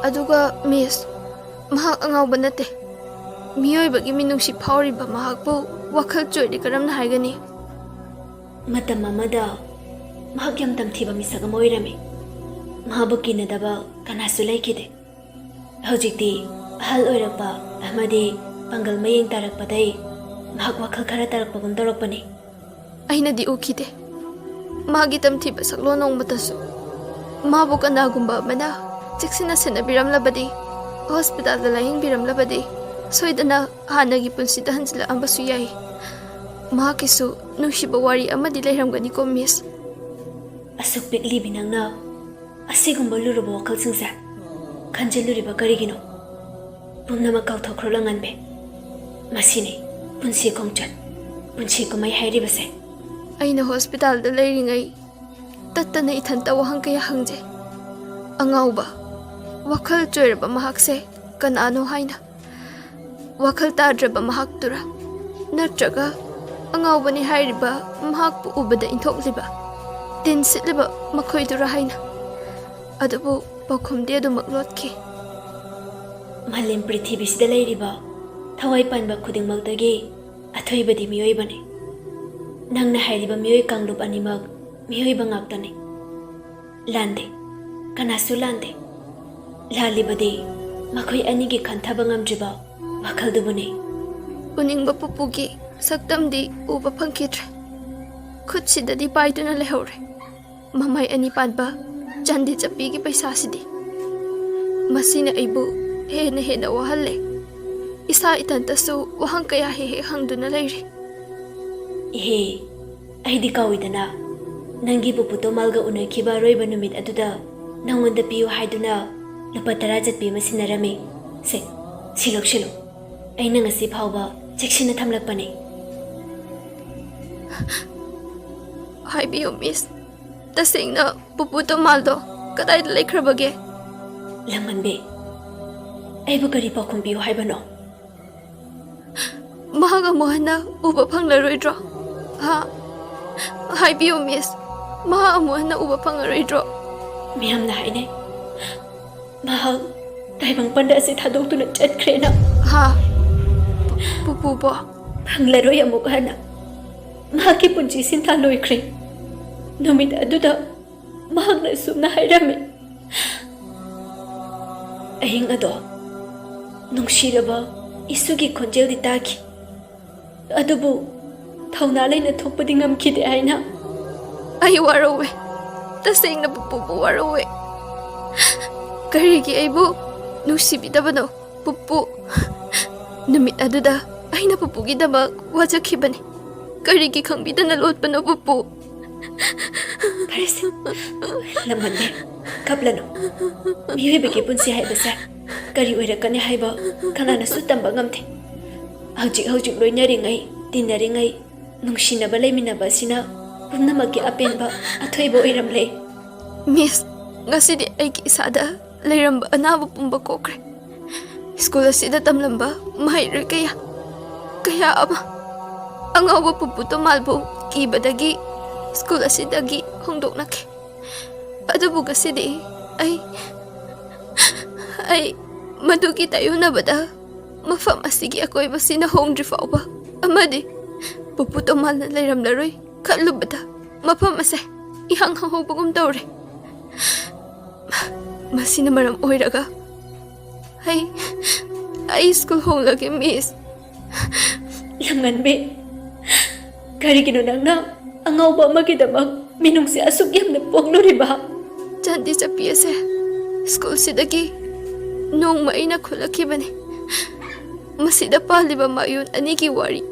ꯑꯗꯨꯒ ꯃꯤꯁ, ꯃꯍꯥꯛ ꯑꯉꯥꯎꯕ ꯅꯠꯇꯦ꯫ ꯃꯤꯑꯣꯏꯕꯒꯤ ꯃꯤꯅꯨꯡꯁꯤ ꯐꯥꯎꯔꯤꯕ ꯃꯍꯥꯛꯄꯨ ꯋꯥꯈꯜ ꯆꯣꯏꯔꯦ ꯀꯔꯝꯅ ꯍꯥꯏꯒꯅꯤ? ꯃꯇꯝ ꯑꯃꯗ ꯃꯍꯥꯛ ꯌꯥꯝ ꯇꯝꯊꯤꯕ ꯃꯤꯁꯛ ꯑꯃ ꯑꯣꯏꯔꯝꯃꯤ꯫ ꯃꯍꯥꯛꯄꯨ ꯀꯤꯅꯗꯕ ꯀꯅꯥꯁꯨ ꯂꯩꯈꯤꯗꯦ꯫ ꯍꯧꯖꯤꯛꯇꯤ ꯑꯍꯜ ꯑꯣꯏꯔꯛꯄ ꯑꯃꯗꯤ ꯄꯥꯡꯒꯜ ꯃꯌꯦꯡ ꯇꯥꯔꯛꯄꯗꯩ ꯃꯍꯥꯛ ꯋꯥꯈꯜ ꯈꯔ ꯇꯥꯔꯛꯄꯒꯨꯝ ꯇꯧꯔꯛꯄꯅꯤ꯫ ꯑꯩꯅꯗꯤ ꯎꯈꯤꯗꯦ ꯃꯥꯒꯤ ꯇꯝꯊꯤꯕ ꯁꯛꯂꯣꯟ ꯅꯣꯡꯃꯇꯁꯨ꯫ ꯃꯥꯕꯨ ꯀꯅꯥꯒꯨꯝꯕ ꯑꯃꯅ ꯆꯦꯛꯁꯤꯟꯅ ꯁꯦꯟꯅꯕꯤꯔꯝꯂꯕꯗꯤ, ꯍꯣꯁꯄꯤꯇꯥꯜꯗ ꯂꯥꯌꯦꯡꯕꯤꯔꯝꯂꯕꯗꯤ, ꯁꯣꯏꯗꯅ ꯍꯥꯟꯅꯒꯤ ꯄꯨꯟꯁꯤꯗ ꯍꯟꯖꯤꯜꯂꯛꯂꯝꯕꯁꯨ ꯌꯥꯏ꯫ ꯃꯍꯥꯛꯀꯤꯁꯨ ꯅꯨꯡꯁꯤꯕ ꯋꯥꯔꯤ ꯑꯃꯗꯤ ꯂꯩꯔꯝꯒꯅꯤꯀꯣ, ꯃꯤꯁ꯫ ꯑꯁꯨꯛ ꯄꯤꯛꯂꯤꯕꯤ ꯅꯪꯅ ꯑꯁꯤꯒꯨꯝꯕ ꯂꯨꯔꯕ ꯋꯥꯈꯜꯁꯤꯡꯁꯦ ꯈꯟꯖꯤꯜꯂꯨꯔꯤꯕ ꯀꯔꯤꯒꯤꯅꯣ? ꯄꯨꯝꯅꯃꯛ ꯀꯥꯎꯊꯣꯛꯈ꯭ꯔꯣ, ꯂꯉꯥꯟꯕꯤ꯫ ꯃꯁꯤꯅꯤ ꯄꯨꯟꯁꯤ ꯈꯣꯡꯆꯠ, ꯄꯨꯟꯁꯤ ꯀꯨꯝꯍꯩ ꯍꯥꯏꯔꯤꯕꯁꯦ꯫ ꯑꯩꯅ ꯍꯣꯁꯄꯤꯇꯥꯜꯗ ꯂꯩꯔꯤꯉꯩ ꯇꯠꯇꯅ ꯏꯊꯟꯇ ꯋꯥꯍꯪ ꯀꯌꯥ ꯍꯪꯖꯩ꯫ ꯑꯉꯥꯎꯕ, ꯋꯥꯈꯜ ꯆꯣꯏꯔꯕ ꯃꯍꯥꯛꯁꯦ ꯀꯅꯥꯅꯣ ꯍꯥꯏꯅ꯫ ꯋꯥꯈꯜ ꯇꯥꯗ꯭ꯔꯕ ꯃꯍꯥꯛꯇꯨꯔꯥ? ꯅꯠꯇ꯭ꯔꯒ ꯑꯉꯥꯎꯕꯅꯤ ꯍꯥꯏꯔꯤꯕ ꯃꯍꯥꯛꯄꯨ ꯎꯕꯗ ꯏꯟꯊꯣꯛꯂꯤꯕ, ꯇꯤꯟ ꯁꯤꯠꯂꯤꯕ ꯃꯈꯣꯏꯗꯨꯔꯥ ꯍꯥꯏꯅ꯫ ꯑꯗꯨꯕꯨ ꯄꯥꯎꯈꯨꯝꯗꯤ ꯑꯗꯨꯃꯛ ꯂꯣꯠꯈꯤ꯫ ꯃꯥꯂꯦꯝ ꯄ꯭ꯔꯤꯊꯤꯕꯤꯁꯤꯗ ꯂꯩꯔꯤꯕ ꯊꯋꯥꯏ ꯄꯥꯟꯕ ꯈꯨꯗꯤꯡꯃꯛꯇꯒꯤ ꯑꯊꯣꯏꯕꯗꯤ ꯃꯤꯑꯣꯏꯕꯅꯤ꯫ ꯅꯪꯅ ꯍꯥꯏꯔꯤꯕ ꯃꯤꯑꯣꯏ ꯀꯥꯡꯂꯨꯞ ꯑꯅꯤꯃꯛ ꯃꯤꯑꯣꯏꯕ ꯉꯥꯛꯇꯅꯤ꯫ ꯂꯥꯟꯗꯦ, ꯀꯅꯥꯁꯨ ꯂꯥꯟꯗꯦ꯫ ꯂꯥꯜꯂꯤꯕꯗꯤ ꯃꯈꯣꯏ ꯑꯅꯤꯒꯤ ꯈꯟꯊꯕ ꯉꯝꯗ꯭ꯔꯤꯕ ꯋꯥꯈꯜꯗꯨꯕꯨꯅꯤ꯫ ꯎꯅꯤꯡꯕ ꯄꯨꯄꯨꯒꯤ ꯁꯛꯇꯝꯗꯤ ꯎꯕ ꯐꯪꯈꯤꯗ꯭ꯔꯦ꯫ ꯈꯨꯠꯁꯤꯗꯗꯤ ꯄꯥꯏꯗꯨꯅ ꯂꯩꯍꯧꯔꯦ ꯃꯃꯥꯏ ꯑꯅꯤ ꯄꯥꯟꯕ ꯆꯥꯟꯗꯤ ꯆꯠꯄꯤꯒꯤ ꯄꯩꯁꯥꯁꯤꯗꯤ꯫ ꯃꯁꯤꯅ ꯑꯩꯕꯨ ꯍꯦꯟꯅ ꯍꯦꯟꯅ ꯋꯥꯍꯜꯂꯦ꯫ ꯏꯁꯥ ꯏꯊꯟꯇꯁꯨ ꯋꯥꯍꯪ ꯀꯌꯥ ꯍꯦꯛ ꯍꯦꯛ ꯍꯪꯗꯨꯅ ꯂꯩꯔꯤ꯫ ꯏꯍꯦ, ꯑꯩꯗꯤ ꯀꯥꯎꯏꯗꯅ, ꯅꯪꯒꯤ ꯄꯨꯄꯨ ꯇꯣꯃꯥꯜꯒ ꯎꯅꯈꯤꯕ ꯑꯔꯣꯏꯕ ꯅꯨꯃꯤꯠ ꯑꯗꯨꯗ ꯅꯪꯉꯣꯟꯗ ꯄꯤꯌꯨ ꯍꯥꯏꯗꯨꯅ ꯂꯨꯄꯥ ꯇꯔꯥ ꯆꯠꯄꯤ ꯑꯃ ꯁꯤꯟꯅꯔꯝꯃꯤ꯫ ꯁꯦ, ꯁꯤ ꯂꯧꯁꯤꯜꯂꯨ꯫ ꯑꯩꯅ ꯉꯁꯤ ꯐꯥꯎꯕ ꯆꯦꯛꯁꯤꯟꯅ ꯊꯝꯂꯛꯄꯅꯤ꯫ ꯍꯥꯏꯕꯤꯌꯨ, ꯃꯤꯁ꯫ ꯇꯁꯦꯡꯅ ꯄꯨꯄꯨ ꯇꯣꯃꯥꯜꯗꯣ ꯀꯗꯥꯏꯗ ꯂꯩꯈ꯭ꯔꯕꯒꯦ? ꯂꯝꯉꯟꯕꯤ, ꯑꯩꯕꯨ ꯀꯔꯤ ꯄꯥꯎꯈꯨꯝ ꯄꯤꯌꯨ ꯍꯥꯏꯕꯅꯣ? ꯃꯍꯥꯛ ꯑꯃꯨꯛ ꯍꯟꯅ ꯎꯕ ꯐꯪꯂꯔꯣꯏꯗ꯭ꯔꯣ? ꯍꯥ? ꯍꯥꯏꯕꯤꯌꯨ, ꯃꯤꯁ꯫ ꯃꯍꯥꯛ ꯑꯃꯨꯛ ꯍꯟꯅ ꯎꯕ ꯐꯪꯂꯔꯣꯏꯗ꯭ꯔꯣ? ꯃꯤꯌꯥꯝꯅ ꯍꯥꯏꯅꯩ, ꯃꯍꯥꯛ ꯇꯥꯏꯕꯪ ꯄꯟꯗ ꯑꯁꯤ ꯊꯥꯗꯣꯛꯇꯨꯅ ꯆꯠꯈ꯭ꯔꯦꯅ꯫ ꯍꯥ? ꯄꯨ-, ꯄꯨꯄꯨꯕꯣ? ꯐꯪꯂꯔꯣꯏ ꯑꯃꯨꯛ ꯍꯟꯅ꯫ ꯃꯍꯥꯛꯀꯤ ꯄꯨꯟꯁꯤ ꯁꯤꯟꯊꯥ ꯂꯣꯏꯈ꯭ꯔꯦ꯫ ꯅꯨꯃꯤꯠ ꯑꯗꯨꯗ ꯃꯍꯥꯛꯅ ꯑꯁꯨꯝꯅ ꯍꯥꯏꯔꯝꯃꯤ, "ꯑꯍꯤꯡ ꯑꯗꯣ ꯅꯨꯡꯁꯤꯔꯕ ꯏꯁꯨꯒꯤ ꯈꯣꯟꯖꯦꯜꯗꯤ ꯇꯥꯈꯤ, ꯑꯗꯨꯕꯨ ꯊꯧꯅꯥ ꯂꯩꯅ ꯊꯣꯛꯄꯗꯤ ꯉꯝꯈꯤꯗꯦ" ꯍꯥꯏꯅ꯫ ꯑꯩ ꯋꯥꯔꯧꯋꯦ, ꯇꯁꯦꯡꯅ ꯄꯨꯄꯨꯕꯨ ꯋꯥꯔꯧꯋꯦ꯫ ꯀꯔꯤꯒꯤ ꯑꯩꯕꯨ ꯅꯨꯡꯁꯤꯕꯤꯗꯕꯅꯣ, ꯄꯨꯄꯨ? ꯅꯨꯃꯤꯠ ꯑꯗꯨꯗ ꯑꯩꯅ ꯄꯨꯄꯨꯒꯤꯗꯃꯛ ꯋꯥꯖꯈꯤꯕꯅꯤ꯫ ꯀꯔꯤꯒꯤ ꯈꯪꯕꯤꯗꯅ ꯂꯣꯠꯄꯅꯣ, ꯄꯨꯄꯨ? ꯐꯔꯦꯁꯦ, ꯂꯝꯉꯟꯕꯤ, ꯀꯞꯂꯅꯨ꯫ ꯃꯤꯑꯣꯏꯕꯒꯤ ꯄꯨꯟꯁꯤ ꯍꯥꯏꯕꯁꯦ ꯀꯔꯤ ꯑꯣꯏꯔꯛꯀꯅꯤ ꯍꯥꯏꯕ ꯀꯅꯥꯅꯁꯨ ꯇꯝꯕ ꯉꯝꯗꯦ꯫ ꯍꯧꯖꯤꯛ ꯍꯧꯖꯤꯛ ꯂꯣꯏꯅꯔꯤꯉꯩ, ꯇꯤꯟꯅꯔꯤꯉꯩ, ꯅꯨꯡꯁꯤꯅꯕ ꯂꯩꯃꯤꯟꯅꯕ ꯑꯁꯤꯅ ꯄꯨꯝꯅꯃꯛꯀꯤ ꯑꯄꯦꯟꯕ, ꯑꯊꯣꯏꯕ ꯑꯣꯏꯔꯝꯂꯦ꯫ ꯃꯤꯁ, ꯉꯁꯤꯗꯤ ꯑꯩꯒꯤ ꯏꯁꯥꯗ ꯂꯩꯔꯝꯕ ꯑꯅꯥꯕ ꯄꯨꯝꯕ ꯀꯣꯛꯈ꯭ꯔꯦ꯫ ꯁ꯭ꯀꯨꯜ ꯑꯁꯤꯗ ꯇꯝꯂꯝꯕ ꯃꯍꯩꯔꯣꯏ ꯀꯌꯥ, ꯀꯌꯥ ꯑꯃ ꯑꯉꯥꯎꯕ ꯄꯨꯄꯨ ꯇꯣꯃꯥꯜꯕꯨ ꯀꯤꯕꯗꯒꯤ ꯁ꯭ꯀꯨꯜ ꯑꯁꯤꯗꯒꯤ ꯍꯣꯡꯗꯣꯛꯅꯈꯤ꯫ ꯑꯗꯨꯕꯨ ꯉꯁꯤꯗꯤ ꯑꯩ, ꯑꯩ ꯃꯗꯨꯒꯤ ꯇꯥꯏꯌꯣꯟꯅꯕꯗ ꯃꯐꯝ ꯑꯁꯤꯒꯤ ꯑꯀꯣꯏꯕꯁꯤꯅ ꯍꯣꯡꯗ꯭ꯔꯤ ꯐꯥꯎꯕ ꯑꯃꯗꯤ ꯄꯨꯄꯨ ꯇꯣꯃꯥꯜꯅ ꯂꯩꯔꯝꯂꯔꯣꯏ ꯈꯜꯂꯨꯕꯗ ꯃꯐꯝ ꯑꯁꯦ ꯏꯍꯥꯡ ꯍꯥꯡꯍꯧꯕꯒꯨꯝ ꯇꯧꯔꯦ꯫ ꯃꯁꯤꯅ ꯃꯔꯝ ꯑꯣꯏꯔꯒ ꯑꯩ, ꯑꯩ ꯁ꯭ꯀꯨꯜ ꯍꯣꯡꯂꯒꯦ, ꯃꯤꯁ꯫ ꯂꯝꯉꯟꯕꯤ, ꯀꯔꯤꯒꯤꯅꯣ ꯅꯪꯅ ꯑꯉꯥꯎꯕ ꯑꯃꯒꯤꯗꯃꯛ ꯃꯤꯅꯨꯡꯁꯤ ꯑꯁꯨꯛ ꯌꯥꯝꯅ ꯄꯣꯛꯂꯨꯔꯤꯕ? ꯆꯥꯟꯗꯤ ꯆꯠꯄꯤ ꯑꯁꯦ ꯁ꯭ꯀꯨꯜꯁꯤꯗꯒꯤ ꯅꯣꯡꯃ ꯑꯩꯅ ꯈꯨꯠꯂꯛꯈꯤꯕꯅꯤ꯫ ꯃꯁꯤꯗ ꯄꯥꯜꯂꯤꯕ ꯃꯌꯣꯟ ꯑꯅꯤꯒꯤ ꯋꯥꯔꯤ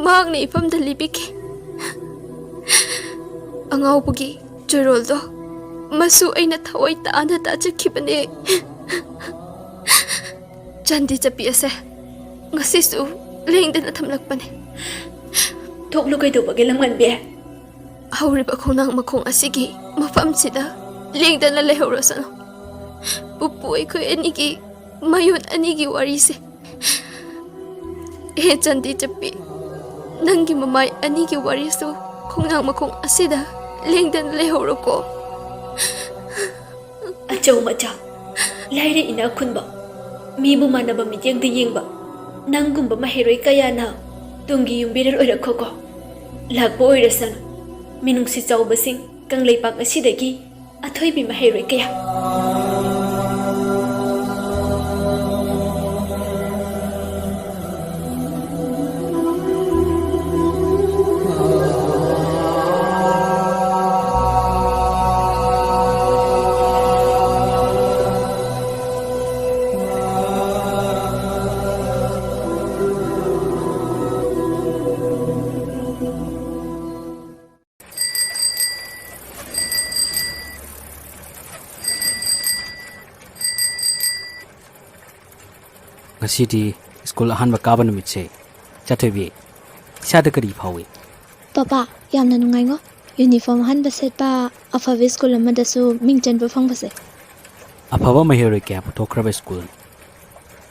ꯃꯍꯥꯛꯅ ꯏꯐꯝꯗ ꯂꯤꯕꯤꯈꯤ꯫ ꯑꯉꯥꯎꯕꯒꯤ ꯆꯨꯔꯣꯜꯗꯣ ꯃꯁꯨ ꯑꯩꯅ ꯊꯋꯥꯏ ꯇꯥꯅ ꯇꯥꯖꯈꯤꯕꯅꯦ꯫ ꯆꯥꯟꯗꯤ ꯆꯠꯄꯤ ꯑꯁꯦ ꯉꯁꯤꯁꯨ ꯂꯦꯡꯗꯅ ꯊꯝꯂꯛꯄꯅꯦ꯫ ꯊꯣꯛꯂꯨ, ꯀꯩꯗꯧꯕꯒꯦ ꯂꯝꯉꯟꯕꯤ? ꯍꯧꯔꯤꯕ ꯈꯣꯡꯅꯥꯡ ꯃꯈꯣꯡ ꯑꯁꯤꯒꯤ ꯃꯐꯝꯁꯤꯗ ꯂꯦꯡꯗꯅ ꯂꯩꯍꯧꯔꯁꯅꯨ꯫ ꯄꯨꯄꯨ ꯑꯩꯈꯣꯏ ꯑꯅꯤꯒꯤ ꯃꯌꯣꯟ ꯑꯅꯤꯒꯤ ꯋꯥꯔꯤꯁꯦ꯫ ꯍꯦ ꯆꯥꯟꯗꯤ ꯆꯞꯄꯤ, ꯅꯪꯒꯤ ꯃꯃꯥꯏ ꯑꯅꯤꯒꯤ ꯋꯥꯔꯤꯁꯨ ꯈꯣꯡꯅꯥꯡ ꯃꯈꯣꯡ ꯑꯁꯤꯗ ꯂꯦꯡꯗꯅ ꯂꯩꯍꯧꯔꯣꯀꯣ꯫ ꯑꯆꯧ ꯃꯆꯥ, ꯂꯥꯏꯔ ꯏꯅꯥꯛ ꯈꯨꯟꯕ, ꯃꯤꯕꯨ ꯃꯥꯟꯅꯕ ꯃꯤꯠꯌꯦꯡꯗ ꯌꯦꯡꯕ ꯅꯪꯒꯨꯝꯕ ꯃꯍꯩꯔꯣꯏ ꯀꯌꯥꯅ ꯇꯨꯡꯒꯤ ꯌꯨꯝꯕꯤꯔꯦꯜ ꯑꯣꯏꯔꯛꯈꯣꯀꯣ꯫ ꯂꯥꯛꯄ ꯑꯣꯏꯔꯁꯅꯨ꯫ ꯃꯤꯅꯨꯡꯁꯤ ꯆꯥꯎꯕꯁꯤꯡ ꯀꯪꯂꯩꯄꯥꯛ ꯑꯁꯤꯗꯒꯤ ꯑꯊꯣꯏꯕꯤ ꯃꯍꯩꯔꯣꯏ ꯀꯌꯥ꯫ ꯉꯁꯤꯗꯤ ꯁ꯭ꯀꯨꯜ ꯑꯍꯥꯟꯕ ꯀꯥꯕ ꯅꯨꯃꯤꯠꯁꯦ꯫ ꯆꯥꯊꯣꯏꯕꯤ, ꯏꯁꯥꯗ ꯀꯔꯤ ꯐꯥꯎꯏ? ꯄꯄꯥ, ꯌꯥꯝꯅ ꯅꯨꯡꯉꯥꯏꯉꯣ꯫ ꯌꯨꯅꯤꯐꯣꯔꯝ ꯑꯍꯟꯕ ꯁꯦꯠꯄ, ꯑꯐꯕ ꯁ꯭ꯀꯨꯜ ꯑꯃꯗꯁꯨ ꯃꯤꯡ ꯆꯟꯕ ꯐꯪꯕꯁꯦ꯫ ꯑꯐꯕ ꯃꯍꯩꯔꯣꯏ ꯀꯌꯥ ꯄꯨꯊꯣꯛꯈ꯭ꯔꯕ ꯁ꯭ꯀꯨꯜꯅꯤ꯫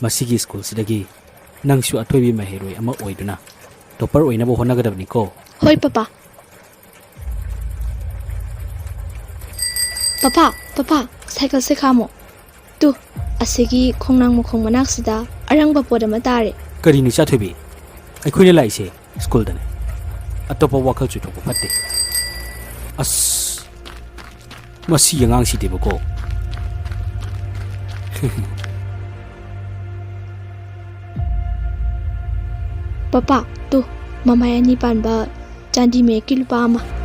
ꯃꯁꯤꯒꯤ ꯁ꯭ꯀꯨꯜꯁꯤꯗꯒꯤ ꯅꯪꯁꯨ ꯑꯊꯣꯏꯕꯤ ꯃꯍꯩꯔꯣꯏ ꯑꯃ ꯑꯣꯏꯗꯨꯅ ꯇꯣꯞꯄꯔ ꯑꯣꯏꯅꯕ ꯍꯣꯠꯅꯒꯗꯕꯅꯤꯀꯣ꯫ ꯍꯣꯏ, ꯄꯄꯥ꯫ ꯄꯄꯥ, ꯄꯄꯥ, ꯁꯥꯏꯀꯜꯁꯦ ꯈꯥꯝꯃꯣ꯫ ꯇꯨ, ꯑꯁꯤꯒꯤ ꯈꯣꯡꯅꯥꯡ ꯃꯈꯣꯡ ꯃꯅꯥꯛꯁꯤꯗ ꯑꯔꯪꯕ ꯄꯣꯠ ꯑꯃ ꯇꯥꯔꯦ꯫ ꯀꯔꯤꯅꯣ ꯏꯆꯥꯊꯣꯏꯕꯤ? ꯑꯩꯈꯣꯏꯅ ꯂꯥꯛꯏꯁꯦ ꯁ꯭ꯀꯨꯜꯗꯅꯦ꯫ ꯑꯇꯣꯞꯄ ꯋꯥꯈꯜ ꯆꯣꯏꯊꯣꯛꯄ ꯐꯠꯇꯦ꯫ ꯑꯁ, ꯃꯁꯤ ꯑꯉꯥꯡꯁꯤꯗꯤꯕꯀꯣ꯫ ꯄꯄꯥ, ꯇꯨ, ꯃꯃꯥꯏ ꯑꯅꯤ ꯄꯥꯟꯕ ꯆꯥꯟꯗꯤ ꯃꯌꯦꯛꯀꯤ ꯂꯨꯄꯥ ꯑꯃ꯫